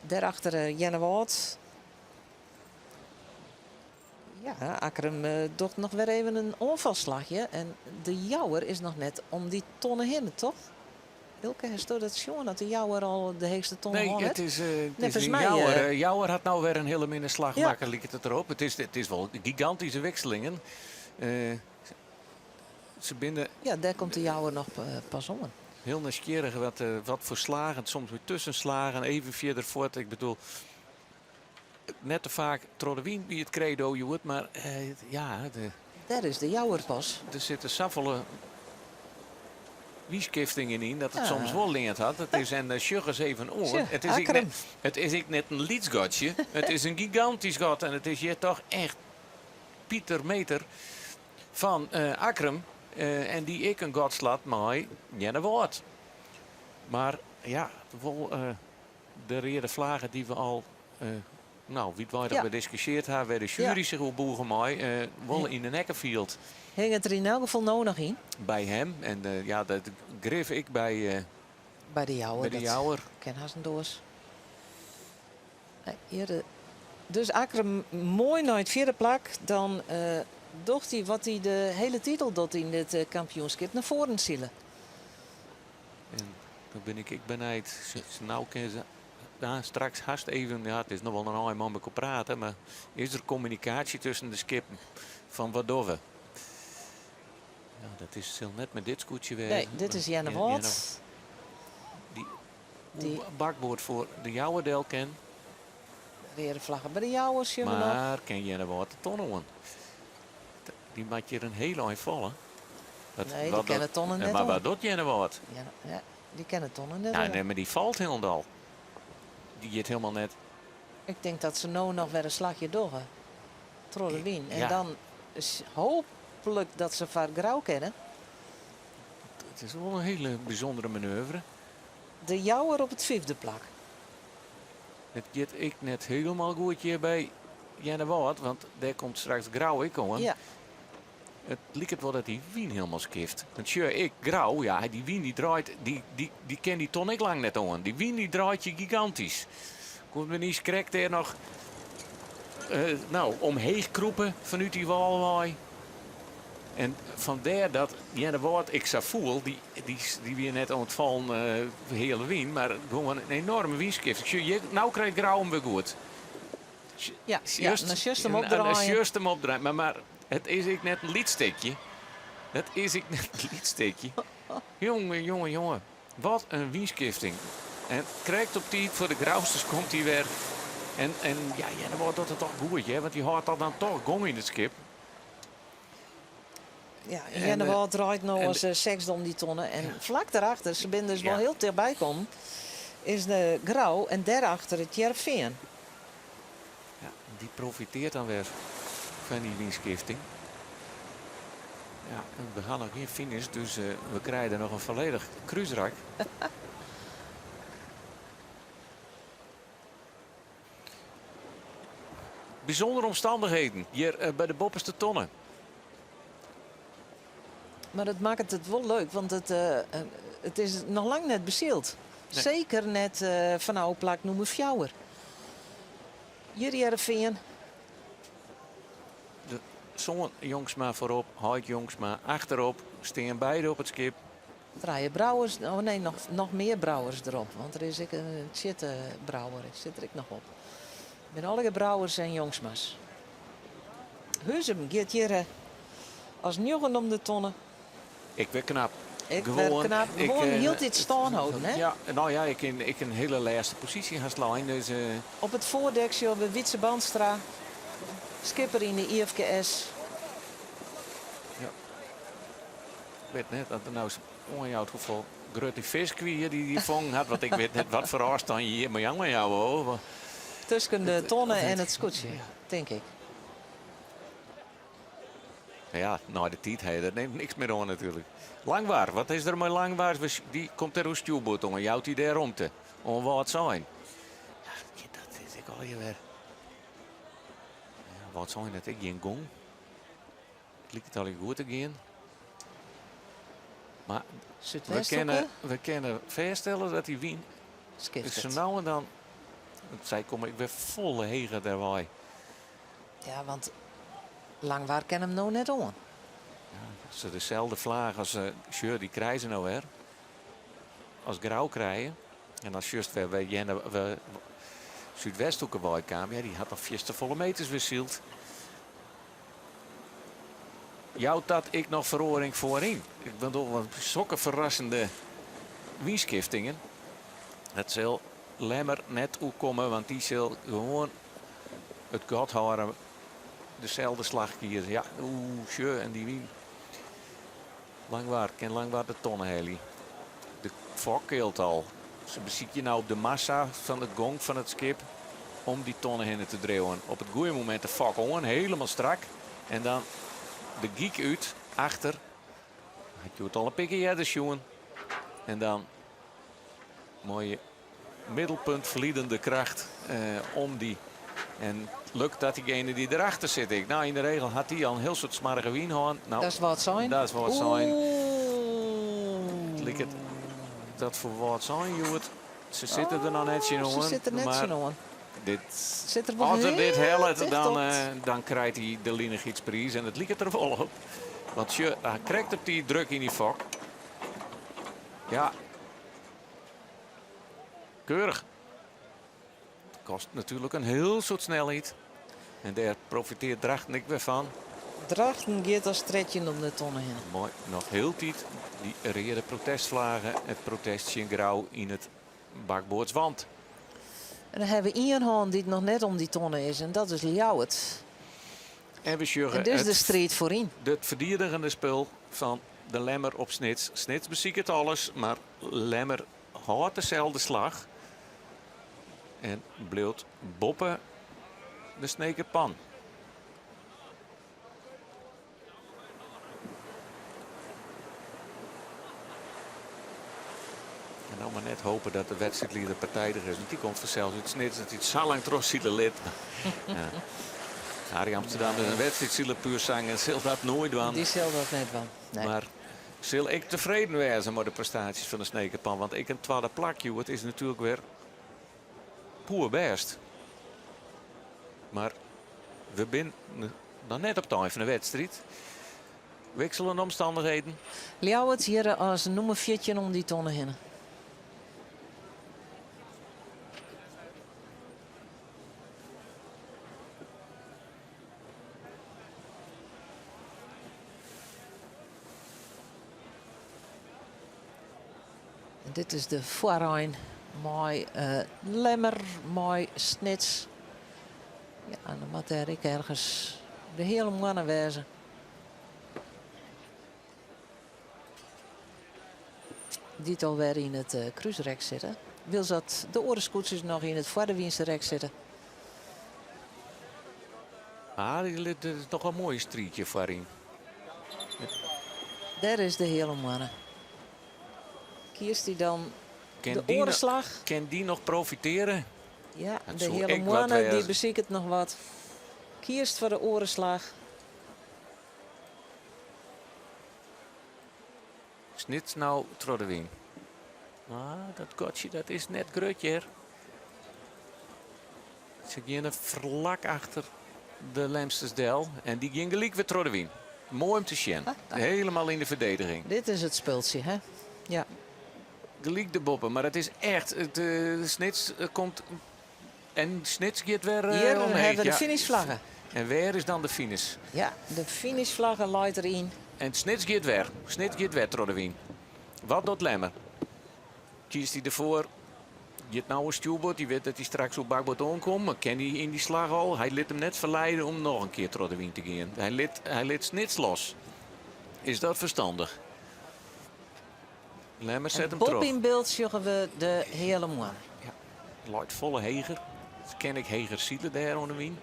Dêrachter Earnewâld. Ja, Akkrum docht noch wer even in oanfalslachje. En de Jouwer is noch net om dy tonne hinne, toch? Ilke, hasto dat sjoen dat de Jouwer al de heechste tonne
Nee,
hân
it
hat?
is, it is
Neffens
de
my,
Jouwer, Jouwer hat no wer in hiele minne slach
Ja.
makke, liket it derop. It is wol gigantyske wikselingen. Se binne
Ja, dêr komt de Jouwer noch pas oan.
Hiel nijsgjirrich wat foar slagen, soms mei tuskenslagen, even fierder fuort. Ik bedoel, net te faak troch de wyn wie it credo hjoed, mar ja, de
Dêr is de Jouwer pas.
Der sitte safolle wynskiftingen yn dat it soms wol leand hat. It is en sjoch ris even oan.
Sjoch,
It is ek
Akkrum.
net, it is ek net in lyts gatsje. It is in gigantysk gat en it is hjir toch echt Pieter Meter fan Akkrum en dy ek in gat slat mei Earnewâld. Mar ja, wol de reade flagge dy't we al no, wiidweidich bediskusjeard ha, wêr de sjuery sich oer bûge mei, wol yn de nekke fielt.
Hinget der yn elk gefal no noch yn?
By him en ja, dat grif ek by
By de Jouwer.
By de Jouwer.
Ken hast in doas. Hjir, dus Akkrum moai nei it fjirde plak. Dan docht hy wat hy de hiele tiid al docht yn dit kampioenskip, nei foaren sile.
En dan bin ik ek benijd. No kinne se straks hast even, ja, it is noch wol in ein mei mekoar prate, mar is der kommunikaasje tusken de skippen fan wat dogge we? Ja, dat is, sil net mei dit skûtsje wêze.
Nee, dit is Earnewâld.
Dy die bakboard foar de Jouwer del kin.
Reade flagge by de Jouwer sjogge we noch.
Mar kin Earnewâld de tonne oan? Dy moat hjir in hiel ein falle.
Wat, nee, dy kin de tonne net
Maar
oan.
wat docht Earnewâld?
Ja, ja, dy kin de tonne net
Nou,
oan.
nee, mar dy falt hielendal. Dy giet hielendal net.
Ik tink dat se no noch wer in slachje dogge. Troch de wyn. En
Ja.
dan is hooplik dat se foar Grou kinne.
It is wol in hiele bysûndere manoeuvre.
De Jouwer op it fyfde plak.
It giet ek net hielendal goed hjir by Earnewâld, want dêr komt straks Grou ek oan.
Ja.
It liket wol dat dy wyn hielendal skift. Want sjoch, ek Grou, ja, dy wyn dy draait, dy, dy, dy kin dy ton ek lang net oan. Dy wyn dy draait je gigantysk. Komt men niis krekt dêr noch no, omheech krûpe fanút dy wâl wei. En fandêr dat Earnewâld ek sa foel, dy, dy, dy wie net oan it fallen heale wyn, mar gewoan in enorme wynskift. Ik sjoch, hjir, no krijt Grou him wer goed.
Ja, ja, dan sjochst him opdraaien.
Dan sjochst him opdraaien, mar it is ek net in lyts stikje. Dat is ek net in lyts stikje. Jonge, jonge, jonge. Wat in wynskifting. En krekt op tiid foar de Grousters komt hy wer. En ja, Earnewâld docht it toch goed, hear, want dy hâldt dat dan toch gong yn it skip.
Ja,
En,
Earnewâld draait no
en
as sechsde om dy tonne. En flak derachter, se binne dus wol hiel tichtby kommen, is de Grou en dêrachter it Hearrenfean.
Ja, dy profiteart dan wer fan dy wynskifting. Ja, en we ha noch gjin finish, dus we krije der noch in folledich krúsrak. Bysûndere omstannichheden hjir by de boppeste tonne.
Mar dat makket it wol leuk, want it is noch lang net besyld. Seker net fanôf plak nûmer fjouwer. Hjir Hearrenfean.
De soan Jongsma foarop, heit Jongsma achterop, stean beide op it skip.
Trije brouwers, oh nee, noch mear brouwers derop, want der is ek in Tjitte Brouwer, sit der ek noch op. It binne allegear Brouwers en Jongsma's. Huzum giet hjir as njoggende om de tonne.
Ik wer knap.
Ik wer knap. Gewoan hieltyd stân holden, hè?
Ja, no ja, ik kin ik in hiele lêste posysje hast lein, dus.
Op it foardek sjogge we Wietse Bandstra, skipper yn de IFKS.
Ja. Ik wit net dat er no oanjout hoefolle grut dy fisk wie dy't hy fongen hat, want ik wit net wat foar ôfstân je hjir mei oanjouwe hoor.
Tusken de tonne en it skûtsje, tink ik.
Ja, nei de tiid ha je der niks mear oan natuerlik. Langwar, wat is der mei Langwar? Dy komt der oer stjoerboard oan, jout hy dêr romte oan Wâldsein? Ja, dat is ek allegear wer. Ja, Wâldsein hat ek gjin gong. It liket allegear goed te gean. Mar we kinne fêststelle dat dy wyn sa no en dan. Sy komme ek wer folle heger dêrwei.
Ja, want Langwar kin him no net oan.
Ja, se deselde flaach as sjoch, dy krije se no wer. As Grou krije. En dan sjochst wer wêr Jenne Súdwesthoeke wei kaam. Ja, dy hat al fierste folle meters wer syld. Jout dat ek noch feroaring foaryn? Ik bedoel, want sokke ferrassende wynskiftingen, dat sil Lemmer net oerkomme, want dy sil gewoan it gat hâlde, deselde slach kieze. Ja, oeh, sjoch, en dy wyn. Langwar, kin Langwar de tonne helje? De fok kealt al. Se besykje no op de massa fan de gong fan it skip om dy tonne hinne te driuwen. Op it goede momint de fok oan, helemaal strak. En dan de gyk út, achter. Hat hjoed al in pear kear earder sjoen. En dan moaie middelpunt ferliedende kracht om dy. En lukt dat diegene dy't derachter sit ek? Nou, yn de regel hat dy al in hiel soad smoarge wyn hân. Nou,
Dat is Wâldsein.
Dat is Wâldsein. It liket dat foar Wâldsein hjoed. Se sitte der noch net tsjinoan.
Se sitte der net tsjinoan.
Dit,
Sit der wol
as er dit
hiel
hellet,
ticht
dan,
op.
dan krijt hy de linichheidspriis. En it liket der wol op. Want sjoch, hy krekt op tiid druk yn dy fok. Ja. Keurich. Kost natuerlik in hiel soad snelheid. En dêr profiteart Drachten ek wer fan.
Drachten giet as 13 om de tonne hinne.
Moai, noch hieltyd dy reade protestflagge. It protest tsjin Grou yn it bakboardswant.
En dan hawwe we ien hân dy't noch net om dy tonne is en dat is Ljouwert.
En we sjogge
En dus de striid foaryn.
it ferdigenjende spul fan de Lemmer op Snits. Snits besiket alles, mar Lemmer hâldt deselde slach en bliuwt boppe de Snekerpan. En no mar net hope dat de wedstriidlieder partijdig is, want dy komt fansels út Snits dat hy it sa lang trochsile lit. Ja. Harry Amsterdam is in wedstriidsiler puer sang en sil dat noait dwaan.
Dy sil dat net dwaan. Nee.
Mar sil ek tefreden wêze mei de prestaasjes fan de Snekerpan, want ek in twadde plak hjoed is natuerlik wer poerbêst. Mar we binne noch net op it ein fan de wedstriid. Wikseljende omstannichheden.
Ljouwert hjir as nûmer 14 om dy tonne hinne. En dit is de foarein mei Lemmer, mei Snits. Ja, en dan moat dêr ek ergens de Heale Moanne wêze. Dy't alwer yn it krúsrek sitte. Wylst dat de oare skûtsjes noch yn it foardewynse rek sitte.
Ah, dit is noch in moaie striidje foaryn.
Dêr is de Heale Moanne. Kiest hy dan de oare slach?
Kin dy noch profiteare?
Ja, de Heale Moanne dy besiket noch wat. Kiest foar de oare slach.
Snits no troch de wyn. Mar dat gatsje dat is net grut hjir. Se geane flak achter de Lemsters del en dy gean gelyk wer troch de wyn. Moai om te sjen. Helemaal yn de ferdediging.
Dit is it spultsje, hè? Ja.
Gelyk de boppe, mar it is echt. It, uh, Snits eh, komt en Snits giet wer uh,
Hjir hawwe we de finishflagge.
En wêr is dan de finish?
Ja, de finishflagge leit deryn.
En Snits giet wer. Snits giet wer troch de wyn. Wat docht Lemmer? Kiest hy derfoar? Giet no in stjoerboard. Dy wit dat hy straks op bakboard oankomt. Mar kin hy yn dy slach al? Hy lit him net ferleide om noch in kear troch de wyn te gean. Hy lit, hy lit Snits los. Is dat ferstannich? Lemmer set him troch.
Boppe yn byld sjogge we de Heale Moanne.
Ja, leit folle heger. Kin ek heger sile dêr oan de wyn.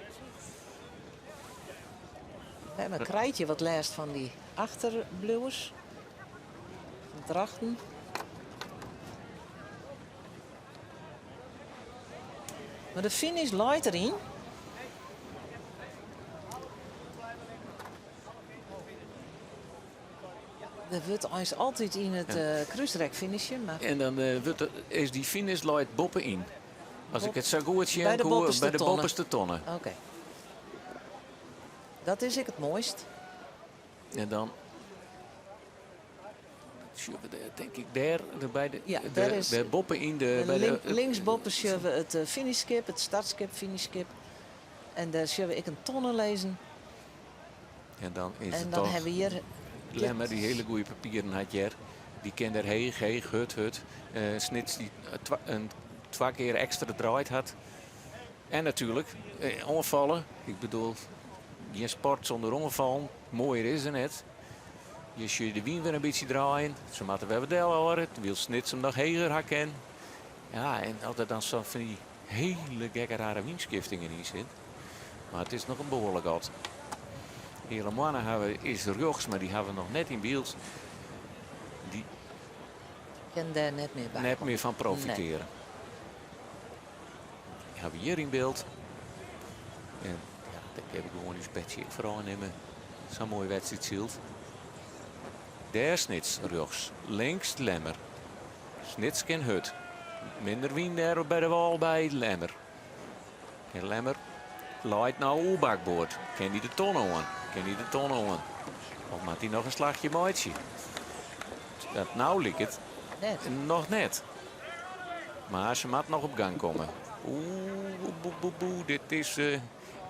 Lemmer krijt hjir wat lêst fan dy achterbliuwers. Fan Drachten. Mar de finish leit deryn. Der wurdt eins altyd yn it krúsrek finishe. Mar...
En dan wurdt is dy finish leit boppe-yn. As ik it sa goed sjen
By de
koe,
boppeste
by de
tonne.
boppeste tonne.
Oké. Dat is ek it moaist.
En dan sjogge we dêr, tink ik, dêr by de,
Ja,
de,
dêr is
dêr boppe yn de, by de
linksboppe sjogge we it finishskip, it startskip, finishskip. En dêr sjogge we ek in tonne lizzen.
En dan is
En
it
dan
toch
hawwe we hjir
Lemmer die hele goede papieren hat hjir. Dy kin der heech, heech, hurd, hurd. Snits die in twa kear ekstra draaid hat. En natuerlik oanfalle. Ik bedoel, gjin sport sûnder oanfallen. Moaier is der net. Je sjogge de wyn wer in bytsje draaien. Se moatte wer wat delhâlde, wylst Snits him noch heger ha kin. Ja, en as der dan sa fan dy hele gekke rare wynskiftingen yn sit. Mar it is noch in behoarlik gat. Heale Moanne hawwe is rjochts, mar dy hawwe noch net yn byld. Dy
kin dêr net mear by
net
komme.
mear fan profiteare.
Nee.
Dy hawwe hjir yn byld. En ja, dêr kinne we gewoan ús petsje ek foar ôfnimme. Sa'n moaie wedstriid syld. Dêr Snits rjochts, links Lemmer. Snits kin hurd. Minder wyn dêr by de wâl by Lemmer. En Lemmer leit no oer bakboard. Kin hy de tonne oan? Kin hy de tonne oan? Of moat hy noch in slachje meitsje? Dat no liket
Net.
noch net. Mar se moat noch op gang komme. Oeh, boe, boe, boe, dit is...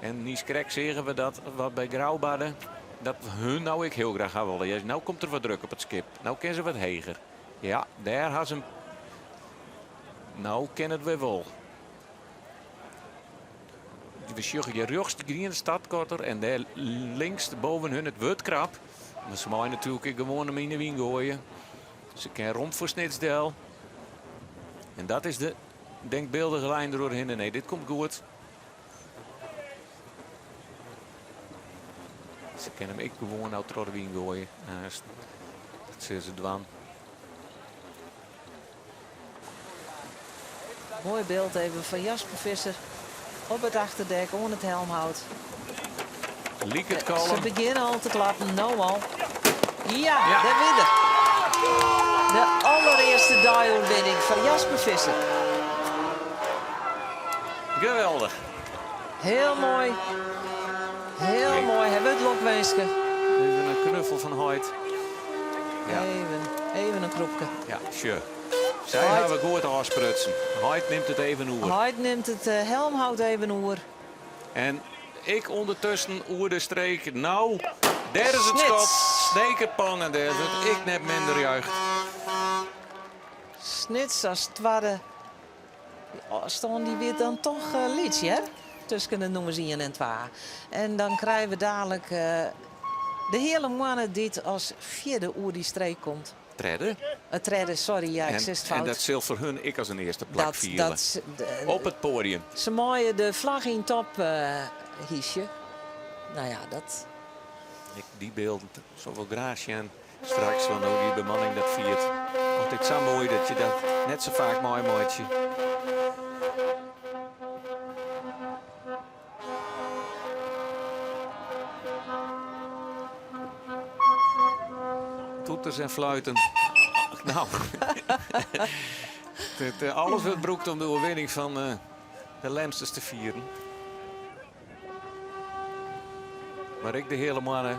En niiskrekt seagen we dat wat by Grou barde. Dat hun no ek hiel graach ha wolle. Ja, no komt der wat druk op it skip. No kin se wat heger. Ja, dêr ha se him. No kin it wer wol. We sjogge hjir rjochts de griene startkotter en dêr links boven hun it wurd krap. Mar se meie natuerlik ek gewoan him yn de wyn goaie. Se kin romp foar Snits del. En dat is de denkbeeldige lijn deroerhinne. Nee, dit komt goed. Se kinne him ek gewoan no troch de wyn goaie. Dat sille se dwaan.
Moai byld even fan Jasper Visser op it achterdek oan it helmhout.
Liket kalm.
Se begjinne al te klappen, no al. Ja,
Ja.
dêr wie er. De allerearste deioerwinning foar Jasper Visser.
Geweldich.
Hiel moai. Hiel moai. Hy wurdt lokwinske.
Even in knuffel fan heit. Ja.
Even, even in krûpke.
Ja, sjoch. Sy hawwe goed ôfsprutsen. Heit nimt it even oer.
Heit nimt it helmhout even oer.
En ik ûndertusken oer de streek. No, dêr is it
Snits.
skot. Snekerpan en dêr wurdt ek net minder juicht.
Snits as twadde. Dy ôfstân dy wie dan toch lyts, hear. Tusken de nûmers ien en twa. En dan krije we dalik de Heale Moanne dy't as fjirde oer dy streek komt.
Tredde.
It tredde, sorry, ja, ik sis it
En
fout.
dat sil foar hun ek as in earste plak
Dat,
fiele.
dat,
Op it poadium.
Se meie de flagge yn top hysje. Nou ja, dat.
Ik dy bylden soe wol graach sjen straks, want hoe dy bemanning dat fiert. Altyd sa moai dat je dat net sa faak meimeitsje. Toeters en fluiten. Nou, alles wurdt brûkt om de oerwinning fan de Lemsters te fieren. Mar ek de Heale Moanne,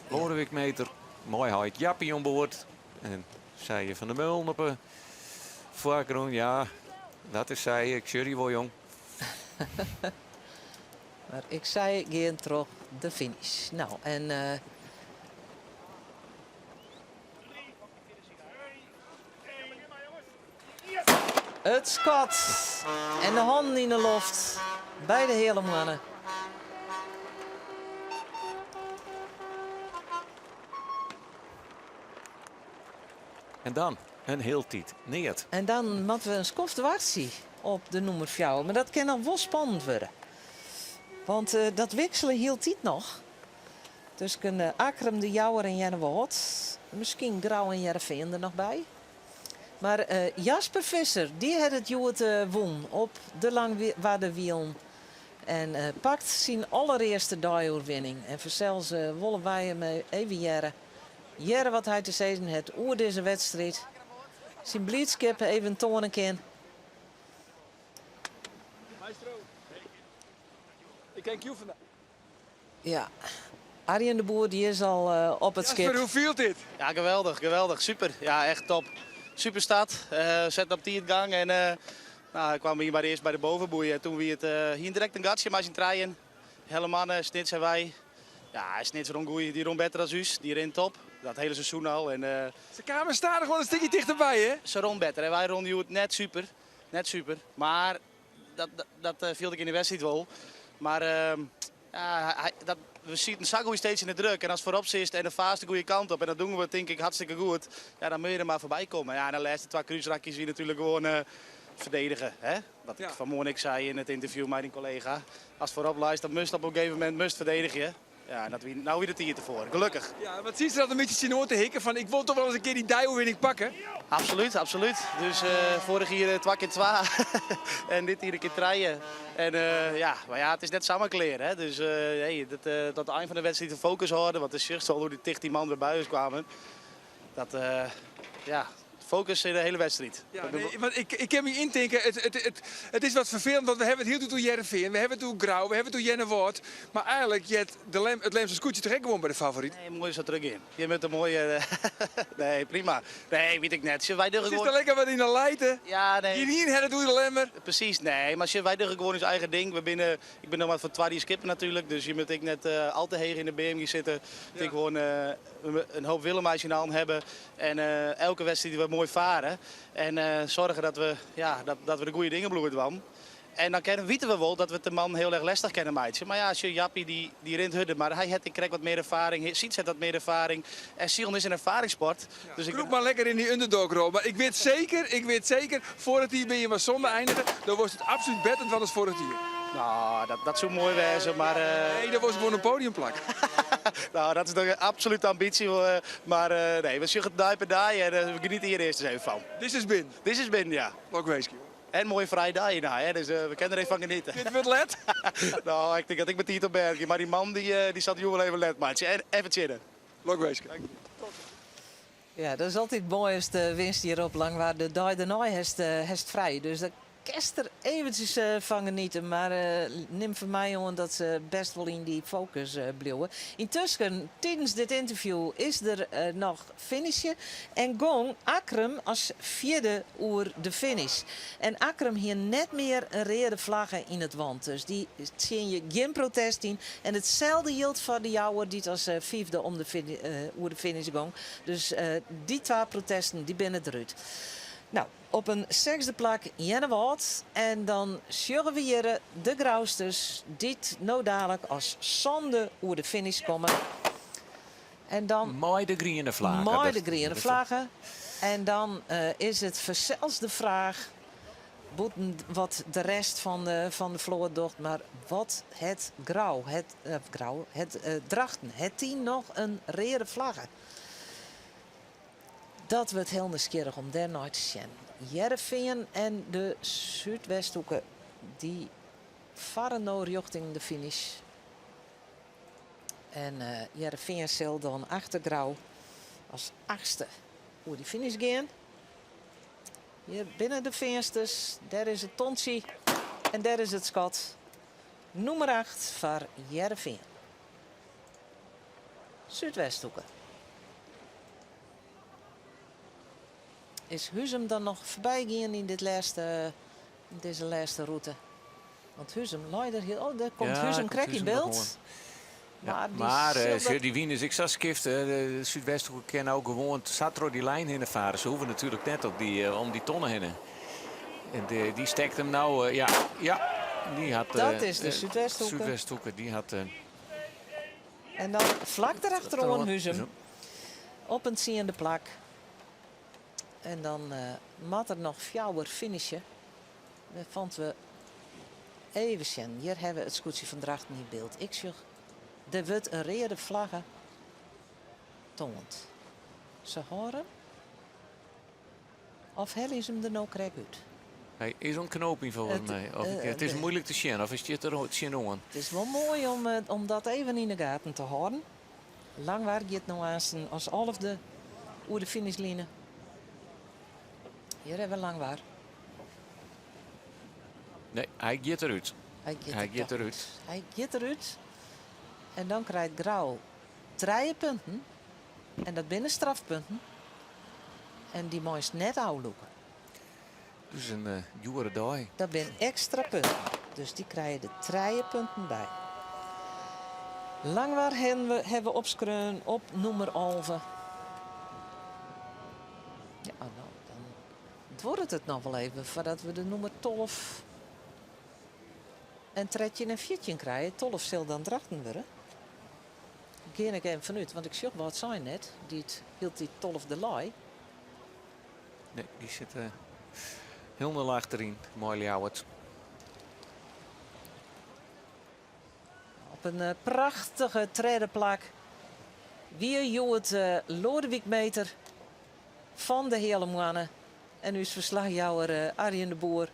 Lodewijk Meter, mei heit Jappie oan board. En Sije van der Meulen op de foargrûn. Ja, dat is sy. Ik sjoch dy wol, jong.
Mar ek sy gean troch de finish. Nou, en uh, It skot en de hannen yn de loft by de Heale Moanne.
En dan in hieltyd neat.
En dan moatte we in skoft wachtsje op de nûmer fjouwer. Mar dat kin noch wol spannend wurde. Want eh, dat wiksele hieltyd noch. Tusken eh, Akkrum, De Jouwer en Earnewâld. Miskien Grou en Hearrenfean der noch by. Mar eh, Jasper Visser, dy hat it hjoed wûn op de Langwarderwielen. En pakt syn allerearste deioerwinning. En fansels wolle wy him even hearre. Hearre wat hy te sizzen hat oer dizze wedstriid. Syn blydskip even toane kin.
Maestro, ik ken jou vandaag.
Ja, Arjen de Boer die is al eh, op it skip.
Jasper, hoe fielt dit?
Ja, geweldich, geweldich. Super. Ja, echt top. Super start. Uh, set op tiid gang en uh, nou, ik kwam hier bij de eerst bij de bovenboei en toen wie it uh, hier direkt in gatsje mei syn trijen. Heale Moanne, Snits en wy. Ja, Snits rûn goed, dy rûn better as ús. Dy rint top. Dat hiele seizoen al. En, uh,
Se kamen stadich wol in stikje tichterby, hè?
Se rûn better en wy rûnen hjoed net super. Net super. Mar dat, dat, dat fielde ik yn de wedstriid wol. Mar uh, ja, hy, dat, we sieten sa goed steeds yn de druk. En as foarop sitst en do farst de goede kant op, en dat dogge we tink ik hartstikke goed, ja, dan moatte je der mar foarby komme. Ja, en de lêste twa krúsrakjes wie natuerlik gewoan uh, ferdedigje. Hè? Wat ik fanmoarn ek sei yn it ynterview mei dyn kollega. Ast foarop leist, dan moatst op in gegeven momint moatst ferdedigje. Ja, en dat wie, no wie de tiid derfoar. Gelokkich.
Ja, wat sietst der dat in bytsje tsjinoan te hikken fan ik wol dochs wol ris in kear dy deioerwinning pakke?
Absoluut, absoluut. Dus uh, foarich jier twa kear twa en dit jier in kear trije. En uh, ja, mar ja, it is net samar klear. Hè? Dus uh, hey, dat, uh, tot it ein fan de wedstriid de fokus hâlde, want do sjochst al hoe dy ticht dy man wer by ús kamen. Dat, uh, ja, Fokus yn de hiele wedstriid.
Ja, nee, want ik, ik kin my yntinke, it, it, it, it is wat ferfelend, want we hawwe it hieltyd oer Hearrenfean, we hawwe it oer Grou, we hawwe it oer Earnewâld. Mar eigenlik heart de Lem, it Lemster skûtsje toch ek gewoan by de favoryt?
Nee, moai sa trochgean. Je moatte moai. Nee, prima. Nee, wit ik net. Sjoch, wy dogge
Sitst
gewoan.
der lekker wat yn de lijte.
Ja, nee.
Gjinien hat it oer de Lemmer.
Presys, nee. Mar sjoch, wy dogge gewoan ús eigen ding. We binne, ik bin noch mar foar twa jier skipper natuerlik, dus je moatte ek net al te heech yn de beam gean sitte. Ik tink gewoan in hoop wille mei syn allen hawwe en elke wedstriid wer moai farre. En soargje dat we, ja, dat, dat we de goede dingen bliuwe dwaan. En dan kinne, witte we wol dat we it de man hiel erch lestich kinne meitsje. Mar ja, sjoch, Jappie dy, dy rint hurder, mar hy hat ek krekt wat mear erfaring. Syds hat wat mear erfaring. En silen is in erfaringssport. Dus ik
Krûp mar lekker yn dy underdogrol. Mar ik wit seker, ik wit seker, foarich jier binne je mar sânde einige. Dan wolst it absolút better dwaan as foarich jier.
No, dat, dat soe moai wêze, mar... Uh...
Nee, dat was gewoan in podiumplak.
no, dat is de absolute ambitie. Mar nee, we sjogge it dei per dei en we genietsje hjir earst ris even fan.
Dit is binnen.
Dit is binnen, ja.
Lokwinske.
En moaie frije dei hjirnei, hè, dus we kinne der even fan genietsje.
Dit wurdt let.
no, ik tink dat ik betiid op bêd gean, mar dy man dy, dy sil hjoed wol even let meitsje. En even tsjinne.
Lokwinske.
Ja, dat is altyd moai as de winst hjir op Langwar. De dei dêrnei hast, hast frij. Dus dan kinst der eventsjes fan genietsje. Mar nim fan my oan dat se bêst wol yn dy fokus bliuwe. Yntusken, tidens dit ynterview, is der noch finishe. En gong Akkrum as fjirde oer de finish. En Akkrum hie net mear in reade flagge yn it want. Dus dy tsjinje gjin protest yn. En itselde jildt foar de Jouwer dy't as fyfde om de oer de finish gong. Dus dy twa protesten dy binne derút. No, op in sechsde plak Earnewâld. En dan sjogge we hjir de Grousters dy't no dadelijk as sânde oer de finish komme. En dan
Mei de griene flagge.
Mei de griene flagge. En dan is it fansels de fraach, bûten wat de rest fan de, fan de float docht, mar wat hat Grou, hat, Grou, hat Drachten, hat dy noch in reade flagge? Dat wurdt hiel nijsgjirrich om dêr nei te sjen. Hearrenfean en de Súdwesthoeke dy farre no rjochting de finish. En Hearrenfean sil dan achter Grou as achtste oer dy finish gean. Hjir binne de Feansters, dêr is it tontsje en dêr is it skot. Nûmer 8 foar Hearrenfean. Súdwesthoeke. Is Huzum dan noch foarby gien yn dit lêste, yn dizze lêste rûte? Want Huzum lei der hiel. Oh, dêr komt
Ja,
Huzum
komt
krekt yn
Huzum noch
byld.
oan. Ja,
Maar dy
mar
sil
eh,
dat
dy wyn is ek sa skift. De Súdwesthoeke kin no gewoan sa troch dy lijn hinne farre. Se hoege natuerlik net op dy, eh, om dy tonne hinne. En de, dy stekt him no, eh, ja, ja, dy hat...
Dat is de Súdwesthoeke.
Súdwesthoeke, dy hat...
En dan flak derachteroan Huzum. Op in tsiende plak. En dan moat der noch fjouwer finishe. Wêrfan't we even sjen. Hjir hawwe we it skûtsje fan Drachten yn byld. Ik sjoch, der wurdt in reade flagge toand. Se hâlde him. Of helje se him der no krekt út?
Hy is ûntknoping folgens
It,
my. Of, it is muoilik te sjen, of hy stiet der tsjinoan.
It is wol moai om, om dat even yn 'e gaten te hâlden. Langwar giet no aansten as alfde oer de finishline. Hjir hawwe we Langwar.
Nee, hy giet derút.
Hy giet,
Hy
er
giet
toch
derút.
út. Hy giet derút. En dan krijt Grou trije punten. En dat binne strafpunten. En dy meist net ôflûke.
Dus in uh, djoere dei.
Dat binne ekstra punten. Dus dy krije der trije punten by. Langwar hawwe we, hawwe we opskreaun op nûmer 11. Ja, no, dan duorret it noch wol even foardat we de nûmer 12 en 13 en 14 krije. 12 sil dan Drachten wurde. Gean ik even fanút, want ik sjoch Wâldsein net, dy't hieltyd tolfde lei.
Nee, dy sit uh, hielendal achteryn, mei Ljouwert.
Op in eh, prachtige tredde plak wie hjoed uh, Loadewyk Meeter fan de Heale Moanne. En ús ferslachjouwer uh, Arjen de Boer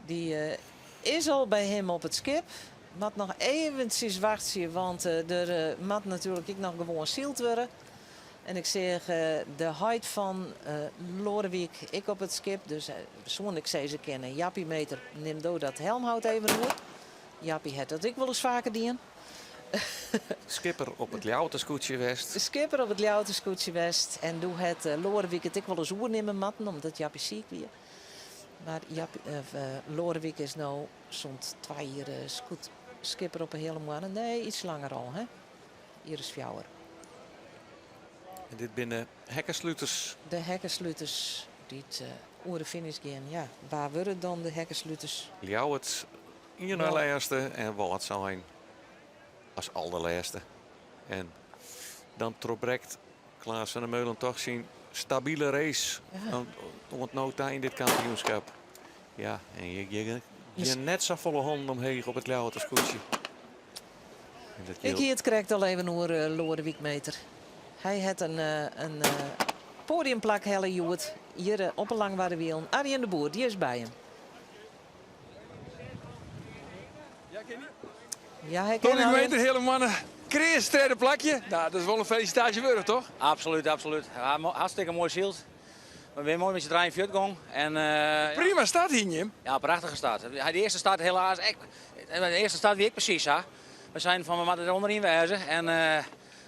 dy uh, is al by him op it skip. Moat noch eventsjes wachtsje, want uh, der moat natuerlik ek noch gewoan syld wurde. En ik seach de heit fan Loadewyk ek op it skip. Dus soe ik sizze kinne, Jappie Meeter, nim do dat helmhout even oer. Jappie hat dat ek wolris faker dien.
Skipper op it Ljouwerter skûtsje west.
Skipper op it Ljouwerter skûtsje west. En doe hat Loadewyk it ek wolris oernimme moatten, omdat Jappie siik wie. Mar Jappie, Loadewyk is no sûnt twa jier skipper op 'e Heale Moanne. Nee, iets langer al, hè? Jier as fjouwer.
En dit binne hekkesluters.
De hekkesluters dy't oer de finish gean. Ja, wa wurde dan de hekkesluters?
Ljouwert ien nei lêste en Wâldsein as alderlêste. En dan trochbrekt Klaas van der Meulen toch syn stabile race
Ja.
oant no ta yn dit kampioenskip. Ja, en je, je, je net safolle hannen omheech op it Ljouwerter skûtsje. En dat
Ik
jildt-
hie it krekt al even oer uh, Loadewyk Meeter. Hy hat in, uh, in uh, poadiumplak helle hjoed hjir op 'e Langwarderwielen. Arjen de Boer, dy is by him. Ja, hy ken
Tony
Arjen.
Meeter, Heale Moanne, Chris, tredde plakje. Nou, dat is wol in felisitaasje wurdich, toch?
Absoluut, absoluut. Ja, hartstikke moai syld. We binne moai mei syn trijen fuortgong. En, uh,
Prima start hiene jim.
Ja, prachtige start. De earste start helaas. Ek, de earste start wie ek presys, hè. We seinen fan we moatte der ûnderyn wêze. En uh,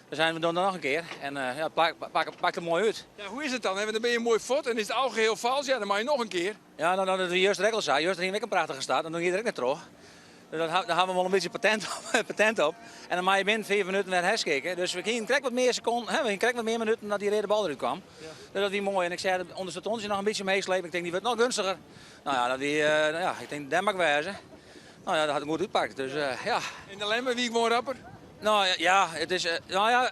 we seinen we dogge it noch in kear. En uh, ja, pak, pak, pakt it moai út.
Ja, hoe is it dan? Hè? Want dan binne je moai fuort en is it algeheel falsk. Ja, dan moatte je noch in kear.
Ja, no, no, dat wie juster ek al sa. Juster hiene we ek in prachtige start en doe gie er ek net troch. Dus dat, dêr hawwe we wol in bytsje patent op, patent op. En dan meie je binnen 5 minuten wer herskikke. Dus we hiene krekt wat mear sekonden, hè, we hiene krekt wat mear minuten dat dy reade bal derút kaam. Ja. Dus dat wie moai. En ik sei ûnder de noch in bytsje meeslepen. Ik tink, dy wurdt noch geunstiger. No ja, dat wie, uh, nou ja, ik tink, dêr moat ik wêze. No ja, dat hat it goed útpakt. Dus uh, ja.
En de Lemmer wie gewoan rapper?
No ja, it is, uh, no ja,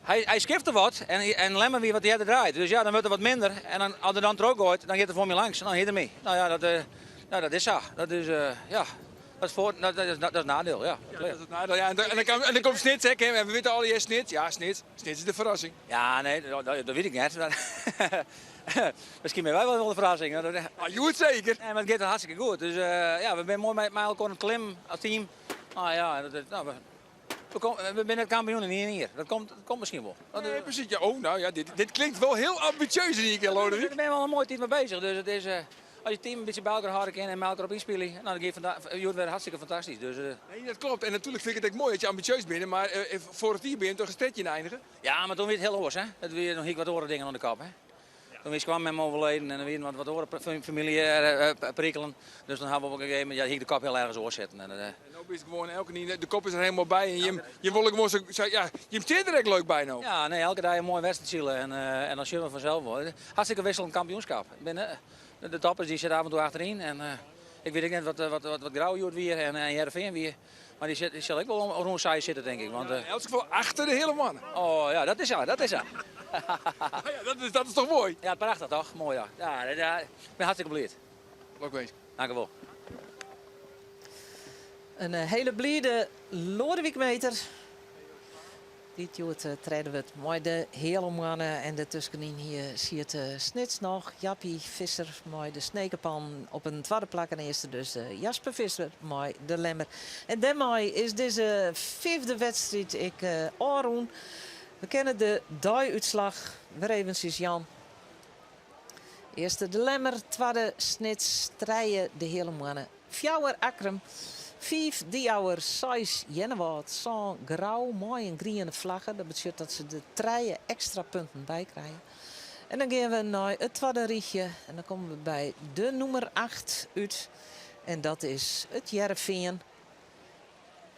Hy, hy skifte wat en, en Lemmer wie wat earder draaid. Dus ja, dan wurdt er wat minder. En dan, as er dan trochgoait, dan giet er foar my langs. En dan hit er my. Nou ja, dat, uh, nou, dat is sa. Dat is, uh, ja, dat is, voor, dat, dat, is, dat is nadeel, ja.
Ja, dat is it neidiel. Ja, en, en, dan, en dan komt Snits ek, hè. En we witte allegear Snits. Ja, Snits. Snits is de ferrassing.
Ja, nee, dat, dat, dat wit ik net. Miskien binne wy wol de ferrassing.
Ah, hjoed seker.
Nee, mar it giet hartstikke goed. Dus uh, ja, we binne moai mei, mei elkoar oan it klimmen as team. Nou ja, dat, nou, we, we, kom, we binne net kampioen yn ien jier. Dat komt, dat komt miskien wol.
Nee, precies. Ja, oh, nou ja, dit, dit klinkt wel heel ambitieus in één keer, Lodewijk.
Daar ben we al een mooie tijd mee bezig. Dus het is, uh, als je team een beetje bij elkaar houden kan en met elkaar op inspelen, nou, dan gaat het hjoed weer hartstikke fantastisch. Dus, uh,
nee, dat klopt. En natuurlijk vind ik het ook mooi dat je ambitieus bent, maar uh, vorig jaar ben je toch een stedje eindigen?
Ja, maar toen werd het heel oars, hè. Het weer nog wat oren dingen aan de kop, hè. Toen is kwam met me overleden en dan weer wat, wat oren familiaire uh, prikkelen. Dus dan hebben we op een gegeven moment, ja, hier de kop heel ergens oor zitten. En,
uh, en nou is het gewoon elke niet, de kop is er helemaal bij en je, je wil gewoon zo, zo, ja, je zit er echt leuk bij nou.
Ja, nee, elke dag een mooie wedstrijd zielen en, uh, en dan zullen we vanzelf wel. Hartstikke wisselend kampioenschap. Ik ben, de, de toppers die zitten af en toe achterin en ik weet ook net wat, wat, wat, wat Grauw weer en, en Heerenveen weer. Maar die, zit, die zal ik wel om, rond zij zitten, denk ik. Want,
ja, in elk geval achter de hele man.
Oh ja, dat is ja, dat is ja.
ja, dat, is, dat is toch mooi?
Ja, prachtig toch? Mooi ja. Ja, ja ik ben hartstikke blij.
Leuk
Dank u wel.
Een hele blide Lodewijk Meter. Dit hjoed trêde wurdt mei de Heale Moanne en de tuskenyn hier siet uh, Snits noch. Jappie Visser mei de Snekerpan op in twadde plak en earste dus uh, Jasper Visser mei de Lemmer. En dêrmei is dizze fyfde wedstriid ek uh, ôfrûn. We kenne de dei-útslach. Wer eventsjes Jan. Earste de Lemmer, twadde Snits, trije de Heale Moanne, fjouwer Akkrum, fiif De Jouwer, seis Earnewâld, sân Grou mei in griene flagge. Dat betsjut dat se der trije ekstra punten by krije. En dan gean we nei it twadde rychje en dan komme we by de nûmer 8 út. En dat is it Hearrenfean.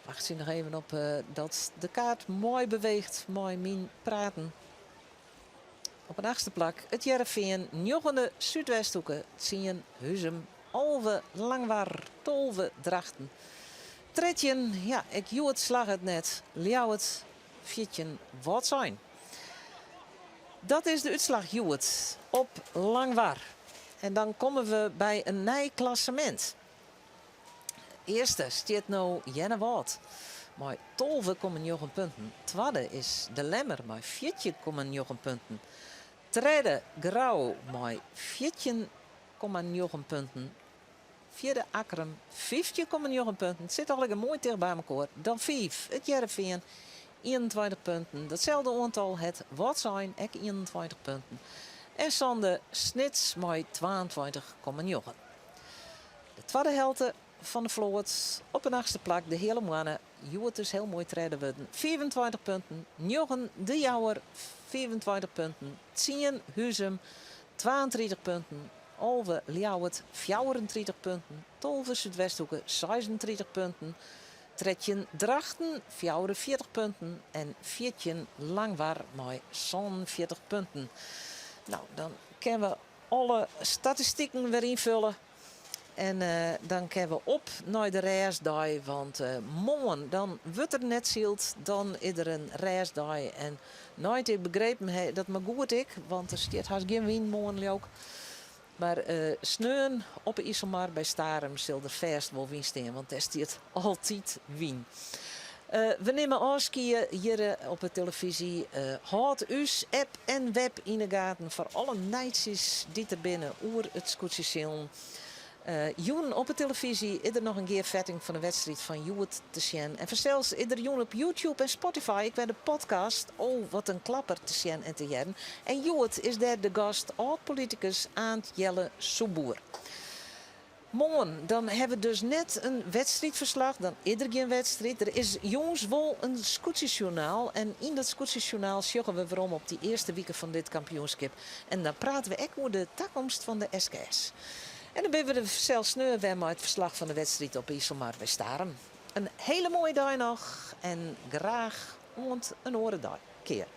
Wachtsje noch even op uh, dat de kaart moai beweecht mei myn praten. Op it achtste plak it Hearrenfean, njoggende Súdwesthoeke, tsien Huzum, 11 Langwar, 12 Drachten. 13, ja, ek hjoed slagge it net. Ljouwert, 14 Wâldsein. Dat is de útslach hjoed op Langwar. En dan komme we by in nij klassemint. Earste stiet no Earnewâld mei 12,9 punten. Twadde is De Lemmer mei 14,9 punten. Tredde Grou mei 14,9 punten. Fjirde Akkrum 15,9 punten. It sit allegear moai ticht by elkoar. Dan fiif it Hearrenfean 21 punten. Datselde oantal hat Wâldsein ek 21 punten. En sânde Snits mei 22,9. De twadde helte fan de float op in achtste plak de Heale Moanne. Hjoed dus hiel moai tredde wurden. 25 punten. 9 De Jouwer 25 punten. 10 Huzum 32 punten. 11 Ljouwert 34 punten. 12 Súdwesthoeke 36 punten. 13 Drachten 44 punten. En 14 Langwar mei 47 punten. Nou, dan kinne we alle statistiken wer ynfolje. En uh, dan kinne we op nei de rêstdei, want uh, moarn dan wurdt der net syld, dan is der in rêstdei. En nei't ik begrepen ha, dat mar goed ek, want der stiet hast gjin wyn moarn leau ik. Mar uh, sneon op de Iselmar by Starum sil der fêst wol wyn stean, want dêr stiet altyd wyn. Uh, we nimme ôfskie hjir op de telefyzje. Uh, hâld ús app en web yn 'e gaten foar alle nijtsjes dy't der binne oer it skûtsjesilen. Uh, jûn op de telefyzje is der noch in gearfetting fan de wedstriid fan hjoed te sjen. En fansels is der jûn op YouTube en Spotify ek wer de podcast Oh, wat in klapper te sjen en te hearren. En hjoed is dêr de gast âld-politikus Aant Jelle Soepboer. Moarn, dan ha we dus net in wedstriidferslach, dan is der gjin wedstriid. Der is jûns wol in skûtsjesjoernaal en yn dat skûtsjesjoernaal sjogge we werom op dy earste wike fan dit kampioenskip. En dan prate we ek oer de takomst fan de SKS. En dan binne we der sels sneon wer mei it ferslach fan de wedstriid op Iselmar by Starum. In hiele moaie dei noch en graach oant in oare dei. Kear.